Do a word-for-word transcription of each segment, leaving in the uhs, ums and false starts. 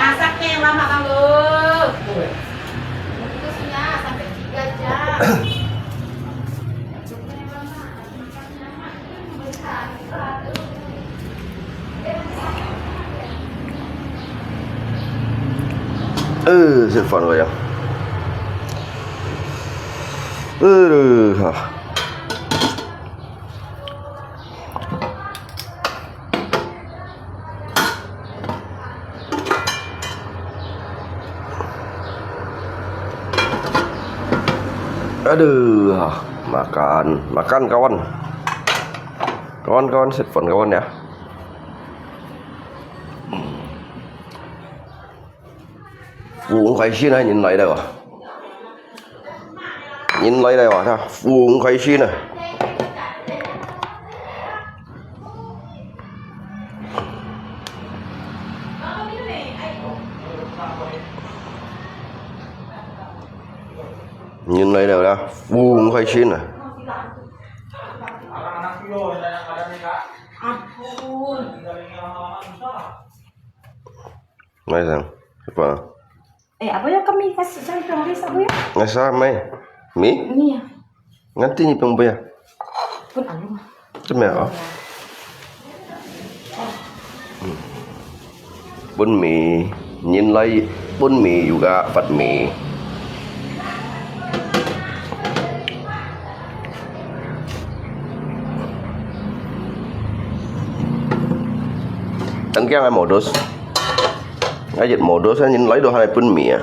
Masak nih, lama banget. Bungkusnya sampai tiga jam. 呃，食飯未啊？呃，哈。 Aduh, ah, makan, makan kawan. Kawan, kawan, sit phone kawan ya. Full khai心啊，人來了啊。 人來了啊，佢開心啊。人來了啦，佢開心啊。Ampun. Mai sang, apa? Eh, apa ya kami kasih cari tulis apa ya? Ngasa mai. Mi? Ni ya. Nganti ni pang apa ya? Pun anu. Cuma ya? Bún mì, nhìn lại bún mì juga phát mì. Tengkiang ai modus. Ai jit modus ai nhìn lại do hai bún mì à.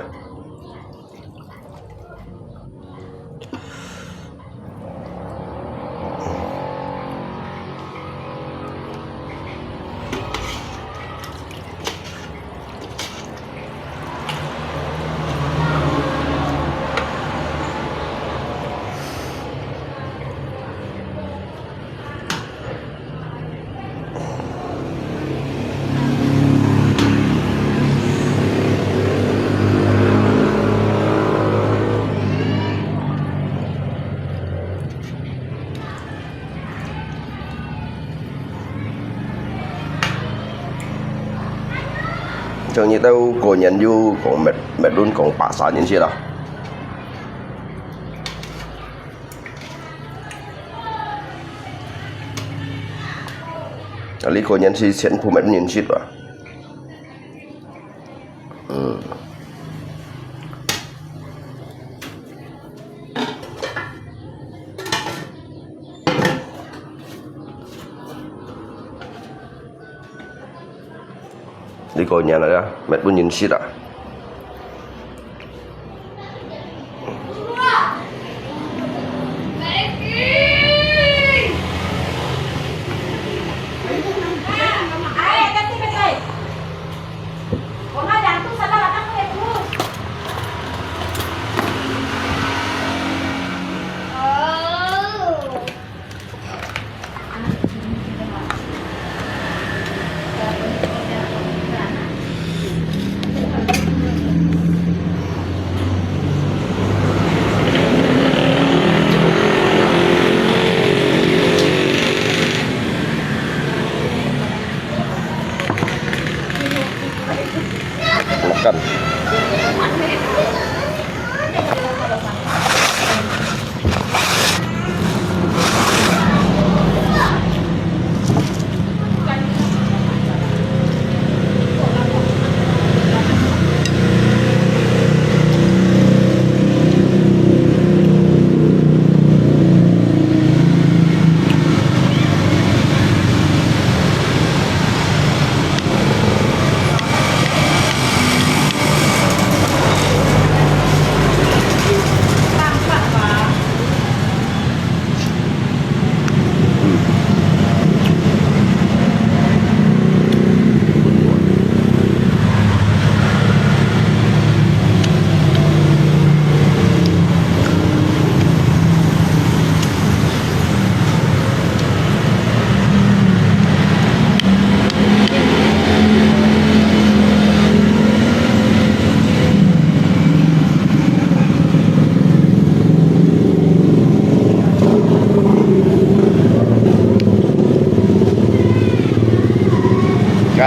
Trong như tao có nhận du có mệt, mệt luôn có ba sáu nhân sự đó. Ở đây có nhân sự sẵn của mệt nhân sự đó. Ừm. Đi coi nhà này đó, mệt bún nhìn shit à.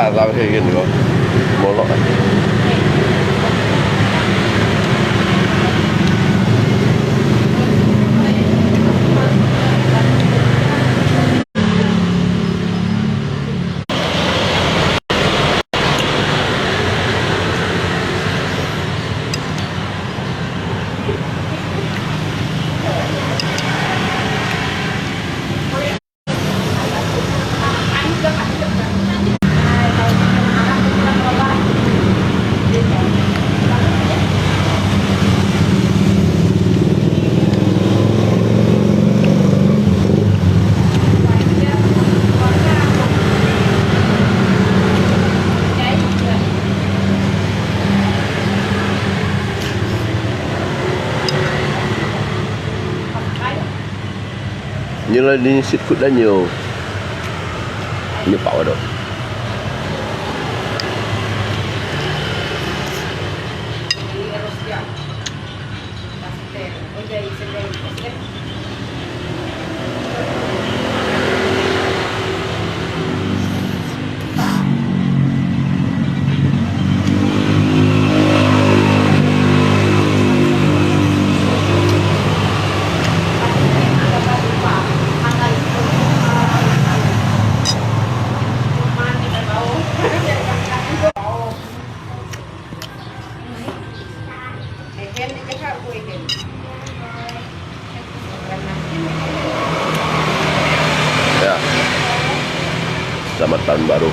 啊，拉去个地方，无落。Nyo lah ni street food lah nyo. Nyo pau dah. Ya. Selamat tahun baru.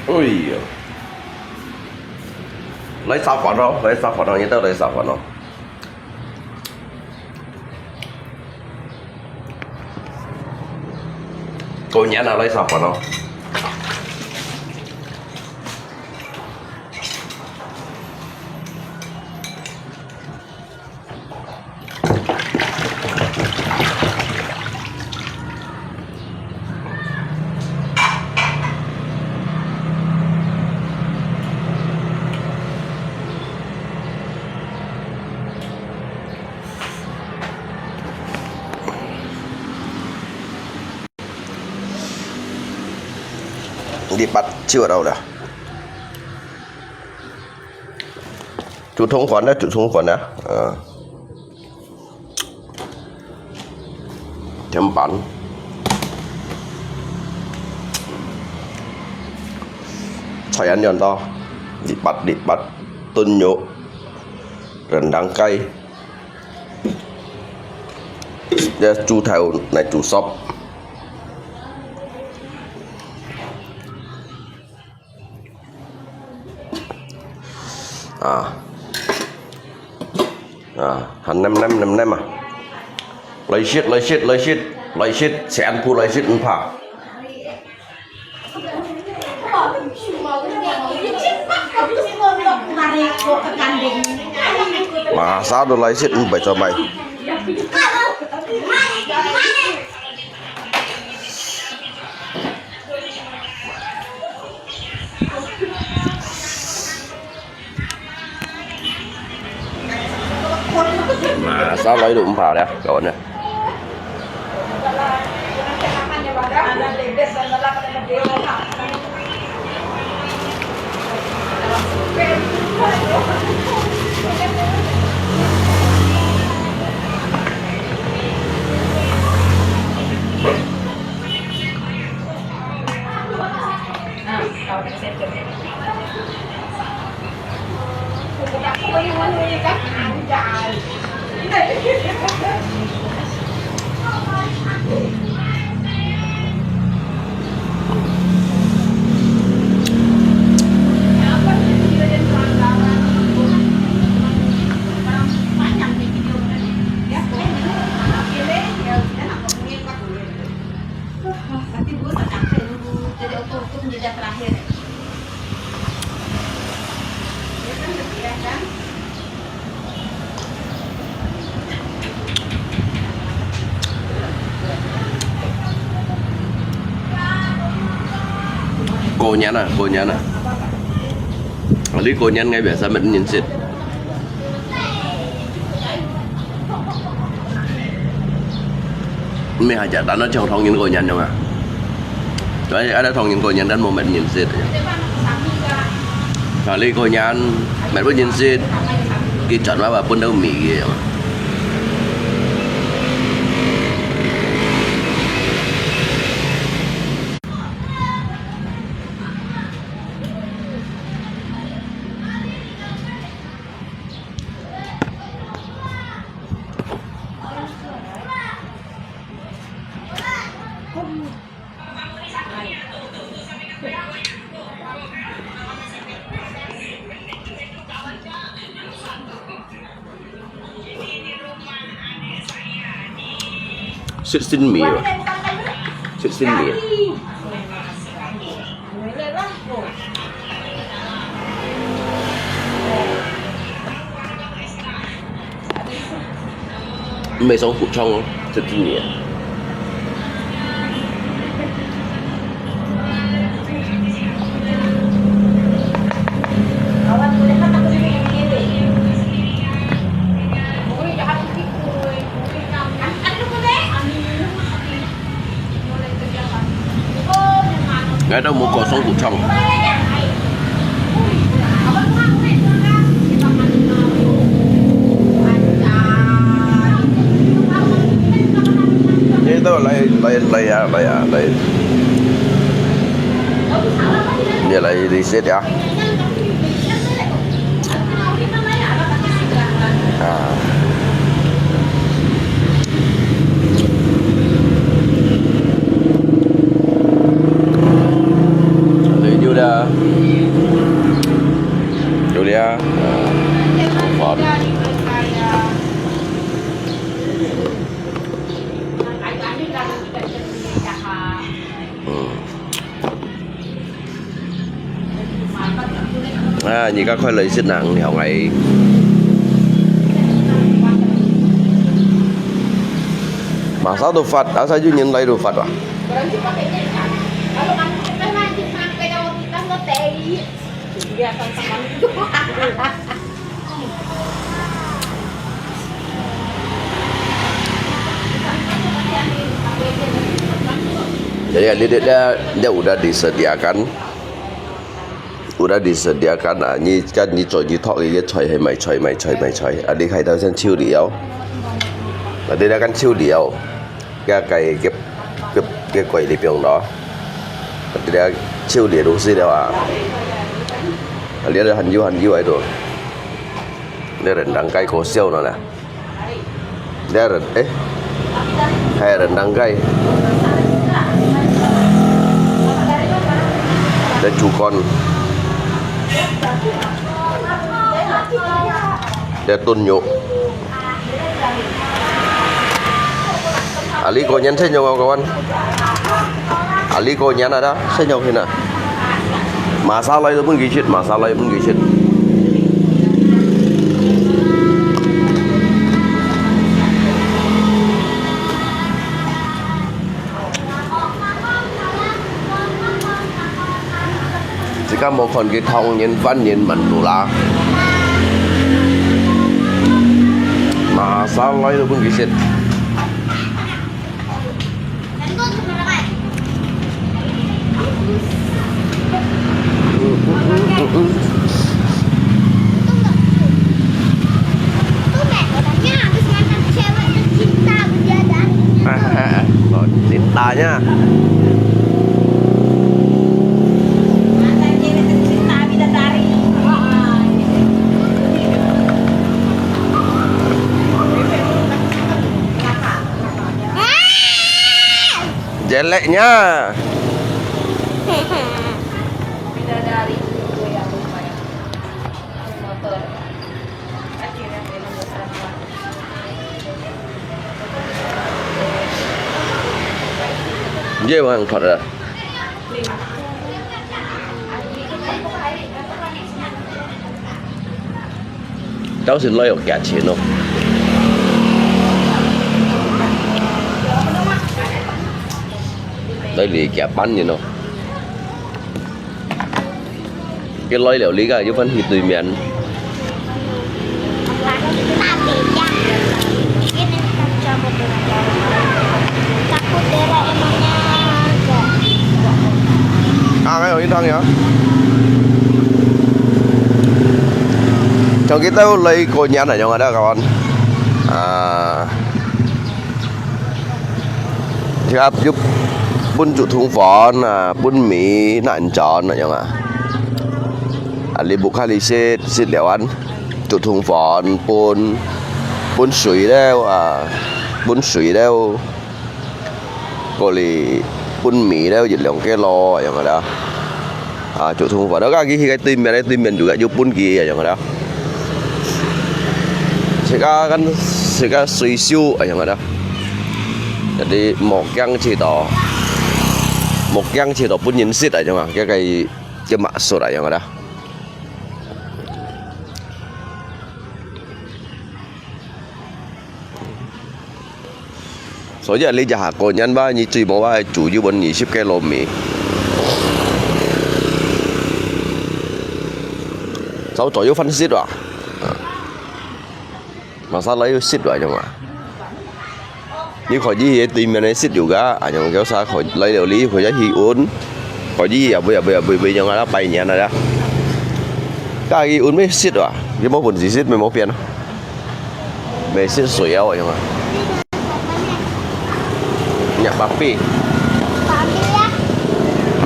哎呀，來食飯咯，來食飯咯，你兜來食飯咯。過年啊，來食飯咯。 你捌手到了。 煮通粉咧，煮通粉咧，啊。甜粄。菜恁樣多，一八一八，燉肉，rendang雞，這豬頭來煮sop。 啊。啊，還黏黏黏黏啊。來食，來食，來食，來食，全部來食，毋怕。Masa都來食，毋會做麼个。 Nah, sao lo itu umpa dia, kawan dia. Tapi bos tak sampai nunggu jadi oto tu menjejak terakhir. Dia kan berpikir kan? 過年啊，過年啊！啊，你過年𠊎biasa乜認識。你還簡單啊，像唐人過年樣啊。 Tapi ada Thong Yin過年，但無乜認識。Kali過年，乜會認識，佢轉來話分到米个。 Sixteen米吧，sixteen米。 毋係上苦衷哦，這幾年。𠊎都無過上苦衷。 這都來，來，來啊，來啊，來。你來reset啊。 啊。Hallelujah。啊，你个快來食啦，你好，哎。馬上都發，啊，才有人來都發啊。Jadi, ada, ada, ada udah disediakan. Udah disediakan啊，你，kan你做你托佢个菜，係買菜，買菜，買菜。啊，你開頭先收料，啊，你來kan收料，个，个，个，个，个櫃裡邊咯。啊，你來收料東西了啊，啊，你來還有，還有喺度，你人人該個笑了啦。 Dia ren-, eh, hai rendang kai. Dia cukon. Dia tun nyuk. Ali ko nyan sai nyong kawan. Ali ko nyan ada sai nyong hina. Masalai tu pun gisit, masalai pun gisit. Jika mau kon ke thong nyen van nyen man tu la. Masalai tu pun gisit. Cintanya. Jeleknya. Dia orang kot dah. Tao xin lôi ổ kẹt chín không? Đây là kẹt bắn gì không? Cái lôi lẹo lý cả, chứ phân thì tùy miệng. Ah, kayo, intang ya. Trong kita lôi cô nhắn ở trong đó, kawan. À, thì áp giúp bún chủ thùng phòn, à, bún mì, nãn chọn ở trong à. À, li bục khai li xếp, xếp lẹo ăn. Chủ thùng phòn, bún, bún sủi lẹo, à, bún sủi lẹo. Có lẽ bún mì đó, dịch lòng cái lò, vậy mà đó. À, chủ thùng phòn đó, cái, cái, cái tùy miệng đấy, tùy miệng juga, chủ bún kì, vậy mà đó. Sẽ có cái, sẽ có suy siu, vậy mà đó. Jadi, một gang chỉ đó, một gang chỉ đó bún nhân sít, vậy mà, cái, cái, cái mã số, vậy mà đó. Soalnya li jaha ko nyan ba, ni cui mo ba, cu yu bon ni sip ke lo mi. Sau co yu fan sit wa. Masalah yu sit wa jong wa. Ni ko ji ye tui men sit juga, a jong kau sa ko lai liu li ko ja hi un. Ko ji ya bu ya bu ya bu bu jong ala pai nyan ada. Ka hi un me sit wa. Ye mo pun si sit me mo pian. Mì sét sủi âu à, Nhung à? Nhặt bà Pi.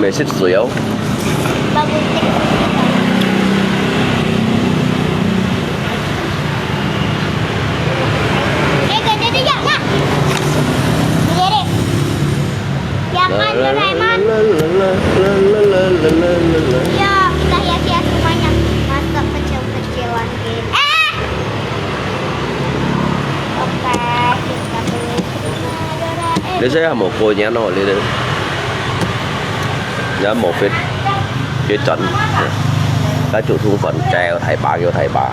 Mì sét sủi âu. Jangan, Doraemon. Ya, kita hias-hias rumahnya. Masa kecil-kecilan. Eh! Oke, kita beli semua Doraemon. Dia saya mau konyano dia. Ya mau fit. Dia can. 該竹筒飯，叫大把，叫大把。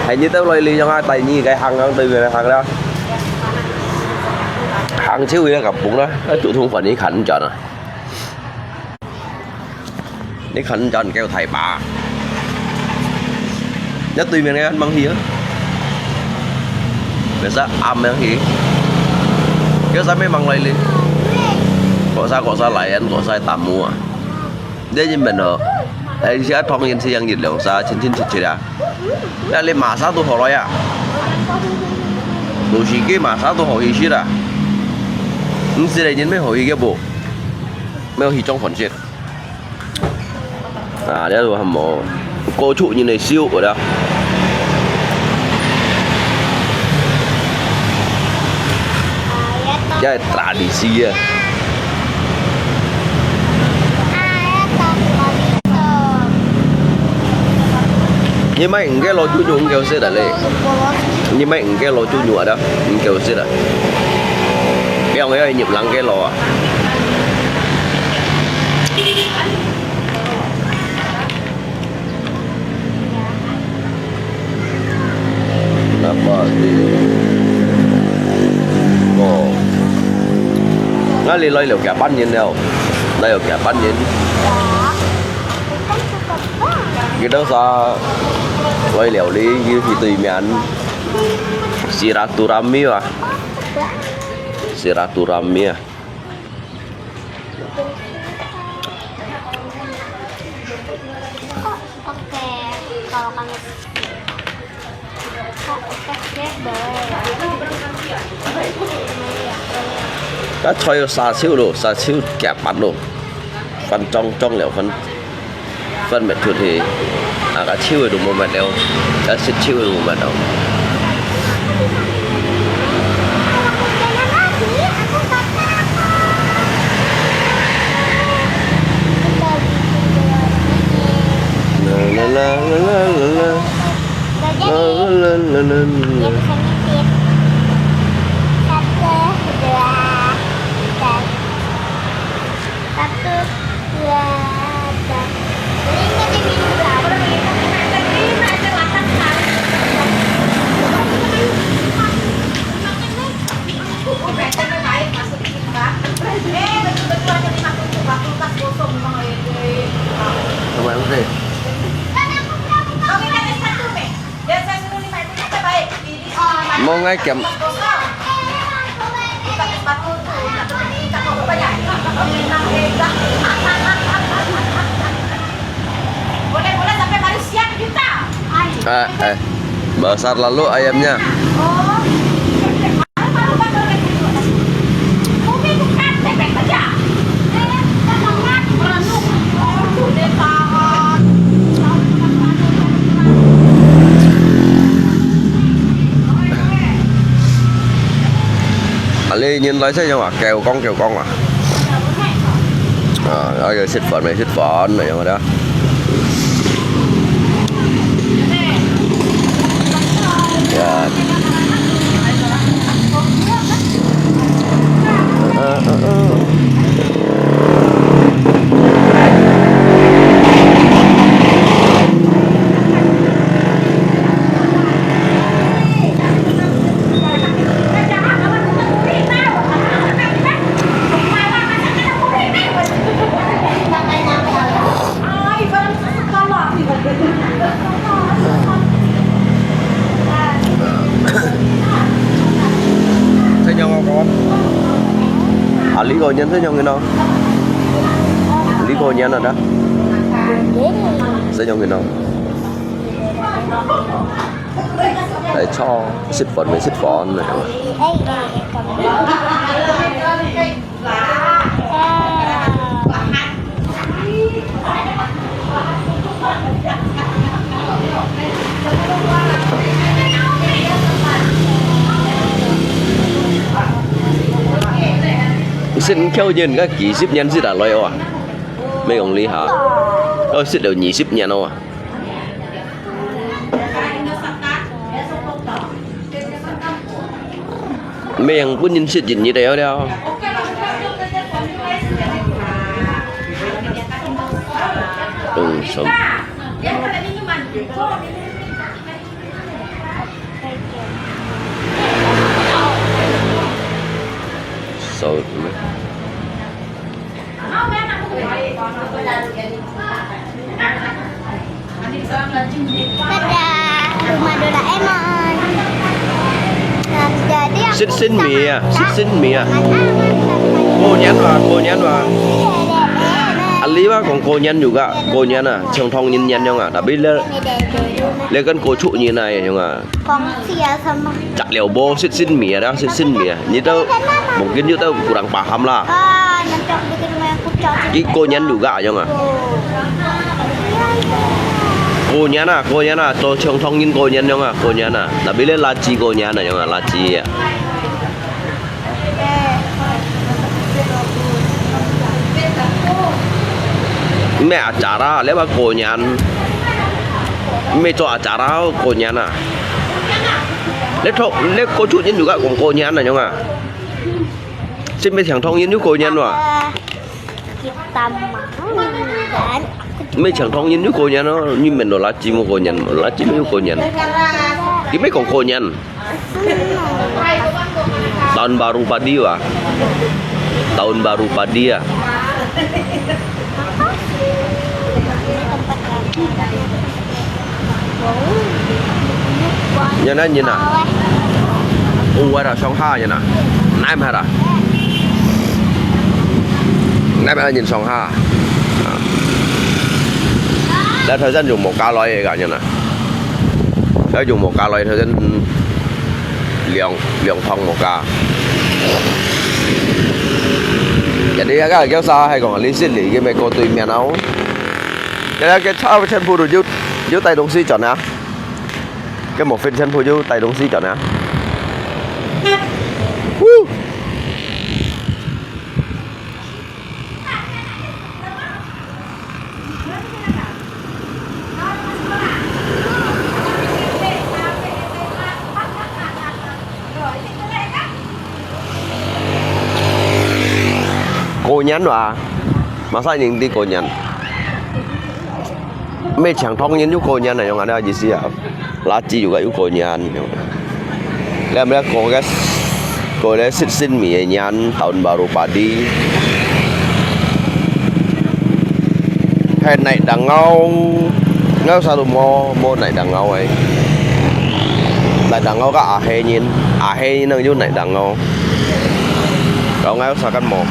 係你兜來哩，樣啊，帶你个行行對面行啦。行出去个咁崩啦，該竹筒飯你近轉啊？你近轉叫大把。一對面个吂去啊？別使暗樣去。叫啥名吂來哩？Kok sa, kok sa layan, kok sa tamu啊。 你人問哦，係，一下當然係樣一兩儕，親親切切啊。那你麼儕都好來啊。有時間麼儕都好去食啊。毋係个人愛好去个無？愛去裝飯食。啊，這都還無，高處人來燒个啦。 這係tradisi啊。你買五個老豬肉，五個食啊咧？你買五個老豬肉啊，五個食啊？你用个入冷个老啊？ Napa di? Oh. Ngali來了幾半年了，來了幾半年。佢兜儕來了哩，又去對面。Silaturahmi啊，silaturahmi啊。 Oke, kalau kamu oke, oke, boleh. 該菜有三手咯，三手夾板咯，分裝裝了分。 分別出去，啊，該手个都無乜了，該食手个都無乜了。啦啦啦啦啦啦啦，啦啦啦啦啦。Satu, dua, tiga. Satu, dua, tiga. Ini jadi lima. Sama yang gede. Mau ngai kiam. Eh, eh. Besar lalu ayamnya. Ahli nyin lai sa yang wa kêu con kêu con à. À, ở giờ xịt phấn này, xịt phấn này, yang ada. Ya. Ờ, ờ, ờ. Saya nyawa kawan. Ahli kau nyan saya nyong ino. Ahli kau nyan ada. Saya nyong ino. Ai cho xịt phấn, xịt phấn này. Xin kêu nhân cái kỷ sip nhân xịt à lôi à. Mấy ông lý hả? Ơ, xịt đều nhị sip nhân à. Mẹ yang pun nhìn xịt nhìn như thế đó. Ừ, sống. So, Dadah, rumah Doraemon. Nah, jadi aku 識先美啊，識先美啊。過年哇，過年哇。阿里哇講過年有个，過年啊，像唐人年樣啊，tapi咧，咧跟過出年啊樣啊。講笑什麼？食了無識先美啊，識先美啊，你都mungkin你都kurang paham啦。啊，那種那個什麼，不知道。佢過年有个樣啊。過年啊，過年啊，做像唐人過年樣啊，過年啊，tapi咧垃圾過年啊樣啊，垃圾啊。 咩acara，你話過年，咩做acara過年啊？你同你過出年有个講過年啊樣啊？識咩像唐人有過年哇？ Kita mau dan 咩像唐人有過年哦？你問到垃圾無過年，垃圾無過年。佢咩講過年？ Tahun Baru Padi ah. Tahun Baru Padi ah. Nyan na, nyan na. Ua ra song ha nyan na. Nai ma ra. Nai ma nyan song ha. 啊。你頭先用無加來个，原來。佢用無加來，頭先兩兩趟無加。Jadi agak叫啥？還講你識你个咩過對面哦。Jadi个差不多全部都有有帶東西轉啊。个無分全部有帶東西轉啊。Woo！ 過年哇，masa人知過年？ 咩像唐人有過年啊，用恁樣意思啊？Laci juga有過年。Lah，過个過个識先美个年，Tahun Baru Padi。係Naik Dangau，𠊎selalu無無Naik Dangau个。Naik Dangau个阿黑人，阿黑人能有Naik Dangau。然後𠊎有啥个無？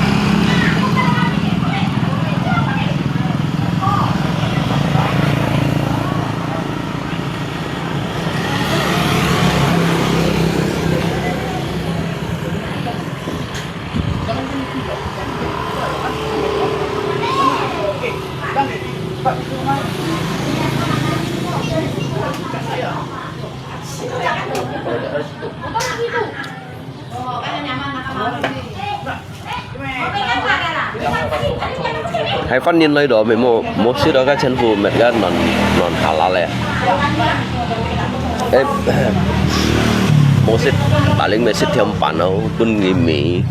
Hai fan nin lai do, mi mo mo sit do ka chen fu met ka non non halal le. Eh, mo sit paling me sit thiam pan no kun ngi mi.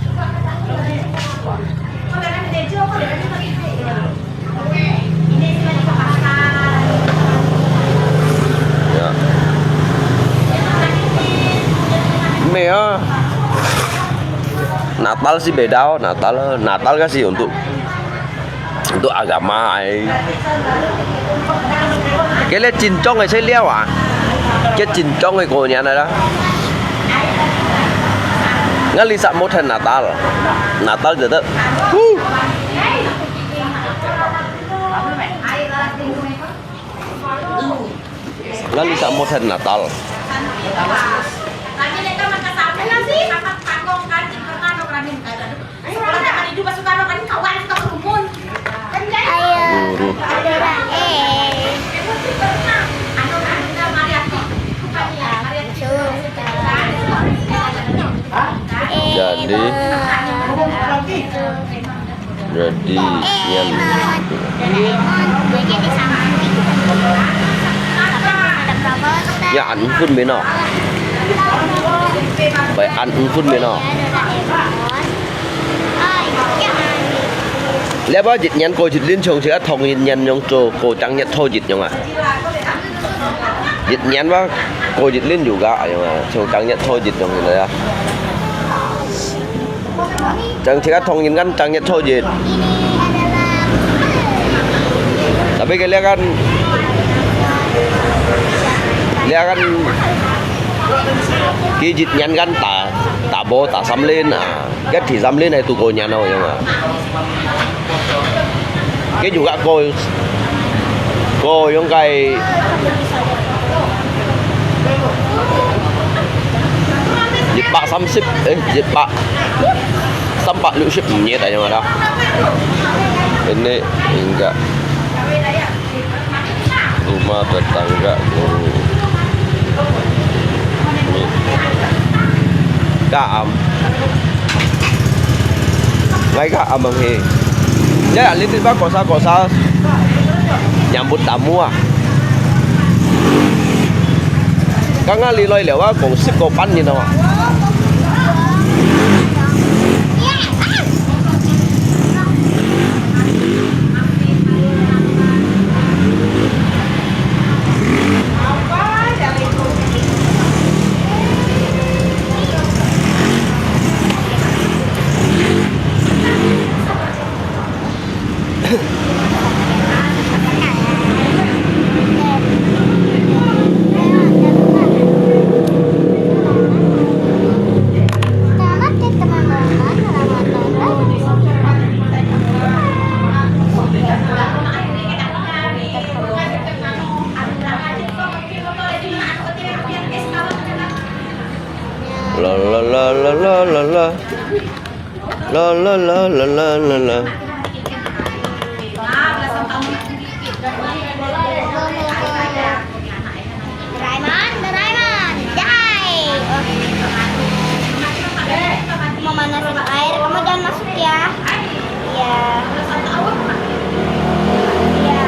Ya. 咩啊？Natal si beda, Natal, Natal kasi untuk untuk agama ai. Kele chính thống ai sai liao à? Ke chính thống ai ko nian ai la. Ngali sa mo than Natal. Natal de de. Ngali sa mo than Natal. Guru. Jadi, jadi, yan. Ya, ăn phun mi no. Bai ăn phun mi no. Lẽ bao jit nhan ko jit lin chong sia thong yin nhan yong cho ko chang nyat tho jit yong à. 一年嘛，過一輪有个，哎呀，像正月初一樣个啊。正自家同人間正月初一。Tapi个了kan，了kan，佢一年間打打波打三輪啊。 一第三輪係度過年咯，樣啊。佢就个過過樣个一百三十，誒，一百三百六十五日啊，樣啊啦。Ini hingga Rumah tetangga guru. Ni. Kaam. Ngai kaam ang he. Ya, ya, litit ba kosa-kosa nyambut tamu ah. Kang ngali loi liao ah, kong sip ko pan ni tau ah. La la la la la la la. La la la la la la la. Doraemon, Doraemon, jai. Oh. Aku mau manasin air, kamu jangan masuk ya. Iya. Iya.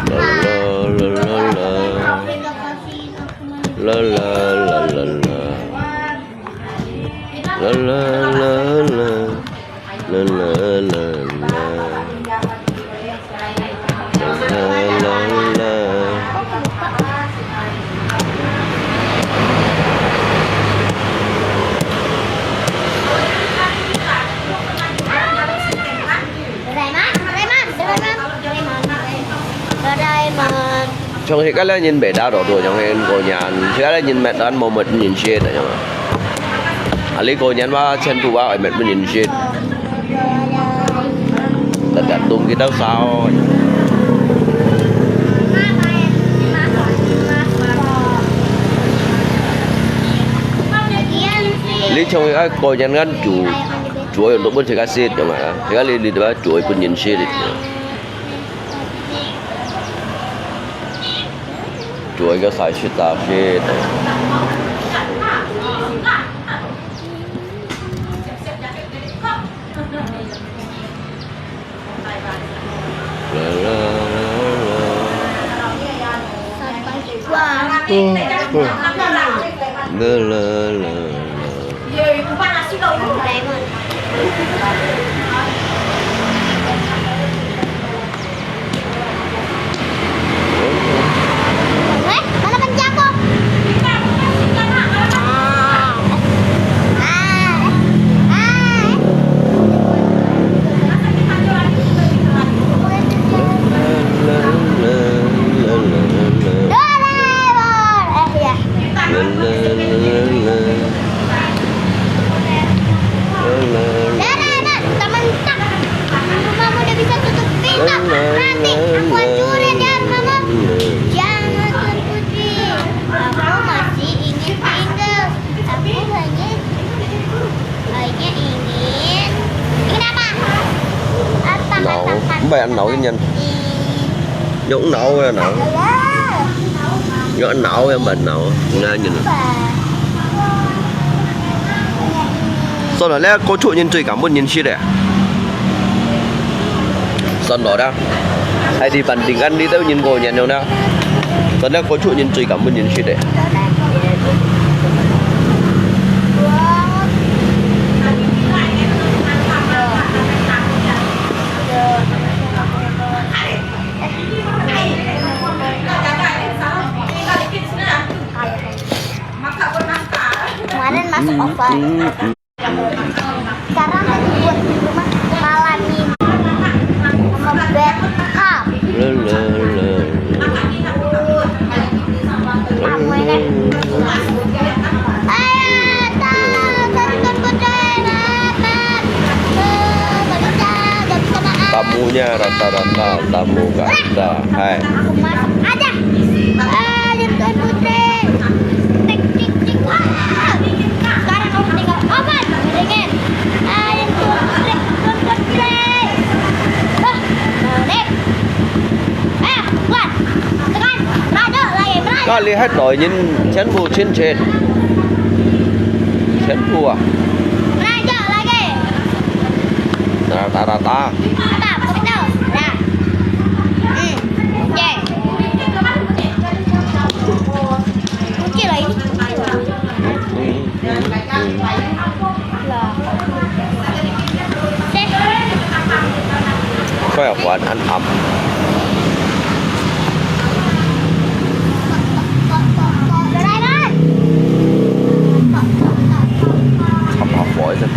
Wah. La la la la la. La la la la. La la la la. La la la la. Doraemon, Doraemon, Doraemon, Doraemon. Doraemon. 像自家个人毋得多多，像个過年，自家个人搣到無搣人食个樣啊。啊，你過年嘛，全部啊，愛搣分人食。Tergantung kita usaha。你像个過年間煮，煮个都分自家食，樣啊，自家你你都要煮分人食个。 做一個細食大食。啦啦啦啦。嗯，嗯。啦啦啦啦。 Eh, mana penjago? Ah, ah, ah. Doraemon. Eh, ya. Dah, dah, dah. Tak mentak. Mama udah bisa tutup pintu. Nanti aku hancurin ya, Mama. Jangan, Tuan Putri. Aku masih ingin tinggal. Aku hanya, hanya ingin, ingin apa? Apa หนาว katakan? ไม่อันหนาว Ih. ยกหนาวเลยหนาว Alah. ยกหนาวยังบัดหนาว ง่ายอยู่นะ 算了，那个过去人最敢问人去的。算了的，还得板定干，你都人过年了呢。Soalnya該處人最敢分人食个。Kemarin masuk oven. Sekarang lagi buat di rumah, malam ini. Sama bed. Hap. Le, le, le. Kamu ini. Ayo, tak, tak, tak, tak, tak, tak, tak, tak, tak, tak, tak, tak, tak, tak, tak. Tamunya rata-rata tamu Kak Rita. Hai. Aku masuk aja. Eh, jangan putih. Tik, tik, tik. Ah. Sekarang kamu tinggal oven, dingin. Eh, jangan putih. Jangan putih. Bah, balik. Eh, buat. Tekan. Merajuk lagi, merajuk. Kau lihat loh, ini 全部清洁。全部啊。Merajuk lagi. Rata-rata. Apa? Betul. Dah. Hmm. Okey. Okey lah ini. Okey lah. Hmm, hmm, hmm. Lah. Deh. Kau yang buat an am. Doraemon. Apa-apa aja.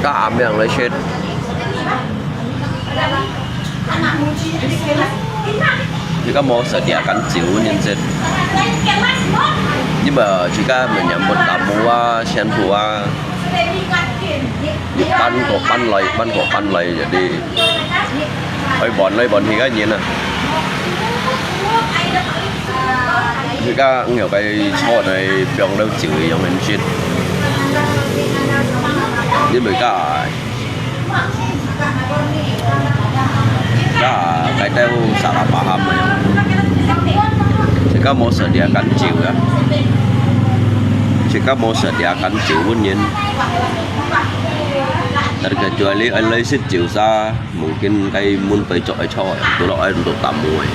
該暗樣來食。而家無食這間酒，認真。因為而家乜人問tamu啊、全部啊。 一班過班來，一班過班來，jadi愛換來換去个人啊。而家有个坐來放了酒樣很食。你們家，家該兜salah paham个。而家無食這間酒啊，而家無食這間酒，本人。 Terkecuali ai lai sit jiu sa, mungkin kai mun pai cok ai choi, tulok ai untuk tamu ai.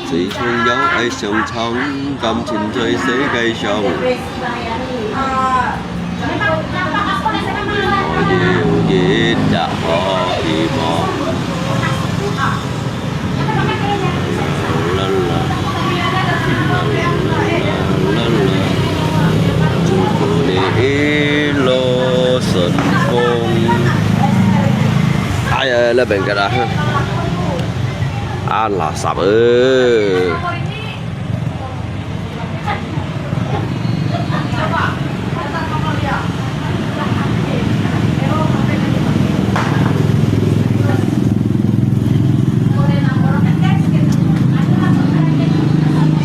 最重要愛想唱，感情在世界上，無有一隻好希望。啦啦啦啦啦啦，祝福你一路順風。哎呀，那邊个啦，啊，垃圾呃。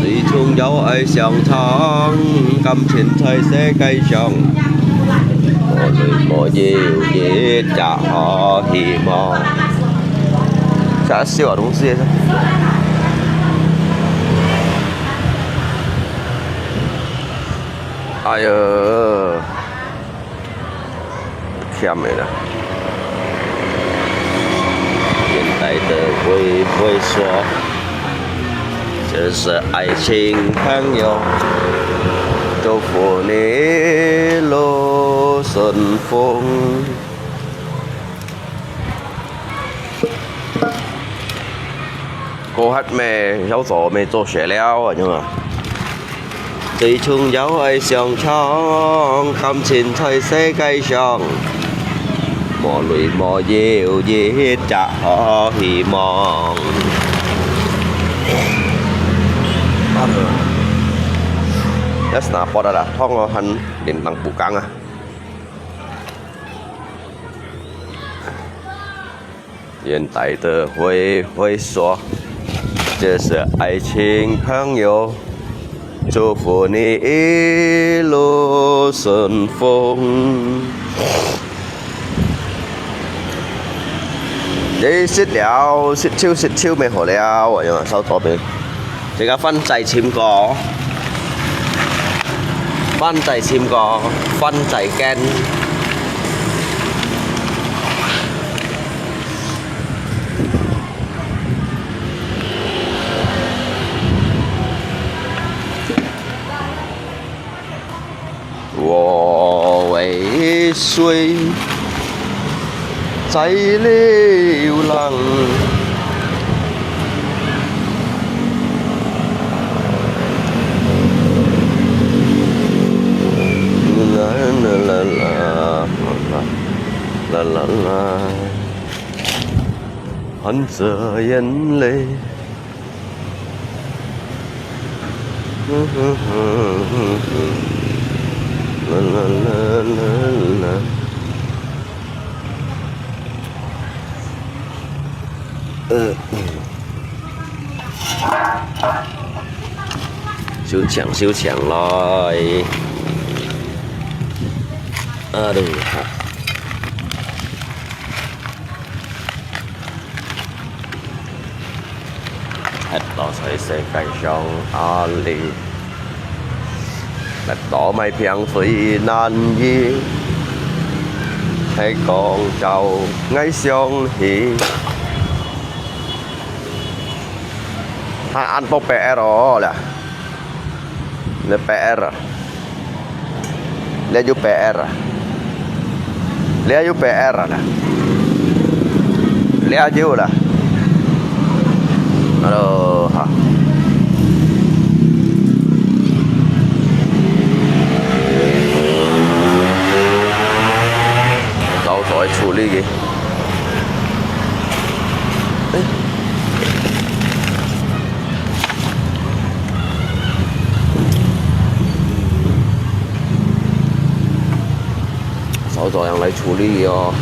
最重要愛想唱，感情在世界上，無有一隻好希望。啥小東西？哎喲！ 忝个啦。願大家揮揮手，這是愛情朋友，祝福你一路順風。 過忒咩？小組咩做事了啊，你看。最重要愛想唱，感情在世界上，無有一隻好希望。Yes，拿波的啦，痛哦，很，連當不刚啊。 願大家揮揮手，這是愛情朋友，祝福你一路順風。你食了，食酒食酒，無好了，哎呀，燒左邊。 這個番仔青稞，番仔青稞，番仔乾。我為誰 在流浪。啦啦啦啦啦啦啦，含着眼泪。 啦啦啦啦啦。呃，收場，收場來。啊，對哈。 忒多在世界上啊哩，忒多買平最難易，係講到𠊎想起。還恁多P R哦啦。 你P R啊？你有P R啊？你有P R啊？你有啦。Hello，哈。早早處理个。 掃掃樣來處理哦。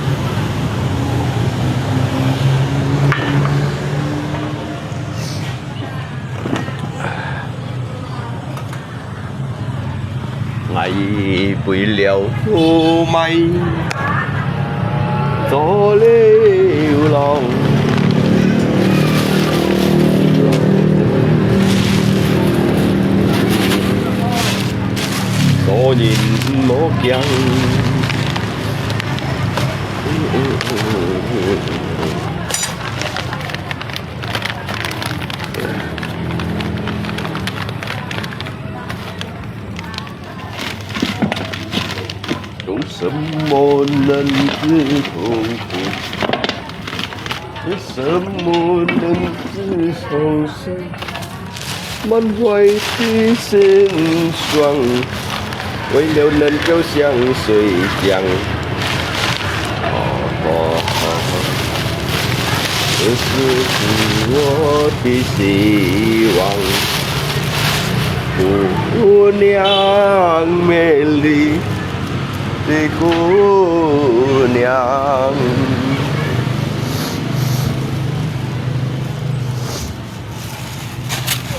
𠊎為了好賣做流浪，做人毋好驚。什么能治痛苦？什么能治伤心？满怀的心酸，为了能够向谁讲？哦，哦，哦，这是我的希望。姑娘，美丽的姑娘。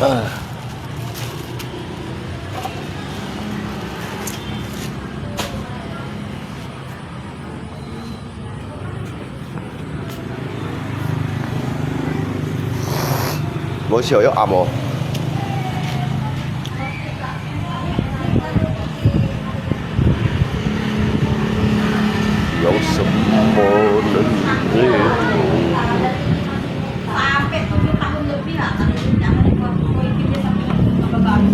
啊。 無笑要暗哦。有什么能治痛苦？ Sampai tujuh tahun lebih lah, kalau dia jangan ikut, ikut dia sampai ke baru.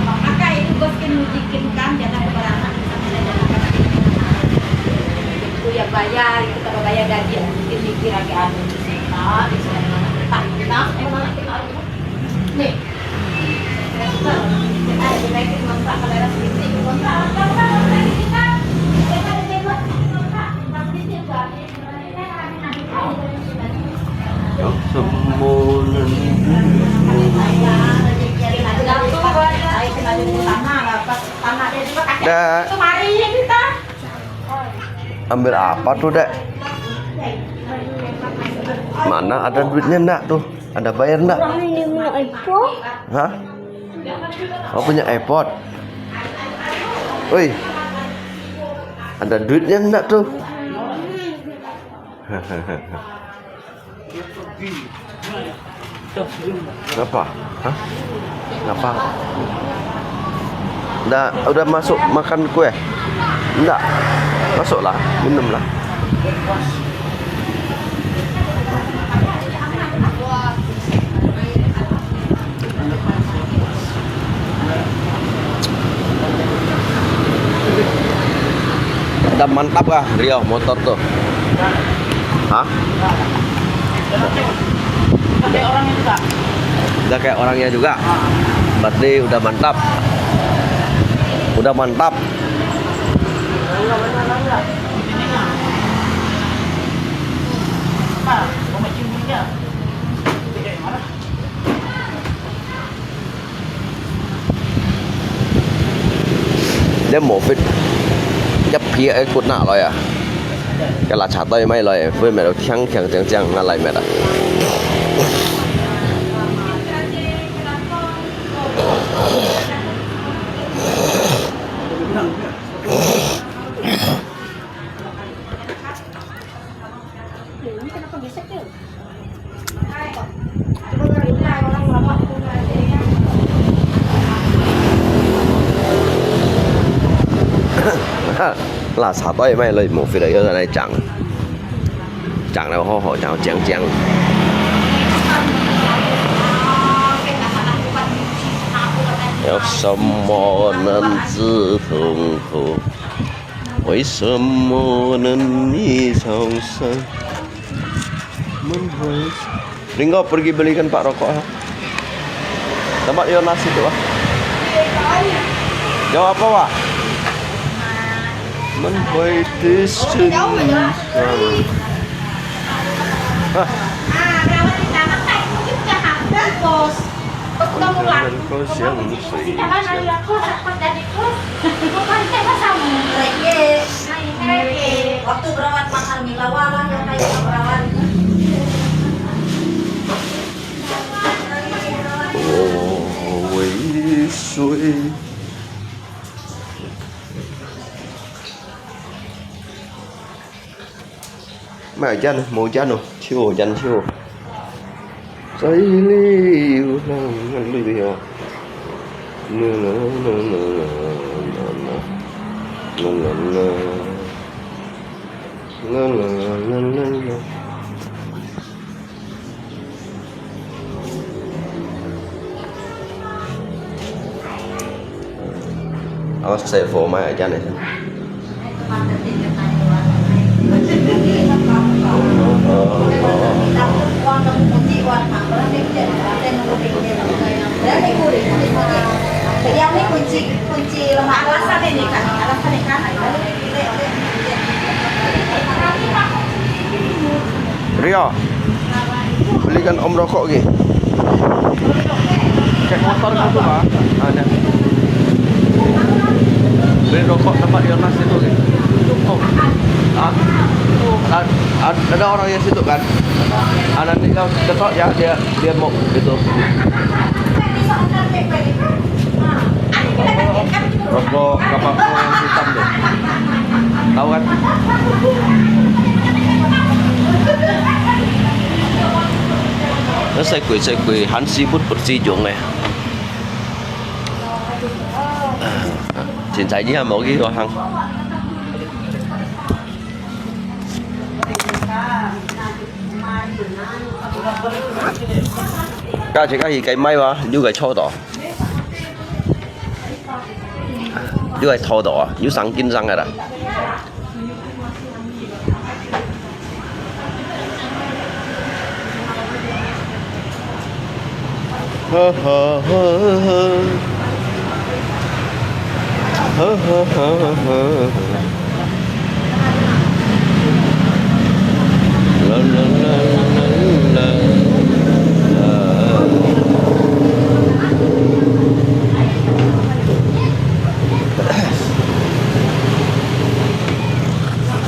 Maka itu bos kan mujikin kan, jangan sembarangan. Itu ya bayar, itu kalau bayar gaji, mungkin mikir lagi anu, sih, ah, bisa mana, tak, nah, emang, nih. Dah. Ambil apa tuh, Dek? Mana ada duitnya, ndak, tuh? Ada bayar, ndak? Orang ini mau iPhone. Hah? Oh, punya iPod. Woi. Ada duitnya ndak tuh? Kenapa? Hah? Kenapa? Ndak, udah masuk makan kue? Ndak. Masuklah, minumlah. Udah mantap kah, Rio, motor tuh? Hah? Udah kayak orangnya juga. Berarti udah mantap. Udah mantap. Dia mufit, dia pia ikut nak loh ya. Kalau catai mai loh ya, pun melo tiang tiang tiang tiang ngalai melo. Lah, satu mai lagi movie lagi, ada cang. Cang lagi, ho, ho, cang, cang, cang. 有什么能治痛苦？ 为什么人一伤心？Linggo, pergi belikan Pak rokok, ah. Tempat jual nasi tu, ah. Jawab apa, Pak? 门会的声音。 Hah? Waktu berawat mahal, Mila, wala yang kayak berawat. Oh, wei sui. Mai jan, mau jan oh, chiu jan chiu. Sai liu nang ngan lui liu. Na na na na na na na. Na na na. Na na na na na. 哦，細貨買啊，真係。Rio, belikan Om rokok lagi. Cek motor kau tu, Pak. Ah, nah. Beli rokok tempat Yonas itu lagi. Oh. Ah. Ah, ah, ada orang yang situ kan? Ah, nanti kau ketok ya, dia, dia mau itu. Rokok kapal hitam tu. Tahu kan? Nó細罐細罐，鹹屎瓠瓠之種个。凊彩你還無去過行。假期假期該買哇，你有該坐到？ 你愛拖到啊，有生緊生个啦。呵呵呵呵，呵呵呵呵。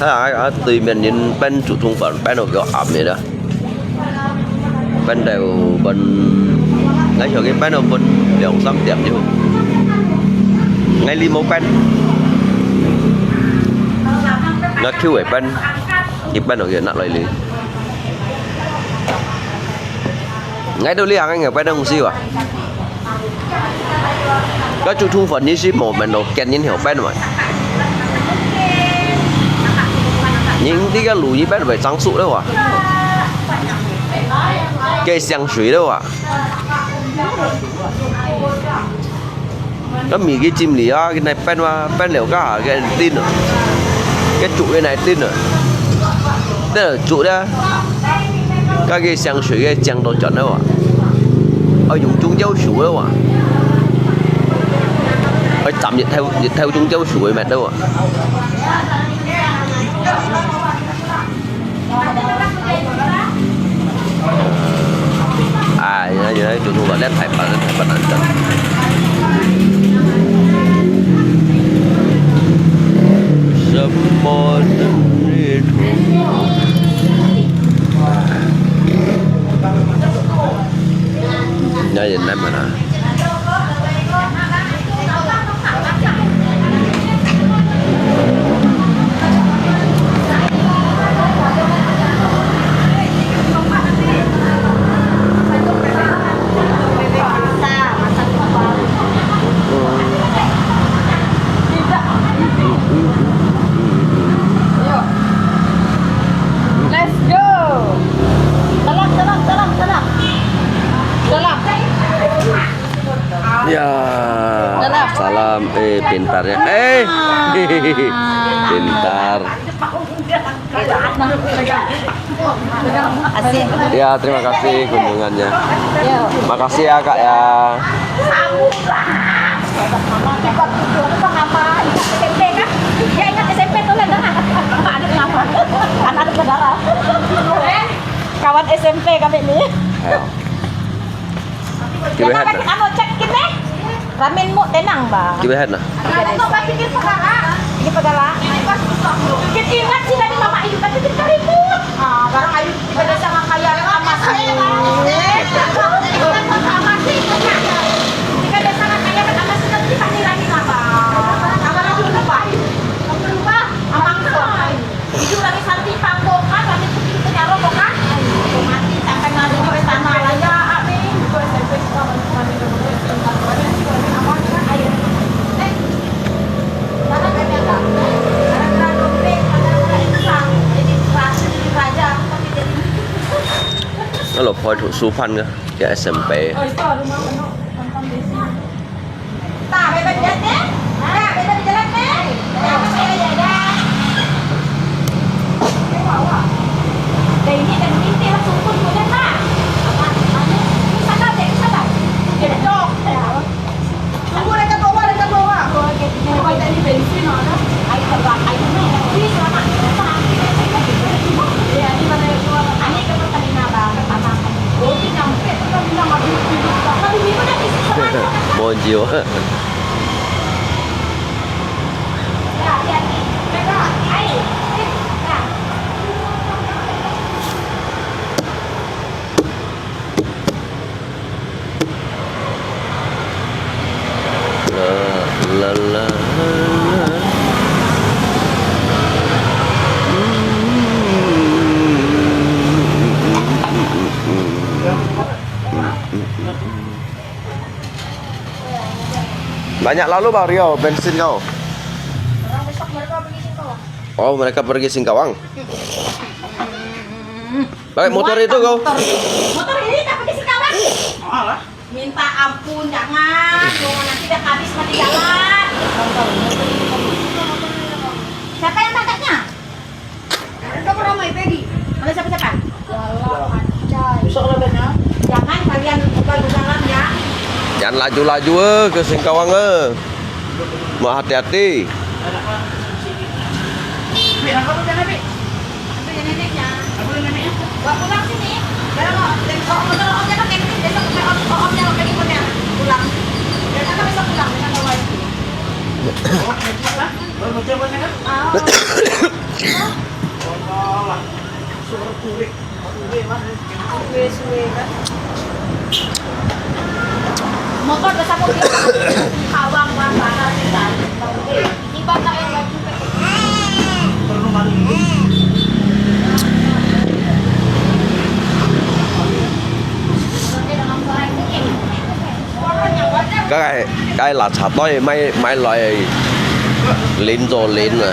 啊，啊，對面人搬竹筒飯，搬到較暗个啦。 搬到分，𠊎想佢搬到分兩三點就好。𠊎哩無搬，𠊎Q會搬，佢搬到佢拿來哩。𠊎都這樣，𠊎搬東西哇。 該竹筒飯你係無問到，見人後搬嘛。你這個滷一般會生鏽了哇，該香水了哇。該米佢浸裡啊，佢來搬嘛，搬了該下該丁啊，該竹个來丁啊，這竹呢，該个香水个醬都轉了哇。 愛用中焦手个哇，愛浸日頭，日頭中焦手个物个哇。哎，原來，原來就係話，這太白，這太白難整。什麼人也 Nyayen nan mana. Let's go. Salam, salam, salam, salam. Salam. Ya. Salam. Salam. Eh, pintar ya. Eh. Pintar. Makasih. Ya, terima kasih kunjungannya. Makasih ya, Kak, ya. Kawan S M P kami ni. Ya. Kiweh hat na. Anu, cek kini. Ramen mo tenang ba? Kiweh hat na. Ini pagala. Kita ingat sila ni Mama Ayu, tapi kita ribut. Ah, barang Ayu tiba desa ngan kaya amat. Tiba desa ngan kaya amat, kita ni lagi apa? Apa lagi lupa? Lupa. Amang tu. Ibu lagi santi panggung kan, lagi kucing kenyaro kok kan? Mati sampai ngadu sampai sana lah ya, Ami. Ibu S M P suka bantu kami dengan S M P. Ayo. Eh, mana kami agak? Gara-gara dompet, gara-gara itu lah. Jadi keras, jadi raja, tapi jadi 該老婆讀書班个，个S M P。Bonjour. La, la, la, la. Banyak lalu, Bang Rio, bensin kau. Orang besok mereka pergi Singkawang. Oh, mereka pergi Singkawang. Pakai motor itu kau. Motor. Motor ini tak pakai Singkawang. Alah. Minta ampun, jangan. Nanti dah habis mati jalan. Siapa yang tangkapnya? Kamu ramai, Feby. Ada siapa-siapa? Walau, anjay. Besok lah tanya. Jangan kalian ugal-ugalan ya. Jangan laju-laju, eh, ke Singkawang, eh. Mau hati-hati. Ambil, nak apa jangan ambil? Ambil yang neneknya. Apa yang neneknya? Bawa pulang sini. Kalau mau, oh, motor omnya kan camping, besok om, om, omnya pergi punya. Pulang. Biar kakak besok pulang dengan bawa itu. Oh, lagi lah. Baru mau coba kan? Ah. Suwe-suwe kan. Motor bersama dia. Kawang wan bakal kita. Iban na yang lagi. Cái, cái垃圾袋買，買來淋做淋啊。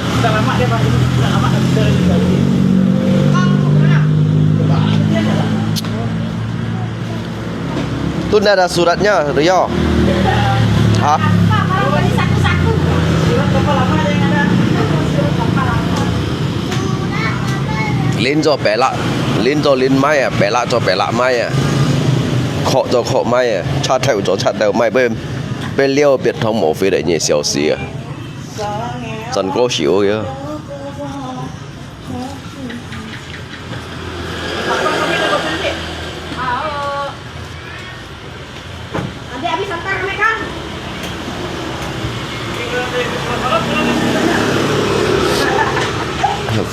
Itu ndak ada suratnya, Rio? Hah? Lin做白蠟，lin做lin賣啊，白蠟做白蠟賣啊，殼做殼賣啊，插頭做插頭賣，分，分了別堂無回來你消息啊。真可惜哦呀。 Nanti habis antar mereka.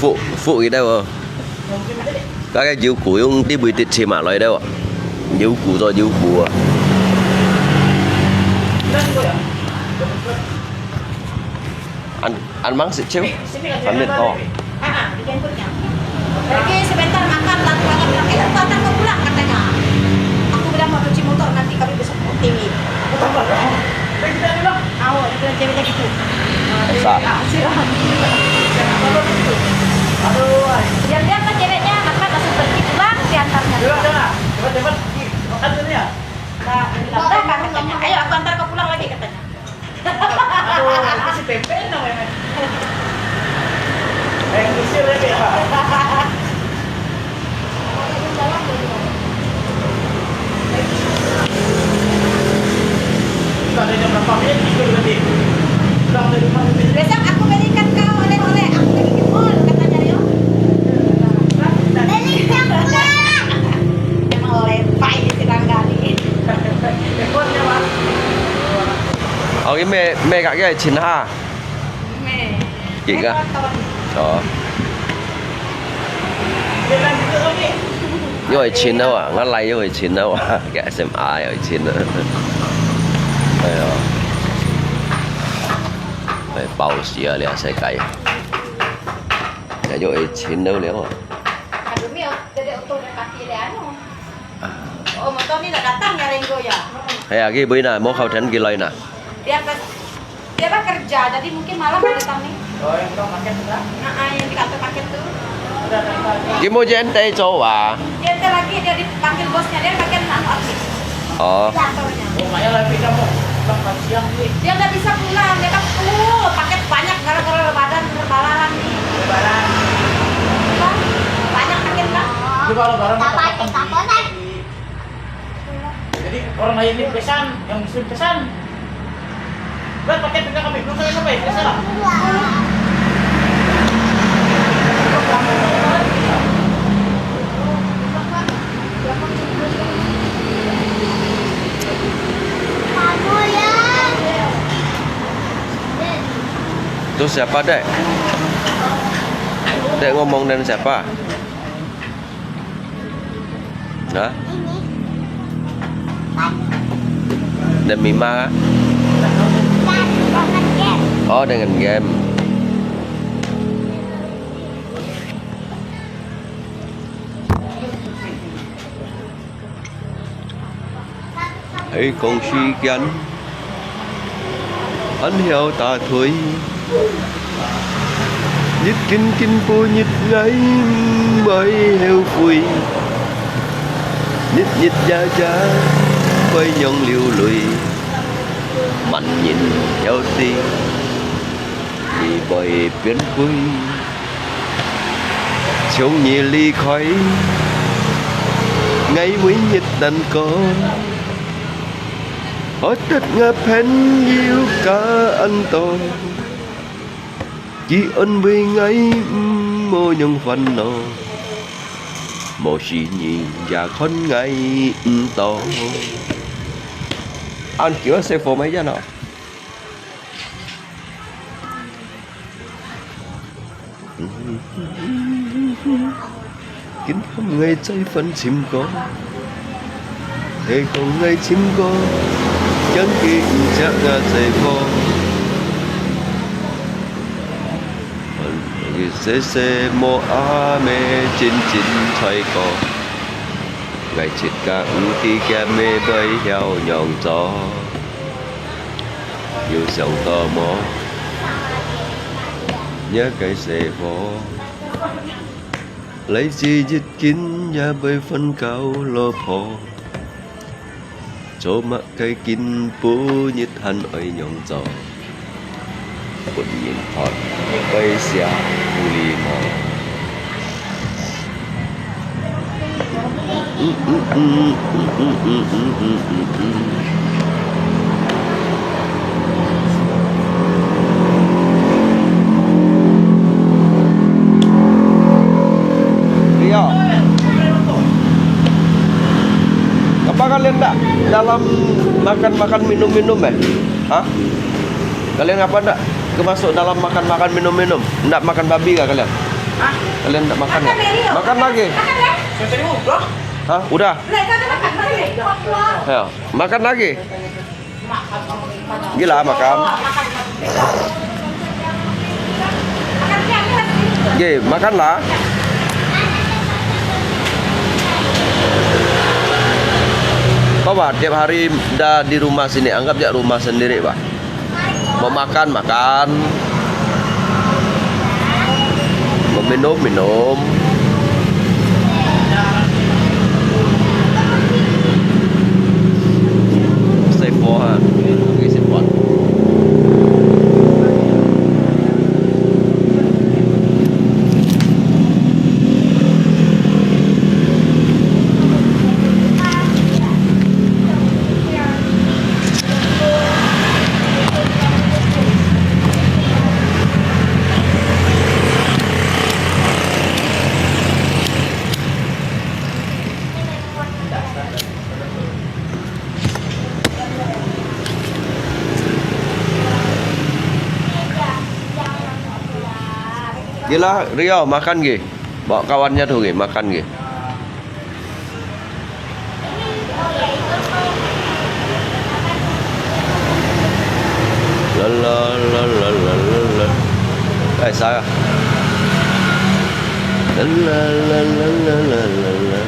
Phúc, Phúc gì đâu à? Các cái diêu củ cũng tí bụi tịt xì mạ lòi đâu à? Diêu củ rồi diêu củ à? Ăn, ăn mắng xịt xíu. Ăn mệt to. Ah, ah, dijemputnya. Pergi sebentar makan, lalu banyak bilang, "Eh, aku antar kau pulang," katanya. Aku bilang, "Mau cuci motor, nanti kami besok mau T W." Aku tambah. Pergi kita dulu. Tahu, dia bilang ceweknya gitu. Bisa. Ah, siap. Aduh, ay. Diam-diam kan ceweknya makan, langsung pergi pulang, diantarnya. Cepat, cepat. Cepat, cepat. Makan dulu ya. Nah, bilang, "Dah, kan," katanya. "Ayo, aku antar kau pulang lagi," katanya. Aduh, itu si Pepe namanya. Eh, ngusir ya, ya. Kita ada jam berapa menit tidur tadi? Pulang dari rumah tadi. Besok aku belikan kau oleh-oleh. Aku pergi ke mall, katanya Rio. Belikan pulang. Emang oleh pai di Sirangga ni. Repotnya, Pak. 哦，佢咩咩㗎？佢係前蝦。咩？結啊？哦。因為錢啊嘛，我嚟因為錢啊嘛，嘅S M R有錢啊。係啊。係爆死啊！呢個世界，又因為錢了了啊。 Aduh, mi, jadi oto dia kaki dia anu. Oh, motor ni nak datang ya, Renggo ya? Hai, agi bui na, mau kau dan gilai na. Dia ke, dia kan kerja, jadi mungkin malam dia datang ni. Oh, yang tukang paket tu, kan? Nah, ah, yang di kantor paket tu. Udah, udah, udah. Dia mau J N T cowok ah. Dia ada lagi, dia dipanggil bosnya, dia bagian anu artis. Oh. Kantornya. Oh, makanya lebih kamu. Bang, siang ni. Dia nggak bisa pulang, dia kan, oh, paket banyak gara-gara lebaran, lebaran ni. Lebaran. Kan? Banyak paket kan? Dia kalau lebaran tak pakai, tak pakai. Jadi, orang lain ni pesan, yang muslim pesan. Itu siapa, Dek? Dek ngomong dengan siapa? Hah? Dengan Mima kah? Oh, dengan game. Hay講時間，還曉打腿，日緊緊步日，𠊎毋會後悔，日日夜夜毋會讓流淚，萬人曉得，你會變貴。 從你離開，𠊎每日難過，好得𠊎朋友加恁多，佢安慰𠊎毋好用煩惱，無時你也看𠊎毋到。恁久啊，細伙妹呀喏。 今暗𠊎再翻尋過，係講𠊎尋過，驚佢毋惜𠊎細伙。細細無阿姆真真衰過，𠊎自家毋知佢姆會曉仰做。 有想到無？這个細伙，來自一間也會分教老婆，做麼个今晡日還愛仰做？分人看，會寫有禮貌。 Iya. Apa kalian ndak dalam makan-makan, minum-minum, eh? Hah? Kalian apa ndak termasuk dalam makan-makan, minum-minum? Ndak makan babi kah kalian? Hah? Kalian ndak makan kah? Makan lagi. Makan lagi. Hah? Udah? Ayo, makan lagi. Gila, makan. Oke, makanlah. Apa, Pak? Tiap hari dah di rumah sini, anggap je rumah sendiri, Pak. Mau makan, makan. Mau minum, minum. Stay for, ha. Oke, stay for. Gila, Rio, makan gi. Bawa kawannya tu gi, makan gi. La la la la la la la. Eh, saya. La la la la la la la.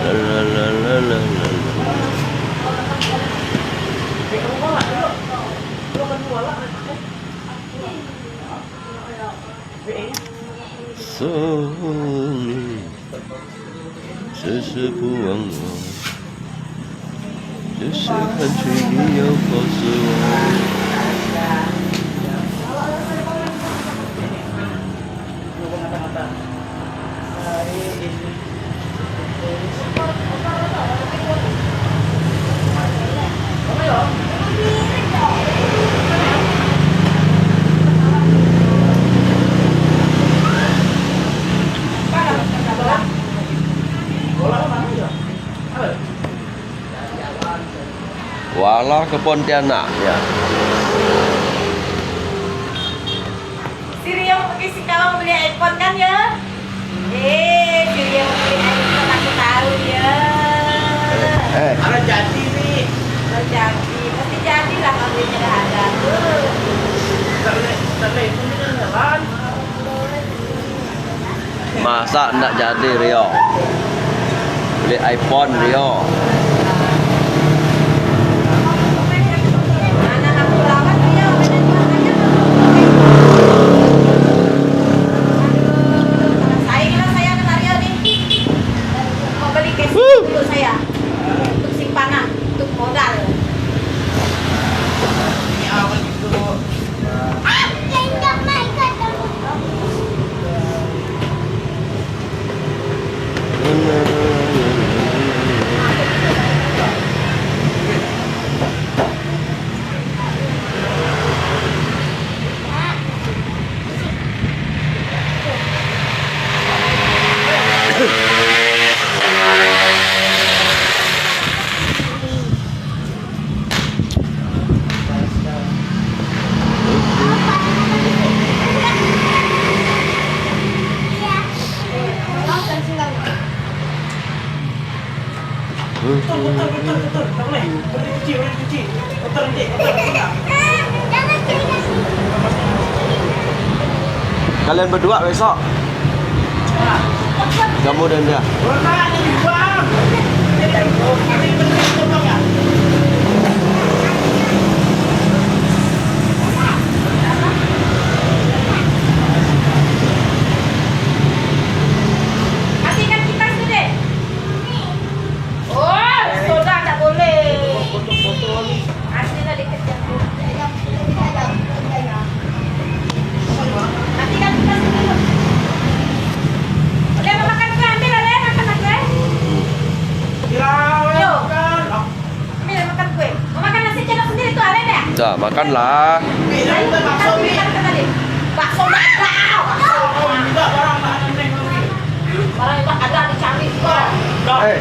La la la la la la la. Song. 只是不忘我，只是看去你又不是我。Alah, ke Pontianak, ya. Si Rio pergi Singkawang beli iPhone kan, ya? Eh, si Rio beli iPhone, aku tahu, ya. Eh. Ada jadi, Ri. Ada jadi. Pasti jadilah kalau duitnya dah ada. Tuh. Tak boleh, tak boleh. Itu ni kan jalan. Masa ndak jadi, Rio? Beli iPhone, Rio. Mau beli casing dulu saya. Untuk simpanan, untuk modal. Betul, betul, betul, betul. Tak boleh. Boleh cuci, boleh cuci. Betul, nanti. Betul, betul. Kalian berdua besok? Kamu dan dia? Matikan kipas tu, Dek. Oh, soda tak boleh. Asli dah dikit. Matikan kipas tu. Udah mau makan ke? Ambil lah, Dek, makan lagi, eh. Yo. Ambil makan kue. Mau makan nasi cendok sendiri tu, ada tak? Dah, makanlah. Ayo, makan kue, makan tadi. Bakso mahal. Barang tak ada dicari kau. Eh,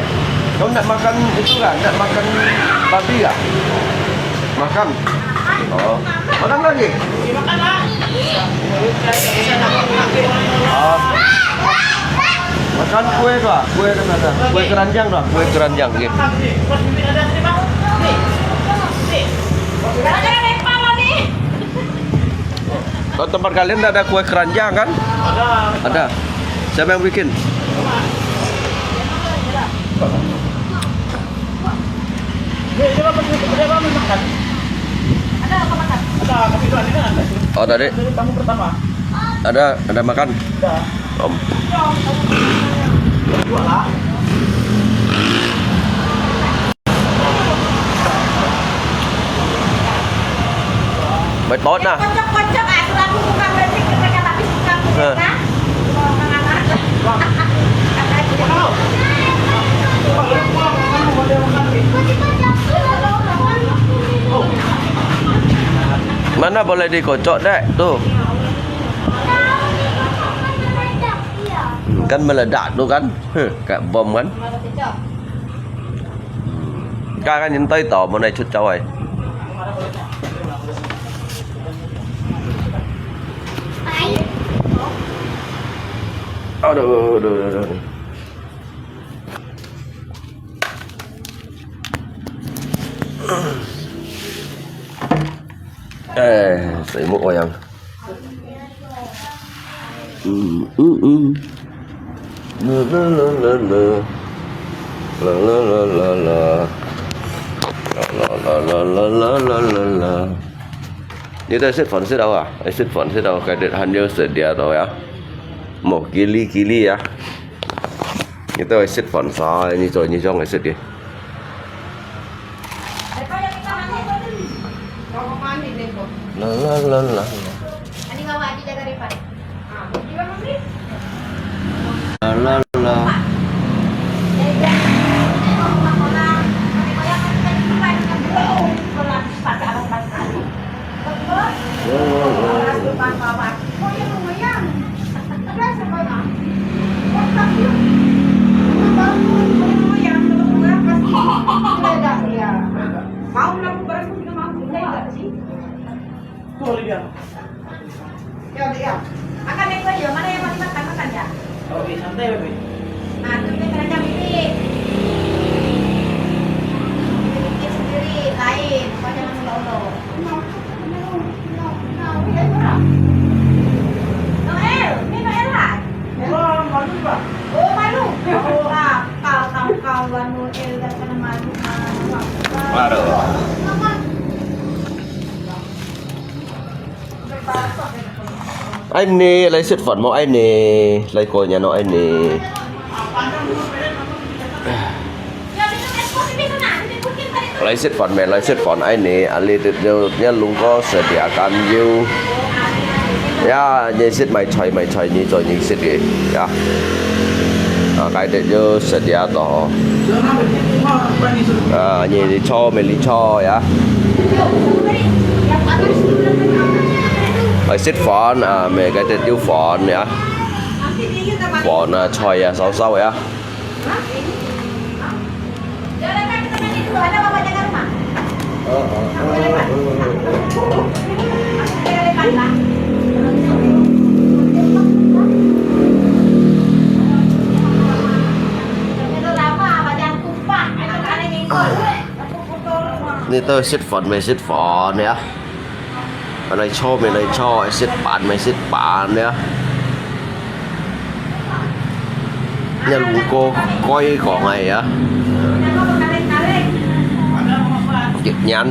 kau nak makan itu kan? Nak makan babi kan? Makan. Oh, makan lagi. Ah. Makan kue tu ah, kue kan ada. Kue keranjang tu ah, kue keranjang, nggih. Kalau tempat kalian ada kue keranjang kan? Ada. Siapa yang bikin? Dia, dia apa, dia apa makan? Ada apa makan? Ada, kami dua ni kan ada. Oh, tadi. Dari tamu pertama. Ada, ada makan? Ada. Om. Dua lah. Baik, tot nah. Kocok-kocok, ah, selaku tukang racing, mereka tapi suka, eh, kan? Mana boleh dikocok, Dek? Tu. Hmm, kan meledak tu kan? Huh, kayak bom kan? Kan, kan, nyentai tau, mana cut cawai. Aduh, aduh, aduh, aduh. Eh, saya mau wayang. Hmm, hmm, hmm. La, la, la, la, la. La, la, la, la, la. La, la, la, la, la. Ngitu ai sit phone sit au ah. Ai sit phone sit au, ka det han yo sedia to ya. Mo kili kili ya. Ngitu ai sit phone sa, ngitu, ngitu ai sit ke. La, la, la, la, la. La, la, la. Nah, itu dia kena cari. Bikin sendiri, lain. Kau jangan ulok-ulok. Noel, ini Noel lah. Oh, malu. Lah, kau, kau, kau, Noel, dah kena malu, malu. Aduh. Ai nè, 來食飯無？Ai nè，來過年咯，ai nè。來食飯咩？來食飯，ai nè，啊，你，你，你，你，龍哥食點甘油。呀，你食買菜，買菜，你做你食个，呀。啊，該啲就食點多。啊，你，你炒，咩，你炒呀。 來食飯啊，咩該啲有飯呀，飯啊，菜啊，燒燒呀。你都食飯咩？食飯呀。 來坐咩？來坐，食飯咩？食飯呀。你龍哥該講个呀。一年，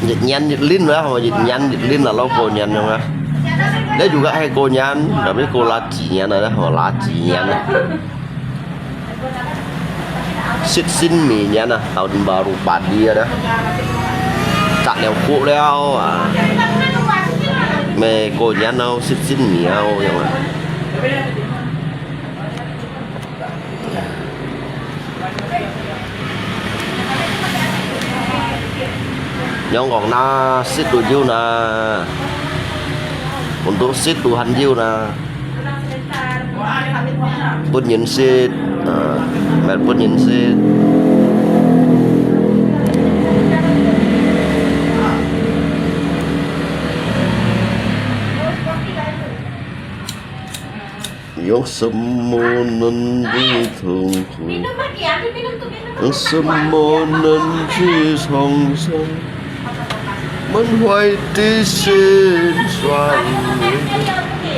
一年一輪啦，一年一輪啦，老過年樣啊。你如果係過年，tapi過哪幾年啊？吼，哪幾年啊？ 食新米年啊，tahun baru padi啊，摘了果了啊，咩過年咯，食新米啊，樣啊。樣講啦，食都有啦，untuk食都還有啦。 分人食，啊，免分人食。用什么能不痛苦？用什么能去创伤？满怀的心酸，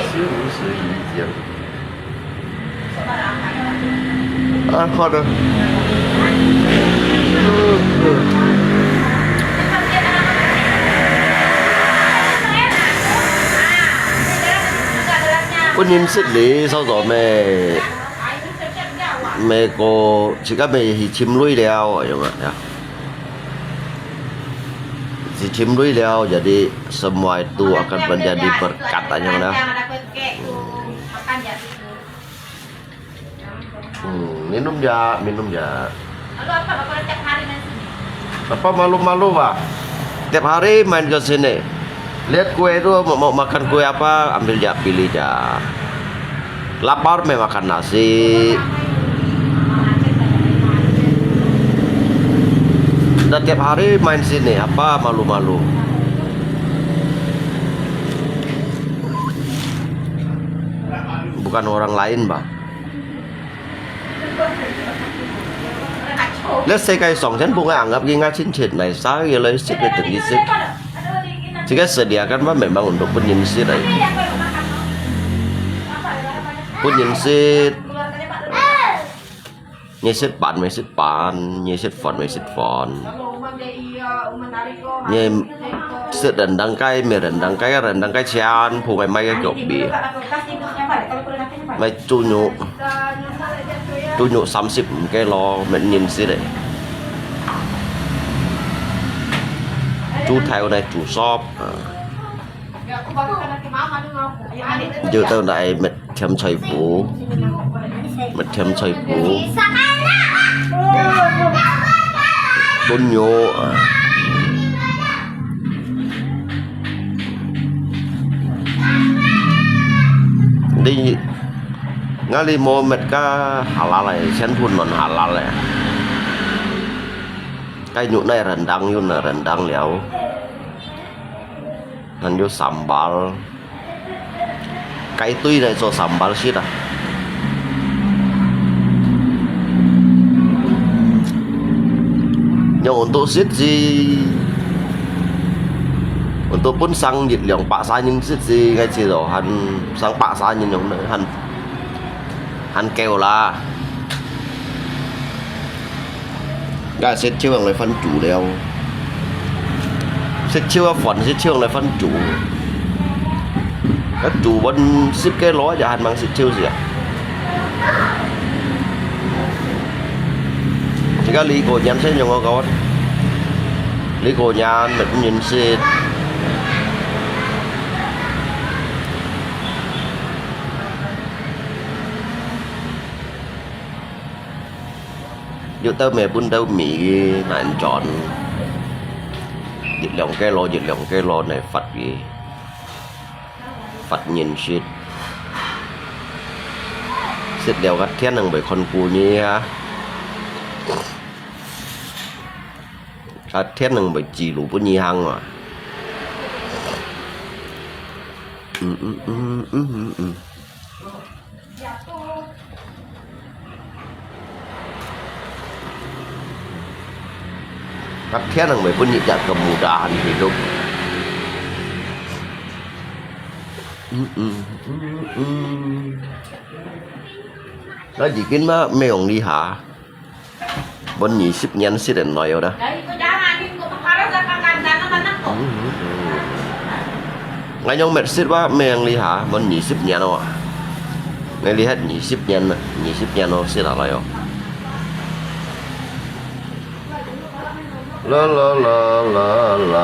是不是一样？ 啊，好的。分人食哩，少少咩？咩个，自家咩去尋鐳了，哎呀媽呀！去尋鐳了，jadi semua itu akan menjadi berkat aja mana. Hmm, minum ja, minum ja. Lalu apa, Bapak tiap hari main sini? Apa malu-malu, Pak? Tiap hari main ke sini. Lihat kue itu, mau, mau makan kue apa, ambil ja, pilih ja. Lapar, main makan nasi. Dah tiap hari main sini, apa malu-malu? Bukan orang lain, Pak. 這世界上全部个人合佢个親戚，來啥个來食个等佢食。這個sediakan mah memang untuk分人食來。分人食。你食飯，你食飯；你食飯，你食飯。 你食rendang雞，咩rendang雞，rendang雞全部係買个腳尾，買豬肉，豬肉三十五個咯，乜人食咧。豬頭呢，豬sop，啊。就到來乜 甜菜脯，乜甜菜脯，燉肉啊。你，𠊎這無乜个halal咧，全部non halal咧。該肉呢，rendang，有呢，rendang了。 還有sambal，雞排隊來做sambal食啊。Yang untuk食係，untuk分生日兩百三人食係，𠊎知道，還生百三人用，還，還夠啦。 該食少人來翻煮了。食少啊飯，食少人來翻煮。該煮分十個羅，也還吂食少時啊。自家離過年先用个講，離過年乜毋認識。 有兜尾分兜尾个難轉，一兩個羅，一兩個羅來發个，發人食。食了个天能會看顧你啊，个天能會指路分你行啊。嗯嗯嗯嗯嗯嗯。 Kasian nang may bunyi jak kemudahan hidup. Mm-mm, mm-mm. Lagi kin ma mayong liha. Bon 二十年食得耐哦啦。嗯，嗯，嗯。𠊎用乜食哇，命哩哈，bon 二十年哦。𠊎哩係二十年啊，二十年哦，食下來哦。啦啦啦啦啦，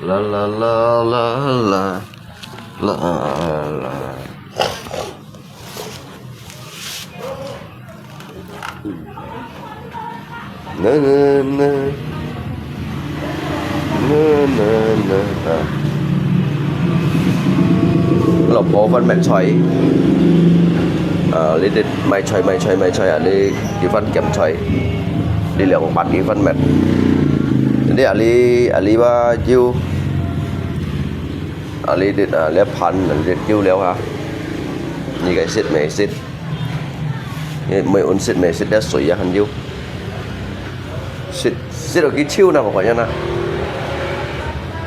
啦啦啦啦啦，啦啦。 老婆分乜菜，啊，呢啲買菜買菜買菜啊，呢幾番鹹菜，呢兩百幾分乜。呢啊呢啊呢哇要，啊呢啲啊呢盤啊呢要了哈，呢個食乜食。 每，每人食乜食得水啊，還有。食，食到幾臭呢，我講呀呢。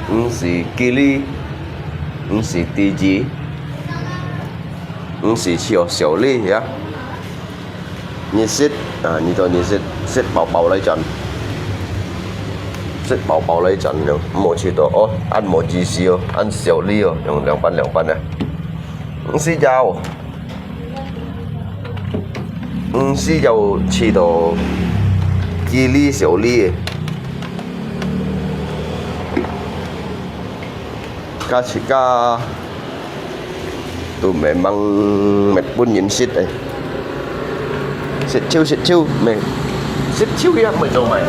毋係雞粒，毋係豬舌，毋係小，小粒呀。你食啊，你到你食，食飽飽來轉。食飽飽來轉，無食到哦，恁無意思哦，恁小粒哦，用兩半兩半啊。毋係呀哦。 毋係要食到雞粒小粒个。加自家都毋係吂乜分人食个。食少食少，乜 食少个也毋會做咩。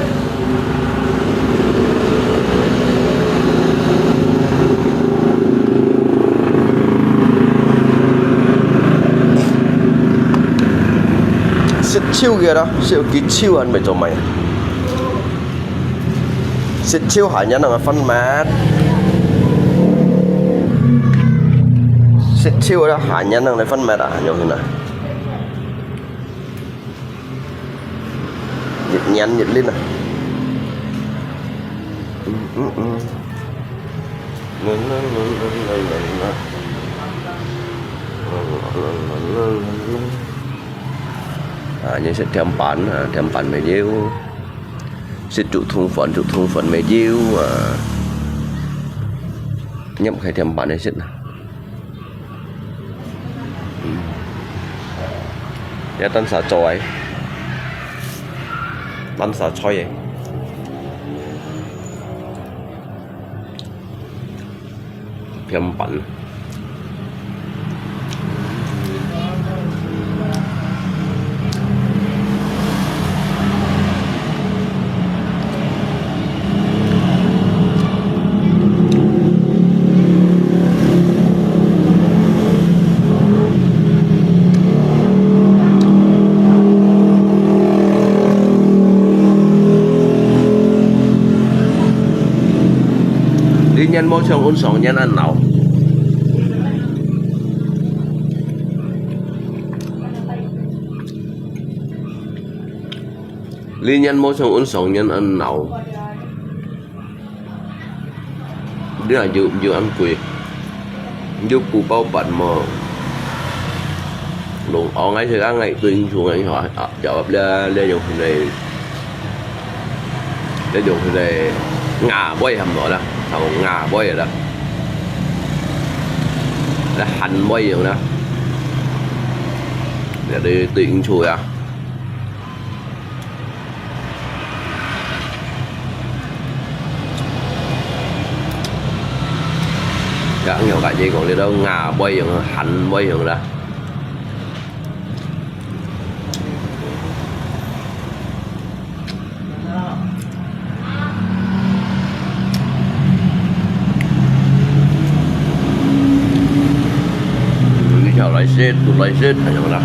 食少个啦，食幾少還毋會做咩。食少下年人个分別。食少个啦，下年人个分別啊，樣形啊。 一年一輪啊。嗯，嗯，嗯。啊，你食甜粄啊，甜粄乜有。食竹筒飯，竹筒飯乜有啊。入去甜粄來食啊。 嗯。這單儕做个，單儕菜个。甜粄。 這年無像恁上年恁鬧。這年無像阮上年恁鬧，你看有，有恁貴，有九包八無？弄，哦，𠊎係講𠊎對應出來，啊，啊，這，這用現在，這用現在瓦礫喊落啦，像瓦礫啦，這礆礇用啦，這對，對應出啊。 Ngă，有个人講這兜瓦礇用，礆礇用啦。 你就來食，就來食，係咪啦？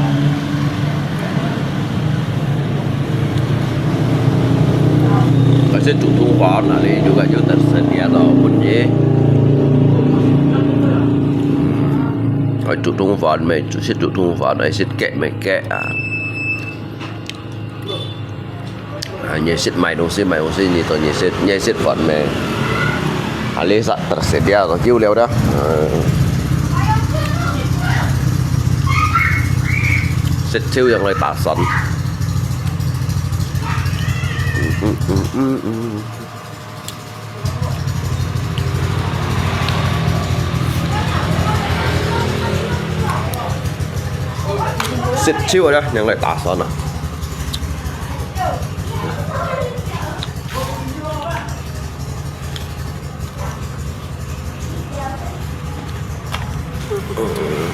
來食竹筒飯，哪裡有个有得食个咯，本地。嗯，來竹筒飯咩？食竹筒飯，來食雞咩雞啊？ 啊，你識買東西，買東西，你都你識，你識飯咩？啊，你煞得食了，都久了的。嗯。食少樣來打算。嗯，嗯，嗯，嗯，嗯。 食少了，正來打算啊。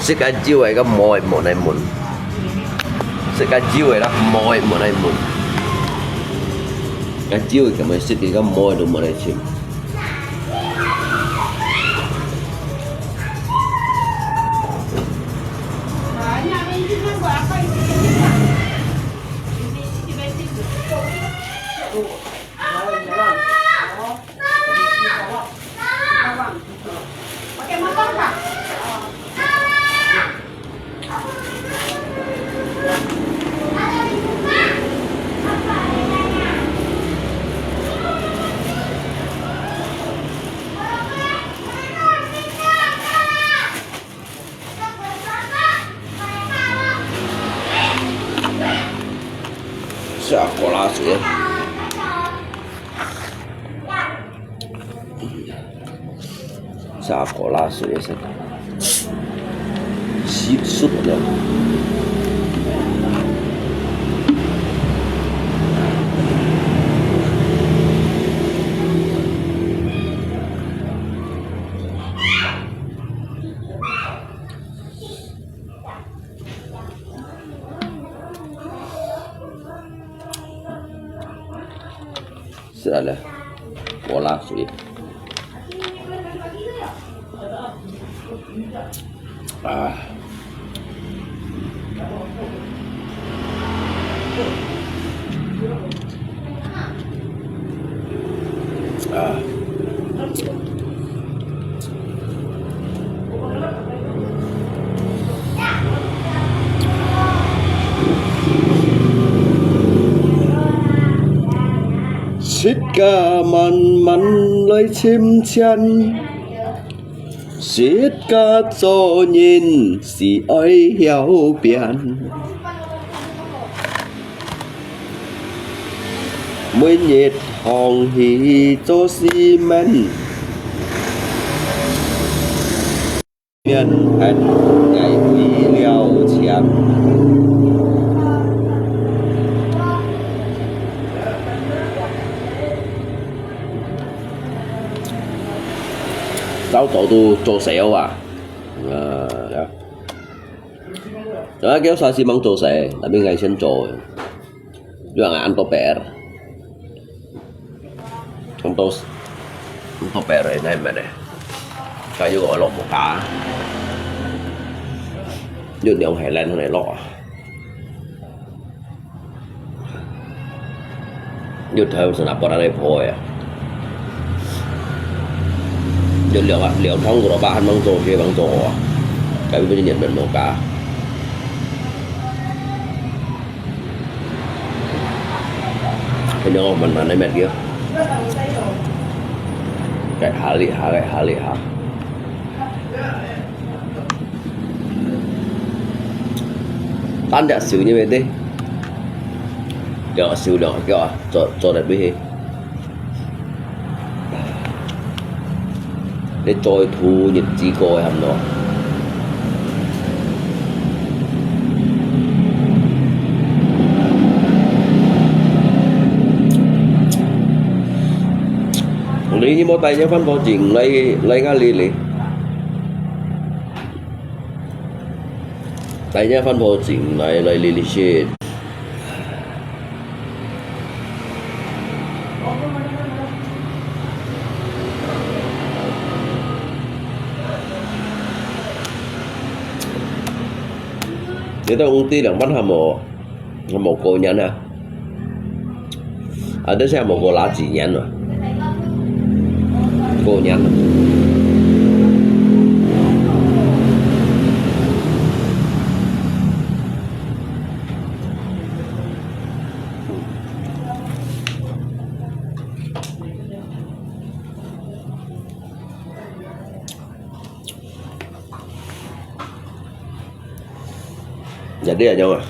食个少个，个無个無來問。食个少个啦，無个無來問。个少个，根本食个，个無个都無來尋。 食過啦，食。 Sa kola suya sa. Seafood na. Sa la. Kola suya. Ah. Ah. Sit ka man man lai chim chian. Sit ka cho nyin si oi hiao pian. Mui nyit hong hi cho si men. Mian hen ngai hui liao chiam. Tao tao tu cho sale ah. Aa, ya. Aa, kêu sa si mang cho sale, tapi ngai sian cho. Yuang an to per. An to, an to per nai mene. Kayu olo mo ka. Yu niong hai len ne lo. Yu thau sa na po na le po ya. Yu liao a, liao thong ko lo ba han mang zo, hie mang zo a. Ka bi bi nyen men mo ka. 你看，慢慢个搣个，該下哩下，該下哩下。單隻手呢，搣个，兩隻手兩隻腳啊，做做得搣去。 你再拖日子過个，喊喏。你有無帶隻番婆精來來𠊎這裡？帶隻番婆精來來這裡食。 你兜屋下兩班還無，還無過年啊？啊，這下無過哪幾年啊？過年啊？ Jadi恁樣啊，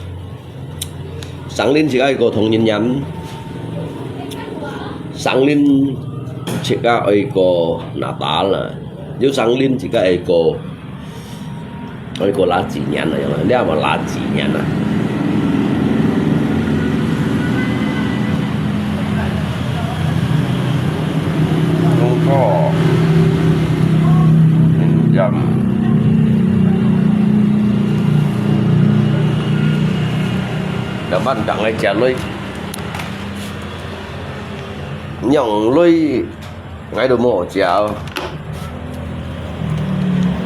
生日自家愛過同人年，生日自家愛過Natal啊，有生日自家愛過 愛過哪幾年啊？你還無哪幾年啊？中國，嗯，兩萬零个食鐳，用鐳 𠊎都無食，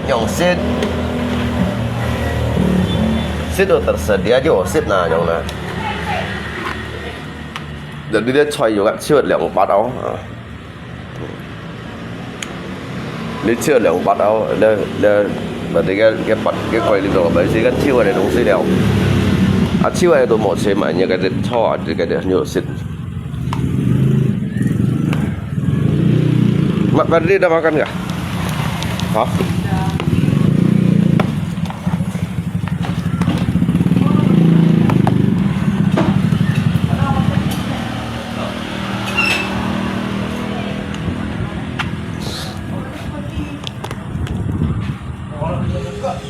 用食，食都得食，這就食哪用呢？這裡个菜有个超兩百哦，啊。你超兩百哦，這這，把這个个把个貴哩多，把這个超个東西了，啊，超个都無錢買，你个這菜啊，這个這有食。 Mak Fadli dah makan kah? Hah?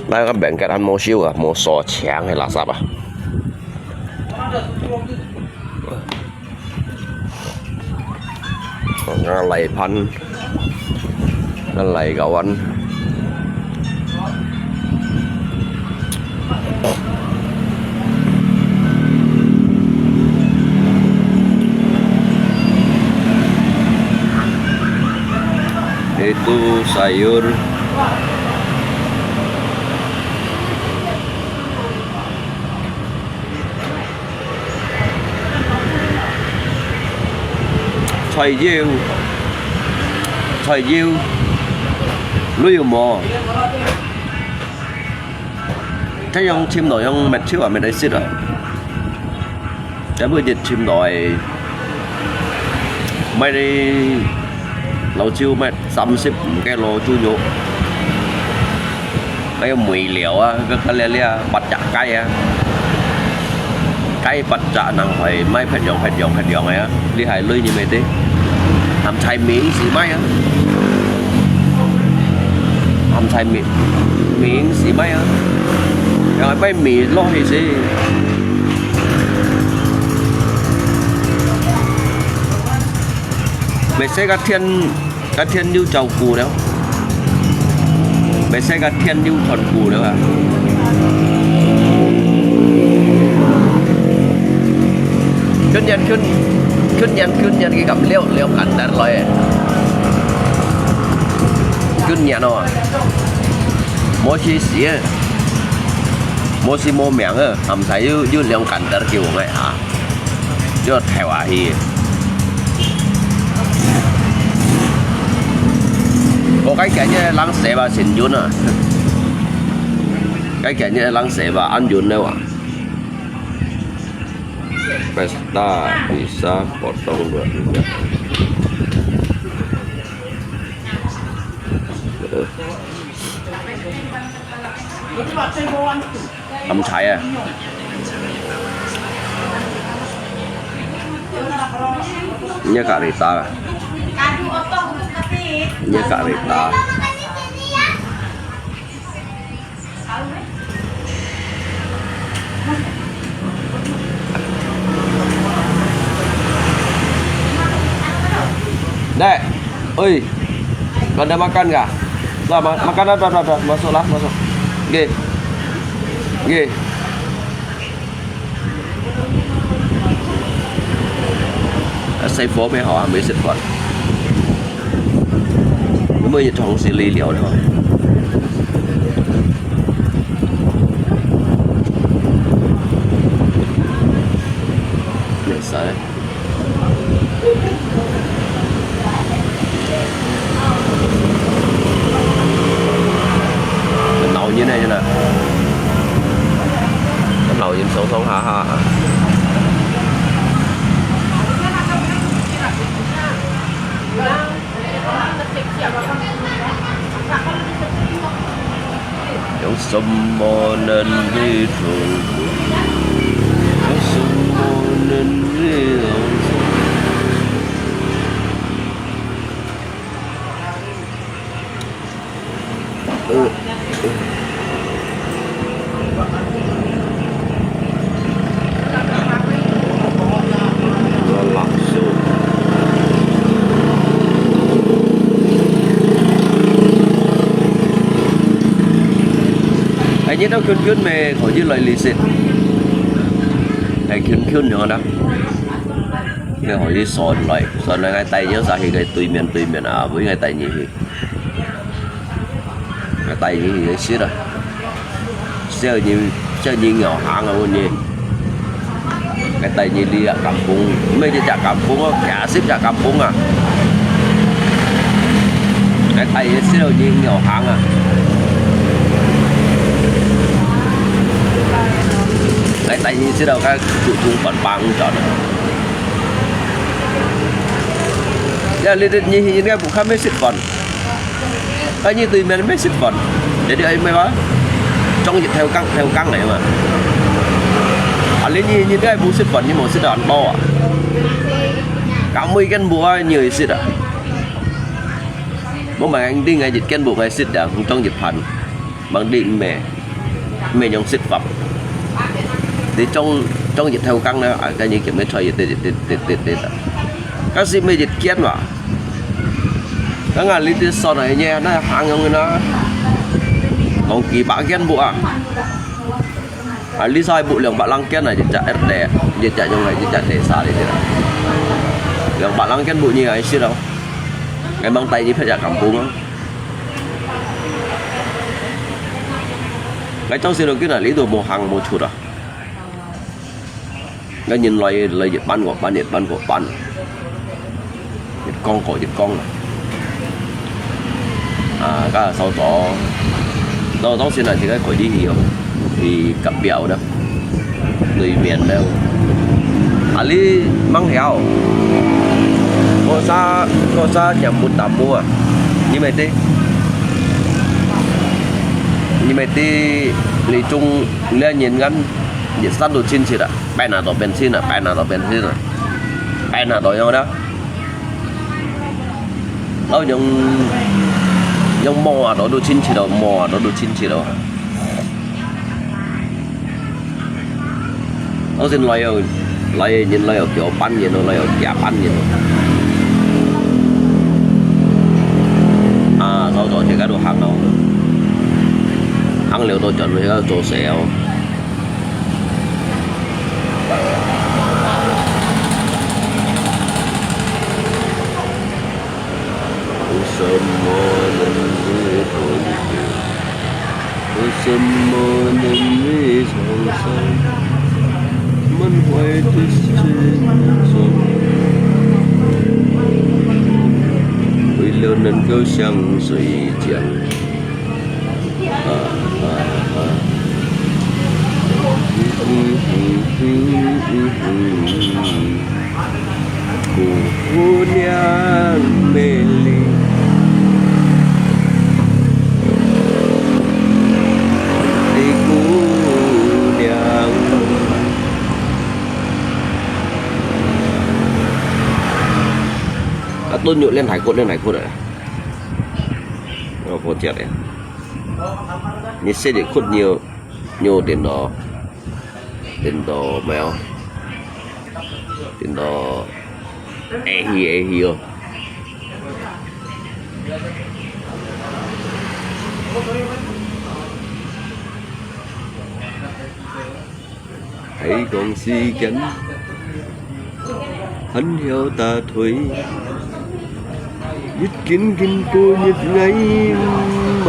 Nai kan bengket han mô siu ah, mô sò chhiang he lasa ah. Nga lai phan, nga lai kawan. Itu sayur. Chai yiu, chai yiu, lu yiu mo. Thế用chim nổi用mệt chiu à, mệt ai xít à. Thế bây giờ chim nổi, mai đi, lâu chiu mệt. Sắm xếp cái lô chú nhục. Cái mùi liều á, cái, cái lia lia, bạch chạ cái á. Cái bạch chạ năng phải mấy phép dòng, phép dòng, phép dòng á. Đi hai lưới như mày tí. Hàm thai miếng xí máy á. Hàm thai miếng, miếng xí máy á. Rồi mấy mì lô thì xí. Mày sẽ có thiên 該天有照顧了，袂使該天有看顧了啊。今年，今，今年，今年佢敢了，了簡單來。今年哦，無去死，無死無命啊，還毋使有，有了簡單叫我啊。 就跳下去。我該今日人踅啊，真遠啊。該今日人踅啊，恁遠了啊。Pesta bisa potong dua-dua. Am chai ah. Ini kareta. Ini kareta. Dek, oi, kau ada makan kah? Lah, ma-, makan, ada, ada, ada. Masuklah, masuk. Oke. Oke. 啊，細火咩，好啊，美食館。有沒有同事嚟聊聊？沒事。 鬧熱啊，真係。鬧熱上上下下。有什麼能力同，有什麼能力同。 呃，呃。我辣手。哎，你都近近咩？可以來旅行。哎，近近樣啦。你可以上來，上來，𠊎帶你上去个對面，對面啊，毋，𠊎帶你去。 𠊎帶你去食啊。少年，少年有行啊，問你。𠊎帶你去啊，甘榜，毋係一隻甘榜哦，幾十隻甘榜啊。𠊎帶你少年有行啊。𠊎帶你食到該祖宗飯包轉啊。 Ya，你，你，你應該bukan美食館。啊，你對面美食館。Jadi，哎，咩話？中日頭工，頭工來嘛。啊，你，你，你應該無食飯，你無食到恁飽啊？Kamu ikan buah，你有食啊？無買一定个一間無愛食啊，中日飯。 Mang đi mẹ, mẹ nhong xịt phập. Đi trong, trong dịch theo căng đó, à, cái gì kiểm tra thôi, tê, tê, tê. Cái gì mẹ dịch kiên mà. Cái ngà lý tê so này nhé, nó hàng nhong nó. Mong kỳ bạc kiên bộ à. À, lý sai bộ lượng bạc lăng kiên này, dịch chặt ép đẻ, dịch chặt nhong này, dịch chặt đẻ xa đi chứ. Lượng bạc lăng kiên bộ như ai xịt đâu. Cái mang tay như phải chặt cảm phung á. Cái trong xin đầu kia là lý đồ màu hàng màu chuột à. Cái nhìn loài, loài Nhật Bản của Nhật Bản của Nhật Bản. Nhật Công của Nhật Công à. À, cái sau đó, sau đó xin là chỉ cái khỏi đi hiểu. Thì cặp bèo đó. Tùy miền đâu. À, lý măng héo. Có xa, có xa nhằm muốn tạm mua. Như mày tí. Như mày tí, lý chung, lý nhìn ngắn, nhiệt sắt đồ chín xịt à. Bè nà tỏ bèn xin à, bè nà tỏ bèn xin à. Bè nà tỏ nhau đó. Ơ, nhung, nhung mò à, đó đồ chín xịt đâu, mò à, đó đồ chín xịt đâu. Ơ, xin loài ơ, loài nhìn loài ơ, kiểu bắn nhìn, loài ơ, kia bắn nhìn. À, sau đó thì các đồ hàng đâu. Hàng liều tôi chọn với các đồ xéo. Có什麼能力同你比？有什麼能力創造滿懷的心中？為了能夠像水一樣。啊，啊，啊。嗯，嗯，嗯，嗯，嗯，嗯。都有练海阔，练海阔的。我不讲了。你身体困，你有，你有点到，点到没有？点到，哎嘿哎嘿哦。 係講時間，還曉打退，日緊緊過日，𠊎毋會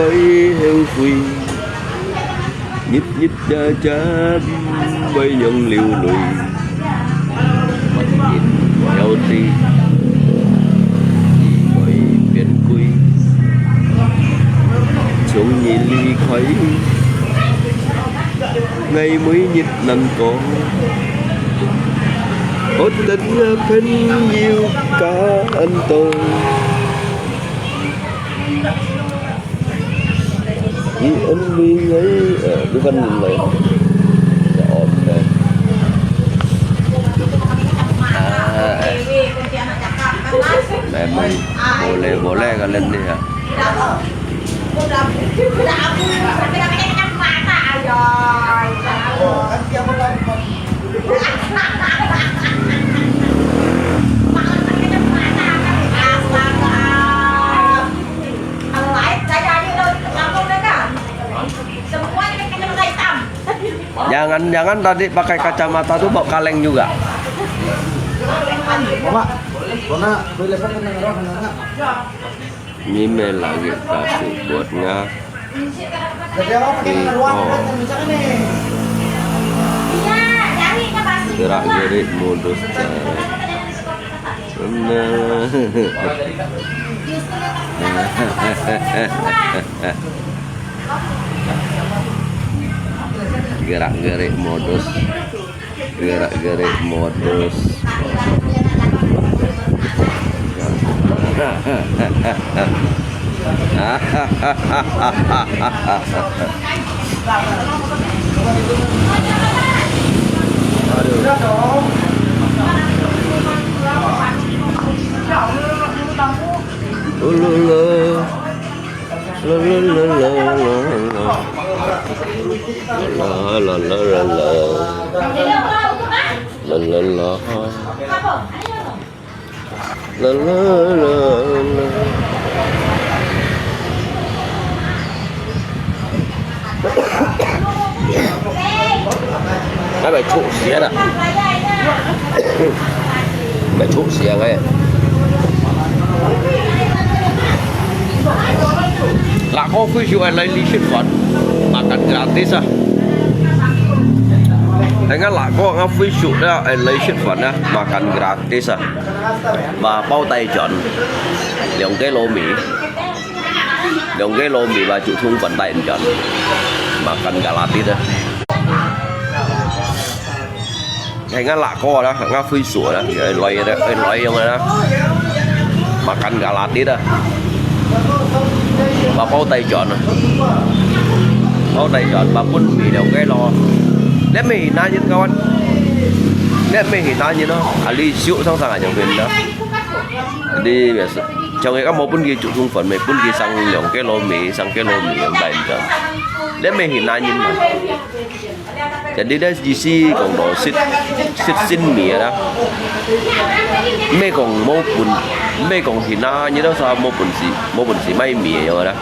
後悔，日日夜夜毋會用流淚。 萬年曉得，你會變歸，從你離開，𠊎每日難過，覺得那朋友感動。 你安慰𠊎，呃，bukan安慰。Ya, oke. Ah, eh. Memang boleh-boleh kalian ni ya. Jangan-jangan tadi pakai kacamata tu bawa kaleng juga. Mak, kona boleh pakai nang roh nang. Ni me lagi kasih buat nga. Jadi apa pakai nang roh nang misalkan ni? Gerak-gerik modus cara. Benar. Gerak-gerik modus. Gerak-gerik modus. Aduh. Ulala. La la la la la la. La la la la la. La la la. La la la la. Ai, bai chuk siat ah. Bai chuk siat ai. Lak ko Fuisuk ai lai li sit fun. Makan gratis ah. Hai ngah lak ko ngah Fuisuk dah ai lai sit fun ah. Makan gratis ah. Ba pau tai chon. Liang ke lo mi. Liang ke lo mi ba chuk thung fun tai chon. Makan gratis ah. Hai ngah lak ko dah, ngah Fuisuk dah, lai dah, lai yang dah. Makan gratis dah. Ba pau tai chon ah. Pau tai chon, ba pun mi liang ke lo. Liang me hina nyin kawan. Liang me hina nyin lo. Ali siu sang sang aja pun dah. Jadi biasa. Chang ka mo pun ki chuk thung fun, me pun ki sang liang ke lo mi, sang ke lo mi yang tai chon. Liang me hina nyin lo. Jadi dah isi kong do sit, sit sin mi dah. Me kong mo pun, me kong hina nyin lo sa mo pun si, mo pun si mai mi yang dah.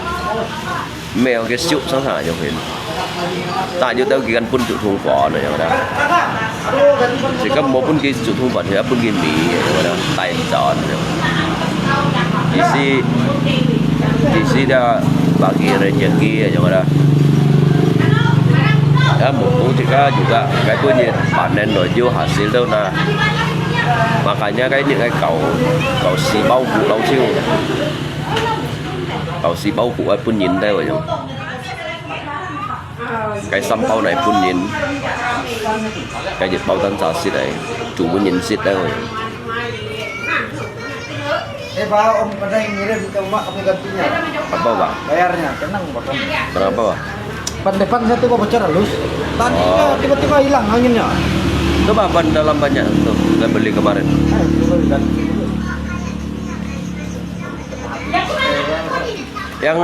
Me kong ke siu sang sang aja pun. Ta ju tau ki kan pun chuk thung fun yang dah. Sikap mo pun ki chuk thung fun, ya pun ki mi yang dah. Tai chon. Isi, isi dah bagi rezeki yang dah. Ya, mumpung kita juga, kai pun ni panen lo ju hasil tu nah. Makanya kai ni kai kau, kau si bau ku lau siu. Kau si bau ku ai pun nyin tai wa yang. Kai sam pau nai pun nyin. Kai jet pau tan sa sit ai. Chu pun nyin sit tai wa yang. Eh, Pak, Om, ada yang ngirim ke rumah kami gantinya. Apa, Pak? Bayarnya, tenang, Pak. Berapa, Pak? Ban depan satu kok bocor halus. Tadi Oh. Tiba-tiba hilang anginnya. Coba ban dalam banyak tuh, saya beli kemarin. Eh, coba lihat. Yang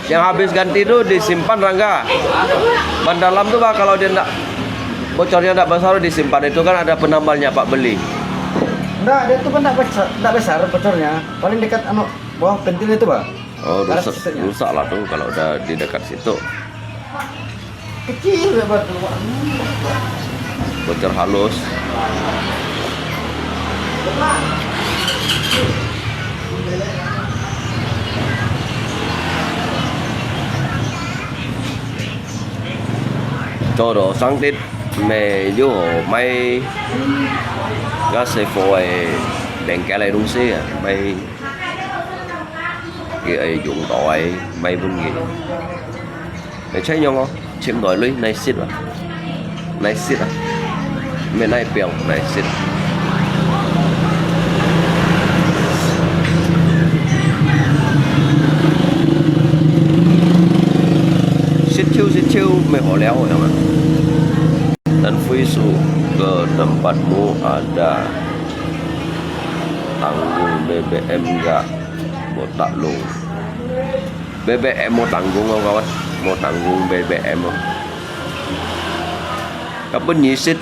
yang habis ganti tu disimpan, Rangga. Ban dalam tu, bah, kalau dia ndak, bocornya ndak besar, disimpan. Itu kan ada penambelnya, Pak, beli. Ndak, dia tu kan ndak besar, ndak besar bocornya. Paling dekat anu, bawah pentil itu, bah. Oh, rusak, rusak lah tu kalau udah di dekat situ. Kecil ya, Pak. Bocor halus. Cho đó sáng Tết mẹ vô mai ngã xe phố ai đèn cái này đúng xe à mai cái ai dùng đó ai mai vun gì. Nai chai nyong o, chim doi lui, nai sit a. Nai sit a. Mê nai piong, nai sit. Sit chiu, sit chiu, mê hò liao yong a. Dan fui su ke tempatmu ada tanggung B B M gak? Mo tak lung. B B M mo tanggung o kawan, mo tanggung B B M o. Ka bun nyi sit,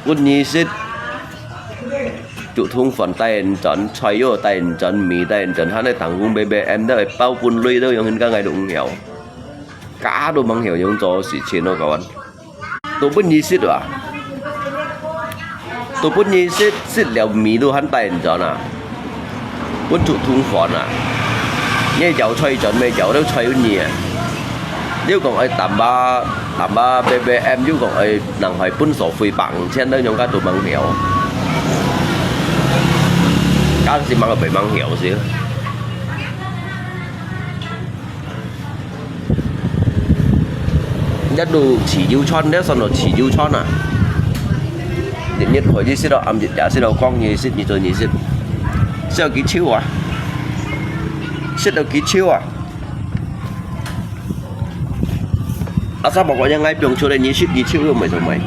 bun nyi sit. Chu thung phòn tai en chon, choi yo tai en chon, mi tai en chon, han ai tanggung B B M da ai pao bun lui da yong hin ka ngai du ng hiao. Ka du mang hiao yong cho si chin o kawan. Tu bun nyi sit wa. Tu bun nyi sit, sit liao mi tu han tai en chon a. Bun chu thung phòn a. Nyi yau choi chon me yau liao choi bun nyi a. Liu kong ai tam ba, tam ba B B M liu kong ai nang hoi bun so fui bang chien liao yong ka du mang hiao. Ka si mang bai mang hiao si. Nhất du chỉ dấu chân đấy, xong rồi chỉ dấu chân à. Nhất nhất khỏi đi sit đâu, âm dịch đã sit đâu, con như sit, như tôi như sit. Sit đâu ký chiếu à? Sit đâu ký chiếu à? À sao bảo gọi cho ngay biong chiếu đây, như sit, như chiếu luôn mày rồi mày.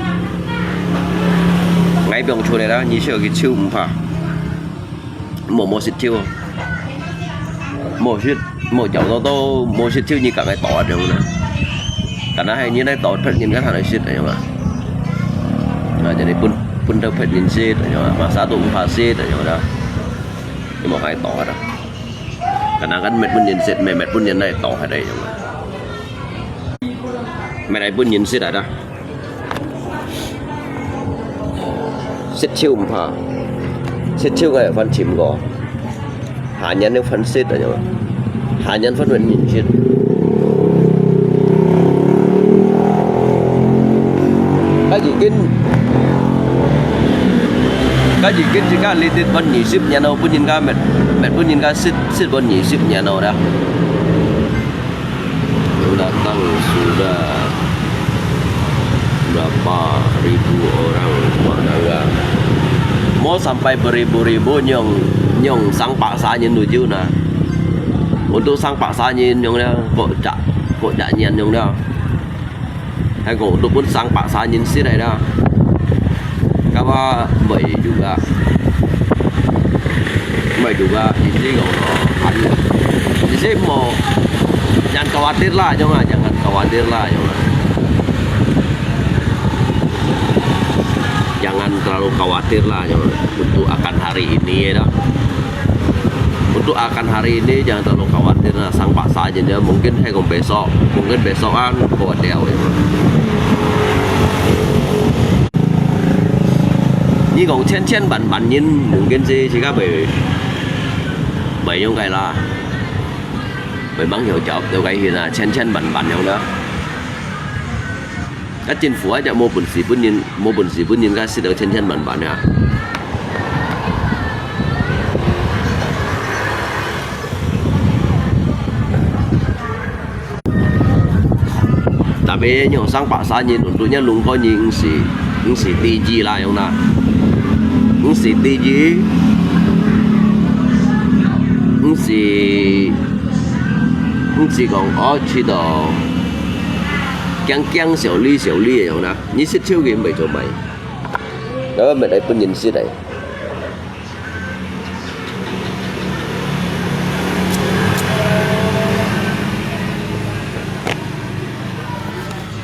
Ngay biong chiếu đây đó, như sit đâu ký chiếu không phải. Mo mo sit chiu. Mo sit, mo jauh to to, mo sit chiu nyi kang ai to adeng na. Karena hai nyi nai to phet nyin kan han ai sit ai ma. Na jadi pun pun tau phet nyin sit ai ma. Masa tu umpa sit ai ma. Ni mo hai to ada. Karena kan met pun nyin sit, met met pun nyin nai to ada ai ma. Met ai pun nyin sit ada. Sit chiu mpha. Sit chiu ngai phan chim ko. Hà Nhắn nếu phan sit rồi. Hà Nhắn phan mình nhìn sit. Cái gì kinh? Cái gì kinh chỉ có lý thuyết phan nhị sip nhà nô pun nhìn ka met, met pun nhìn ka sit, sit phan nhị sip nhà nô đó. Datang sudah berapa ribu orang Mak Nangga. Mo sampai beribu-ribu nyong, nyong sang paksa nyin nuju na. Untuk sang paksa nyin nyong na, kok cak, kok cak nyin nyong na. Hai kok untuk pun sang paksa nyin sit ai na. Kapa mai juga. Mai juga, isi kok, isi mo, jangan khawatir lah, nyong ah, jangan khawatir lah, nyong ah. Jangan terlalu khawatir lah, nyong ah. Untuk akan hari ini ya dah. Untuk akan hari ini jangan terlalu khawatir lah, sang paksa nyin ya, mungkin hai kong besok, mungkin besok an khawatir ya. Nyi kong千千萬萬人，mungkin si，si ka bai，bai nyong kai la，bai mang hiao jawab tau kai hin a，千千萬萬nyong la。該政府啊，就無本事分人，無本事分人家食到千千萬萬啊。 Tapi nyong sang paksa nyin untuk nya lungko nyin ngsi, ngsi tiji lah nyong na. Ngsi tiji, ngsi, ngsi kong o chi to, kiang kiang siau li siau li nyong na. Nyi sit chiu ke mbai cho mai. Nama mbai dai pun nyin sit dai.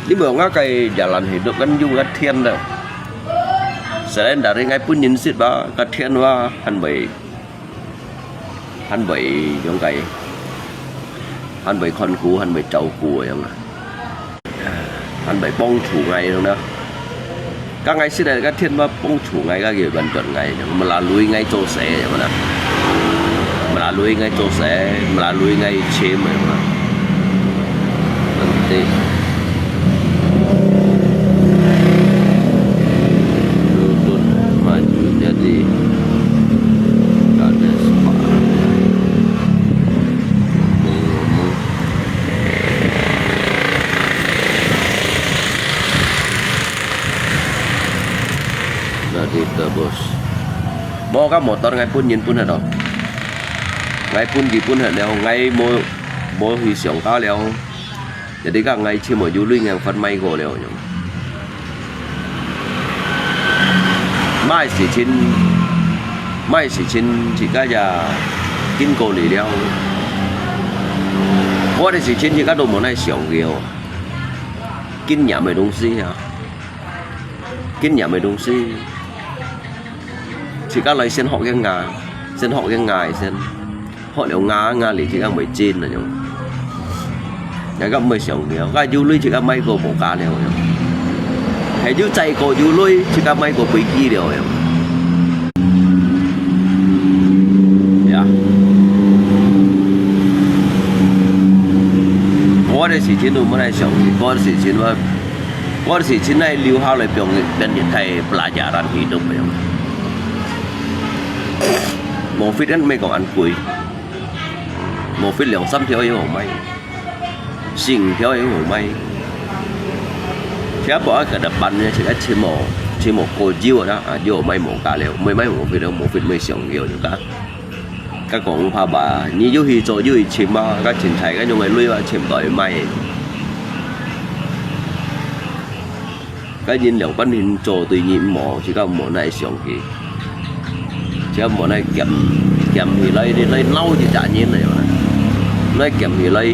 你無𠊎个jalan hidup kan有个天个。Selain dari ngai pun nyin sit ba，个天哇，還會，還會用个，還會看顧，還會照顧个樣啊。 還會幫助𠊎樣呢。Ka ngai sit个天嘛幫助𠊎，ka有完全ngai，melalui ngai做事个嘛啦。Melalui ngai做事，melalui ngai chim个嘛。Nanti lutut maju jadi kades pak. Ngomong-ngomong. Dari tebus. Mo ka motor ngai pun nyin pun hat to. Ngai pun ji pun hat liao, ngai mo, mo hi siang ka liao. Jadi ka ngai chim mo yu lui ngang fan mai ko liao nyong. Mai si chin, mai si chin chi ka ya kin ko li liao. Ko de si chin chi ka do mo nai siang liao. Kinh nghiệm个東西啊，經驗个東西，自家來先學个牙，先學个牙先，學了牙，牙了自家會進啊種。人家毋會想了，該有鐳自家買過無價了，係有載過有鐳自家買過飛機了。呀，我个事情都毋來想，我个事情我。 我是真愛留下來變，變一个pelajaran hidup个樣。無fit kan毋係講恁貴，無fit兩三條也好賣，四五條也好賣。Siapa ada depan呢，係个全部，全部過油啦，啊，又賣無價了，賣賣無fit了，無fit賣上油就價。 Ka講怕吧，你又去做又去尋啊，ka清彩，ka用个鐳啊，尋到會賣。Ka人兩班人做對你無，自家無哪會想去，自家無哪會減，減起來，你來鬧一隻人來嘛，哪會減起來。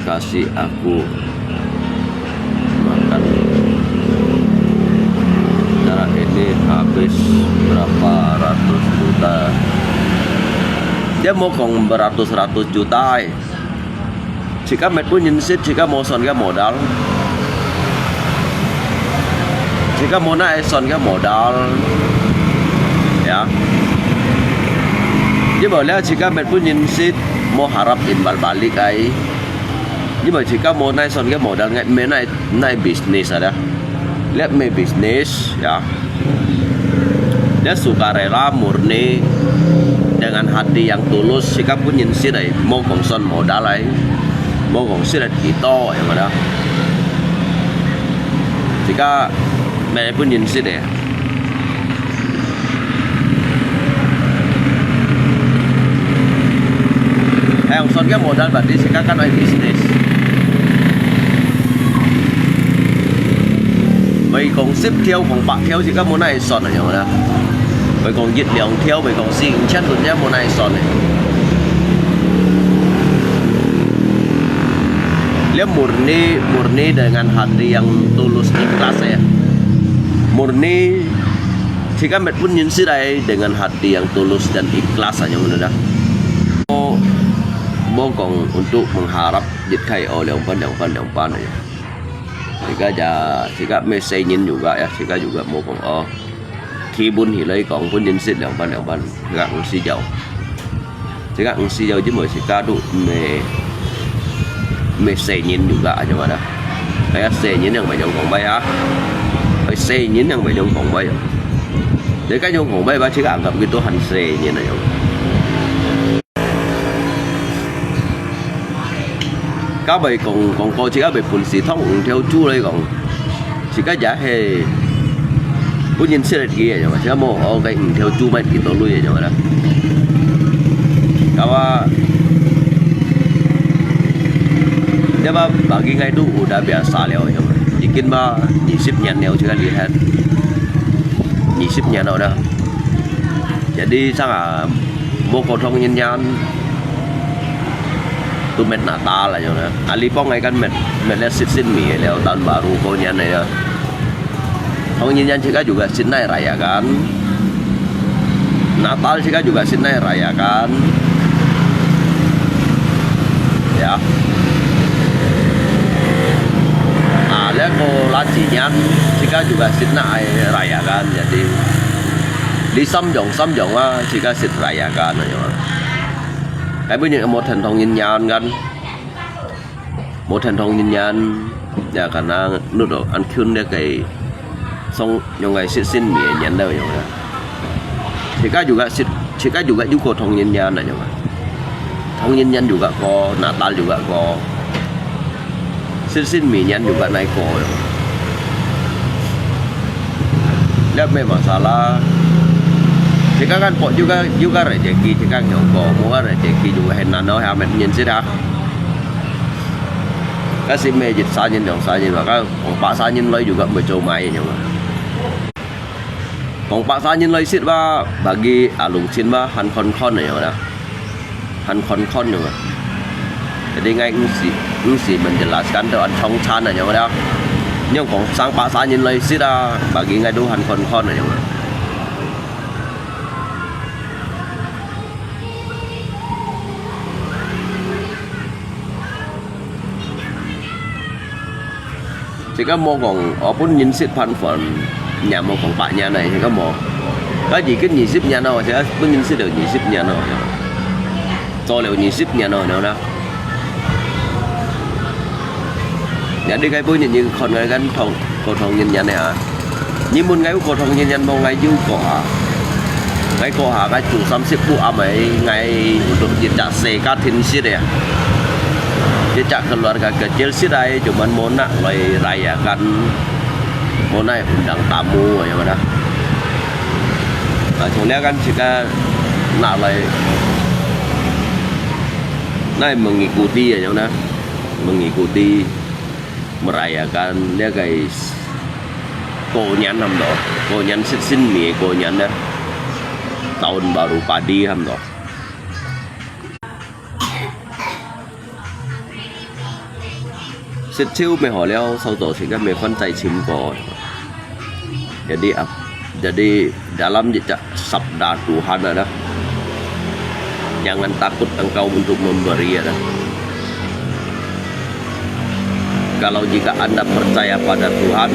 Kasih aku makan. Cara ini habis berapa ratus juta. Dia無講beratus-ratus juta欸. Jika mét pun nyin sit, jika無算个modal. Jika無哪會算个modal. Ya. Dia boleh jika mét pun nyin sit, 無 harap imbal balik ai. Ni ba jika 無哪會算个modal，ngai，meh哪會，哪會business ada. Lihat meh business, ya. Lihat sukarela murni dengan hati yang tulus, jika pun nyin sit ai, 無講算modal ai, 無講sit ai幾多，有無啦？Jika meh pun nyin sit ai. Hay ang son ka modal berarti sika kan ai business. Mei kong sip thiau, kong pak thiau sika mo nai son ayong na. Mei kong yit liang thiau, mei kong sing chan tun thiau mo nai son eh. Lia murni, murni dengan hati yang tulus ikhlas ya. Murni Jika mét pun nyin sit ai dengan hati yang tulus dan ikhlas ayong na. Mo, mo kong untuk mengharap dit kai o liang pan, liang pan, liang pan ayong. Jika ja, jika meh sei nyin juga ya, jika juga mo kong o. Khi bun hi lai kong pun nyin sit liang pan, liang pan, gak si jau. Jika eng si jau jin mo sika tu meh, meh sei nyin juga ayong ada. Kaya sei nyin yang banyak kong bai ah. Bai sei nyin yang banyak kong bai. Jika yang kong bai ba jika anggap gitu han sei nyin ayong. Ka bai kong, kong ko jika bai pun si thong eng thiau chu lai kong. Jika ja he pun nyin sit ki ayong, jika mo o kai eng thiau chu mai ki to lui ayong ada. Kawa, dia ba bagi ngai tu udah biasa liao ayong. Ikin ba 二十年 liao jika lihat. 二十年 liao dah. Jadi sang ah mo ko thong nyin nyan. 都滅Natal啦，樣啦。啊，你幫𠊎kan滅，滅了食先米了，tahun baru過年了。Tahun Baru自家juga sit nai rayakan. Natal自家juga sit nai rayakan. Ya. Ah, lihat ko lagi nian, zika juga sit nai rayakan, jadi. Di samjong, samjong ah, zika sit rayakan, ayo. Tapi ni mo Thong Yin Nian kan. Mo Thong Yin Nian, ya, karena nut an khun dia kai song yong kai sit sin mi nian dau yong ya. Zika juga sit, zika juga juga Thong Yin Nian na yong. Thong Yin Nian juga ko, Natal juga ko. Sit sin mi nian juga nai ko yong. Lihat me masalah. Zika kan po juga, juga rezeki, zika nyong ko, mo kan rezeki juga hen nano ya met nyin sit ha. Kasi me jit sa nyin yong sa nyin ba, ka kong pa sa nyin loi juga mo jo mai yong. Kong pa sa nyin loi sit ba, bagi alung chin ba, han kon kon yong da. Han kon kon yong. Jadi ngai ngsi, ngsi menjelaskan tu an chong chan yong da. Nyong kong sang pa sa nyin loi sit a, bagi ngai tu han kon kon yong. Zika mo kong, oh, pun nyin sit phan fon, nya mo kong pa nya nai, zika mo. Ka ji kin nyi sip nya no, zika pun nyin sit liu nyi sip nya no, zo liu nyi sip nya no, no na. Nya di kai pun nyin nyin kon ngai kan thong, ko thong nyin nya ne ha. Nyi mun ngai u ko thong nyin nyan mo ngai yu ko ha. Ngai ko ha ngai tu sam sip pu am ai ngai untuk jit jak se ka thin sit ya. Jit jak keluarga kecil sit ai cuman mo nak loi rayakan. Mo nai undang tamu ya mana. Nah, cuma kan kita nak loi nai mengikuti ya, yang na mengikuti merayakan dia guys. Ko nyan ham to, ko nyan sit sin mi ko nyan na. Tahun baru padi ham to. Sit chiu me ho liao, sau to sing kan me fan zai chim ko. Jadi ap, jadi dalam jejak sabda Tuhan ada. Jangan takut engkau untuk memberi ada. Kalau jika Anda percaya pada Tuhan,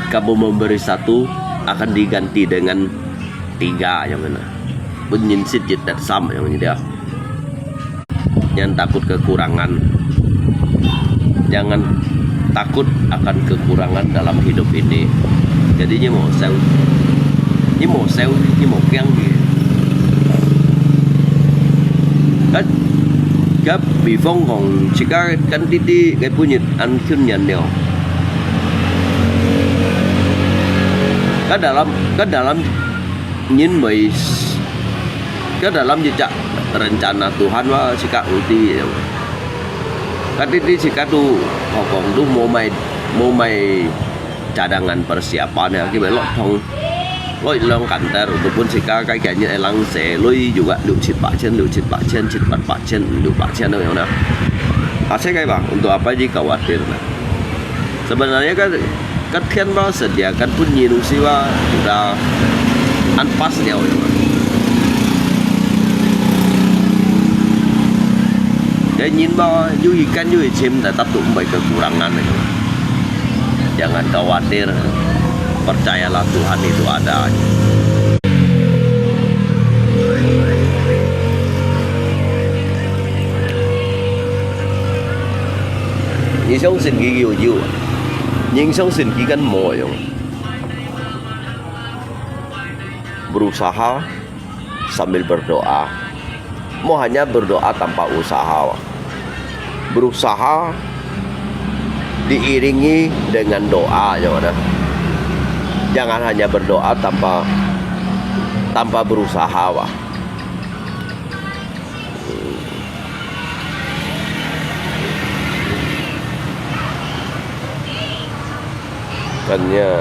kamu memberi satu akan diganti dengan tiga yang mana. Pun nyin sit jit dat sam yang mana dia. Jangan takut kekurangan. Jangan takut akan kekurangan dalam hidup ini. Jadi nyi mo sel, nyi mo sel, nyi mo kiang di. Kan, kan 比方講，自家kan titi cái bunyi ăn khiêm nhận điều. Kan dalam, kan dalam nhìn mới Ka dalam jejak rencana Tuhan wa sika uti. Ka titi sika tu hokong tu mo mai, mo mai cadangan persiapan ya, kibai lok thong, lok long kanter, untuk pun sika kai kian nyen elang se, lui juga 六七百千, 六七百千, 七八百千, 六百千 tu yang na. Asai kai bang, untuk apa ji khawatir na. Sebenarnya kan Kan Tuhan ba sediakan pun nyi nusi ba sudah an pas liao ya. Jadi nyin ba yu ikan yu icim tetap tu mbai kekurangan ya. Jangan khawatir. Percayalah Tuhan itu ada. 你相信佢有有啊？你相信佢跟無用？Berusaha sambil berdoa. Mo hanya berdoa tanpa usaha. Berusaha diiringi dengan doa, ya mana? Jangan hanya berdoa tanpa tanpa berusaha, wah. Kan ya.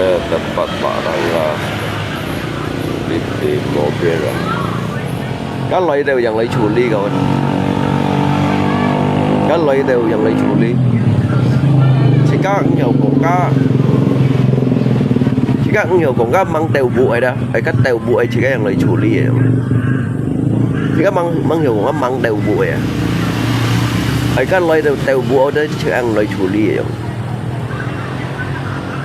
Tempat Pak Rangga B P mobil. Kan 佢兜樣來處理个，kan 佢兜樣來處理。自家毋曉講个，自家毋曉講个，吂兜步个啦，係个兜步个，自家樣來處理个。自家吂吂曉講个，吂兜步个，係个來兜兜步个，自家樣來處理个。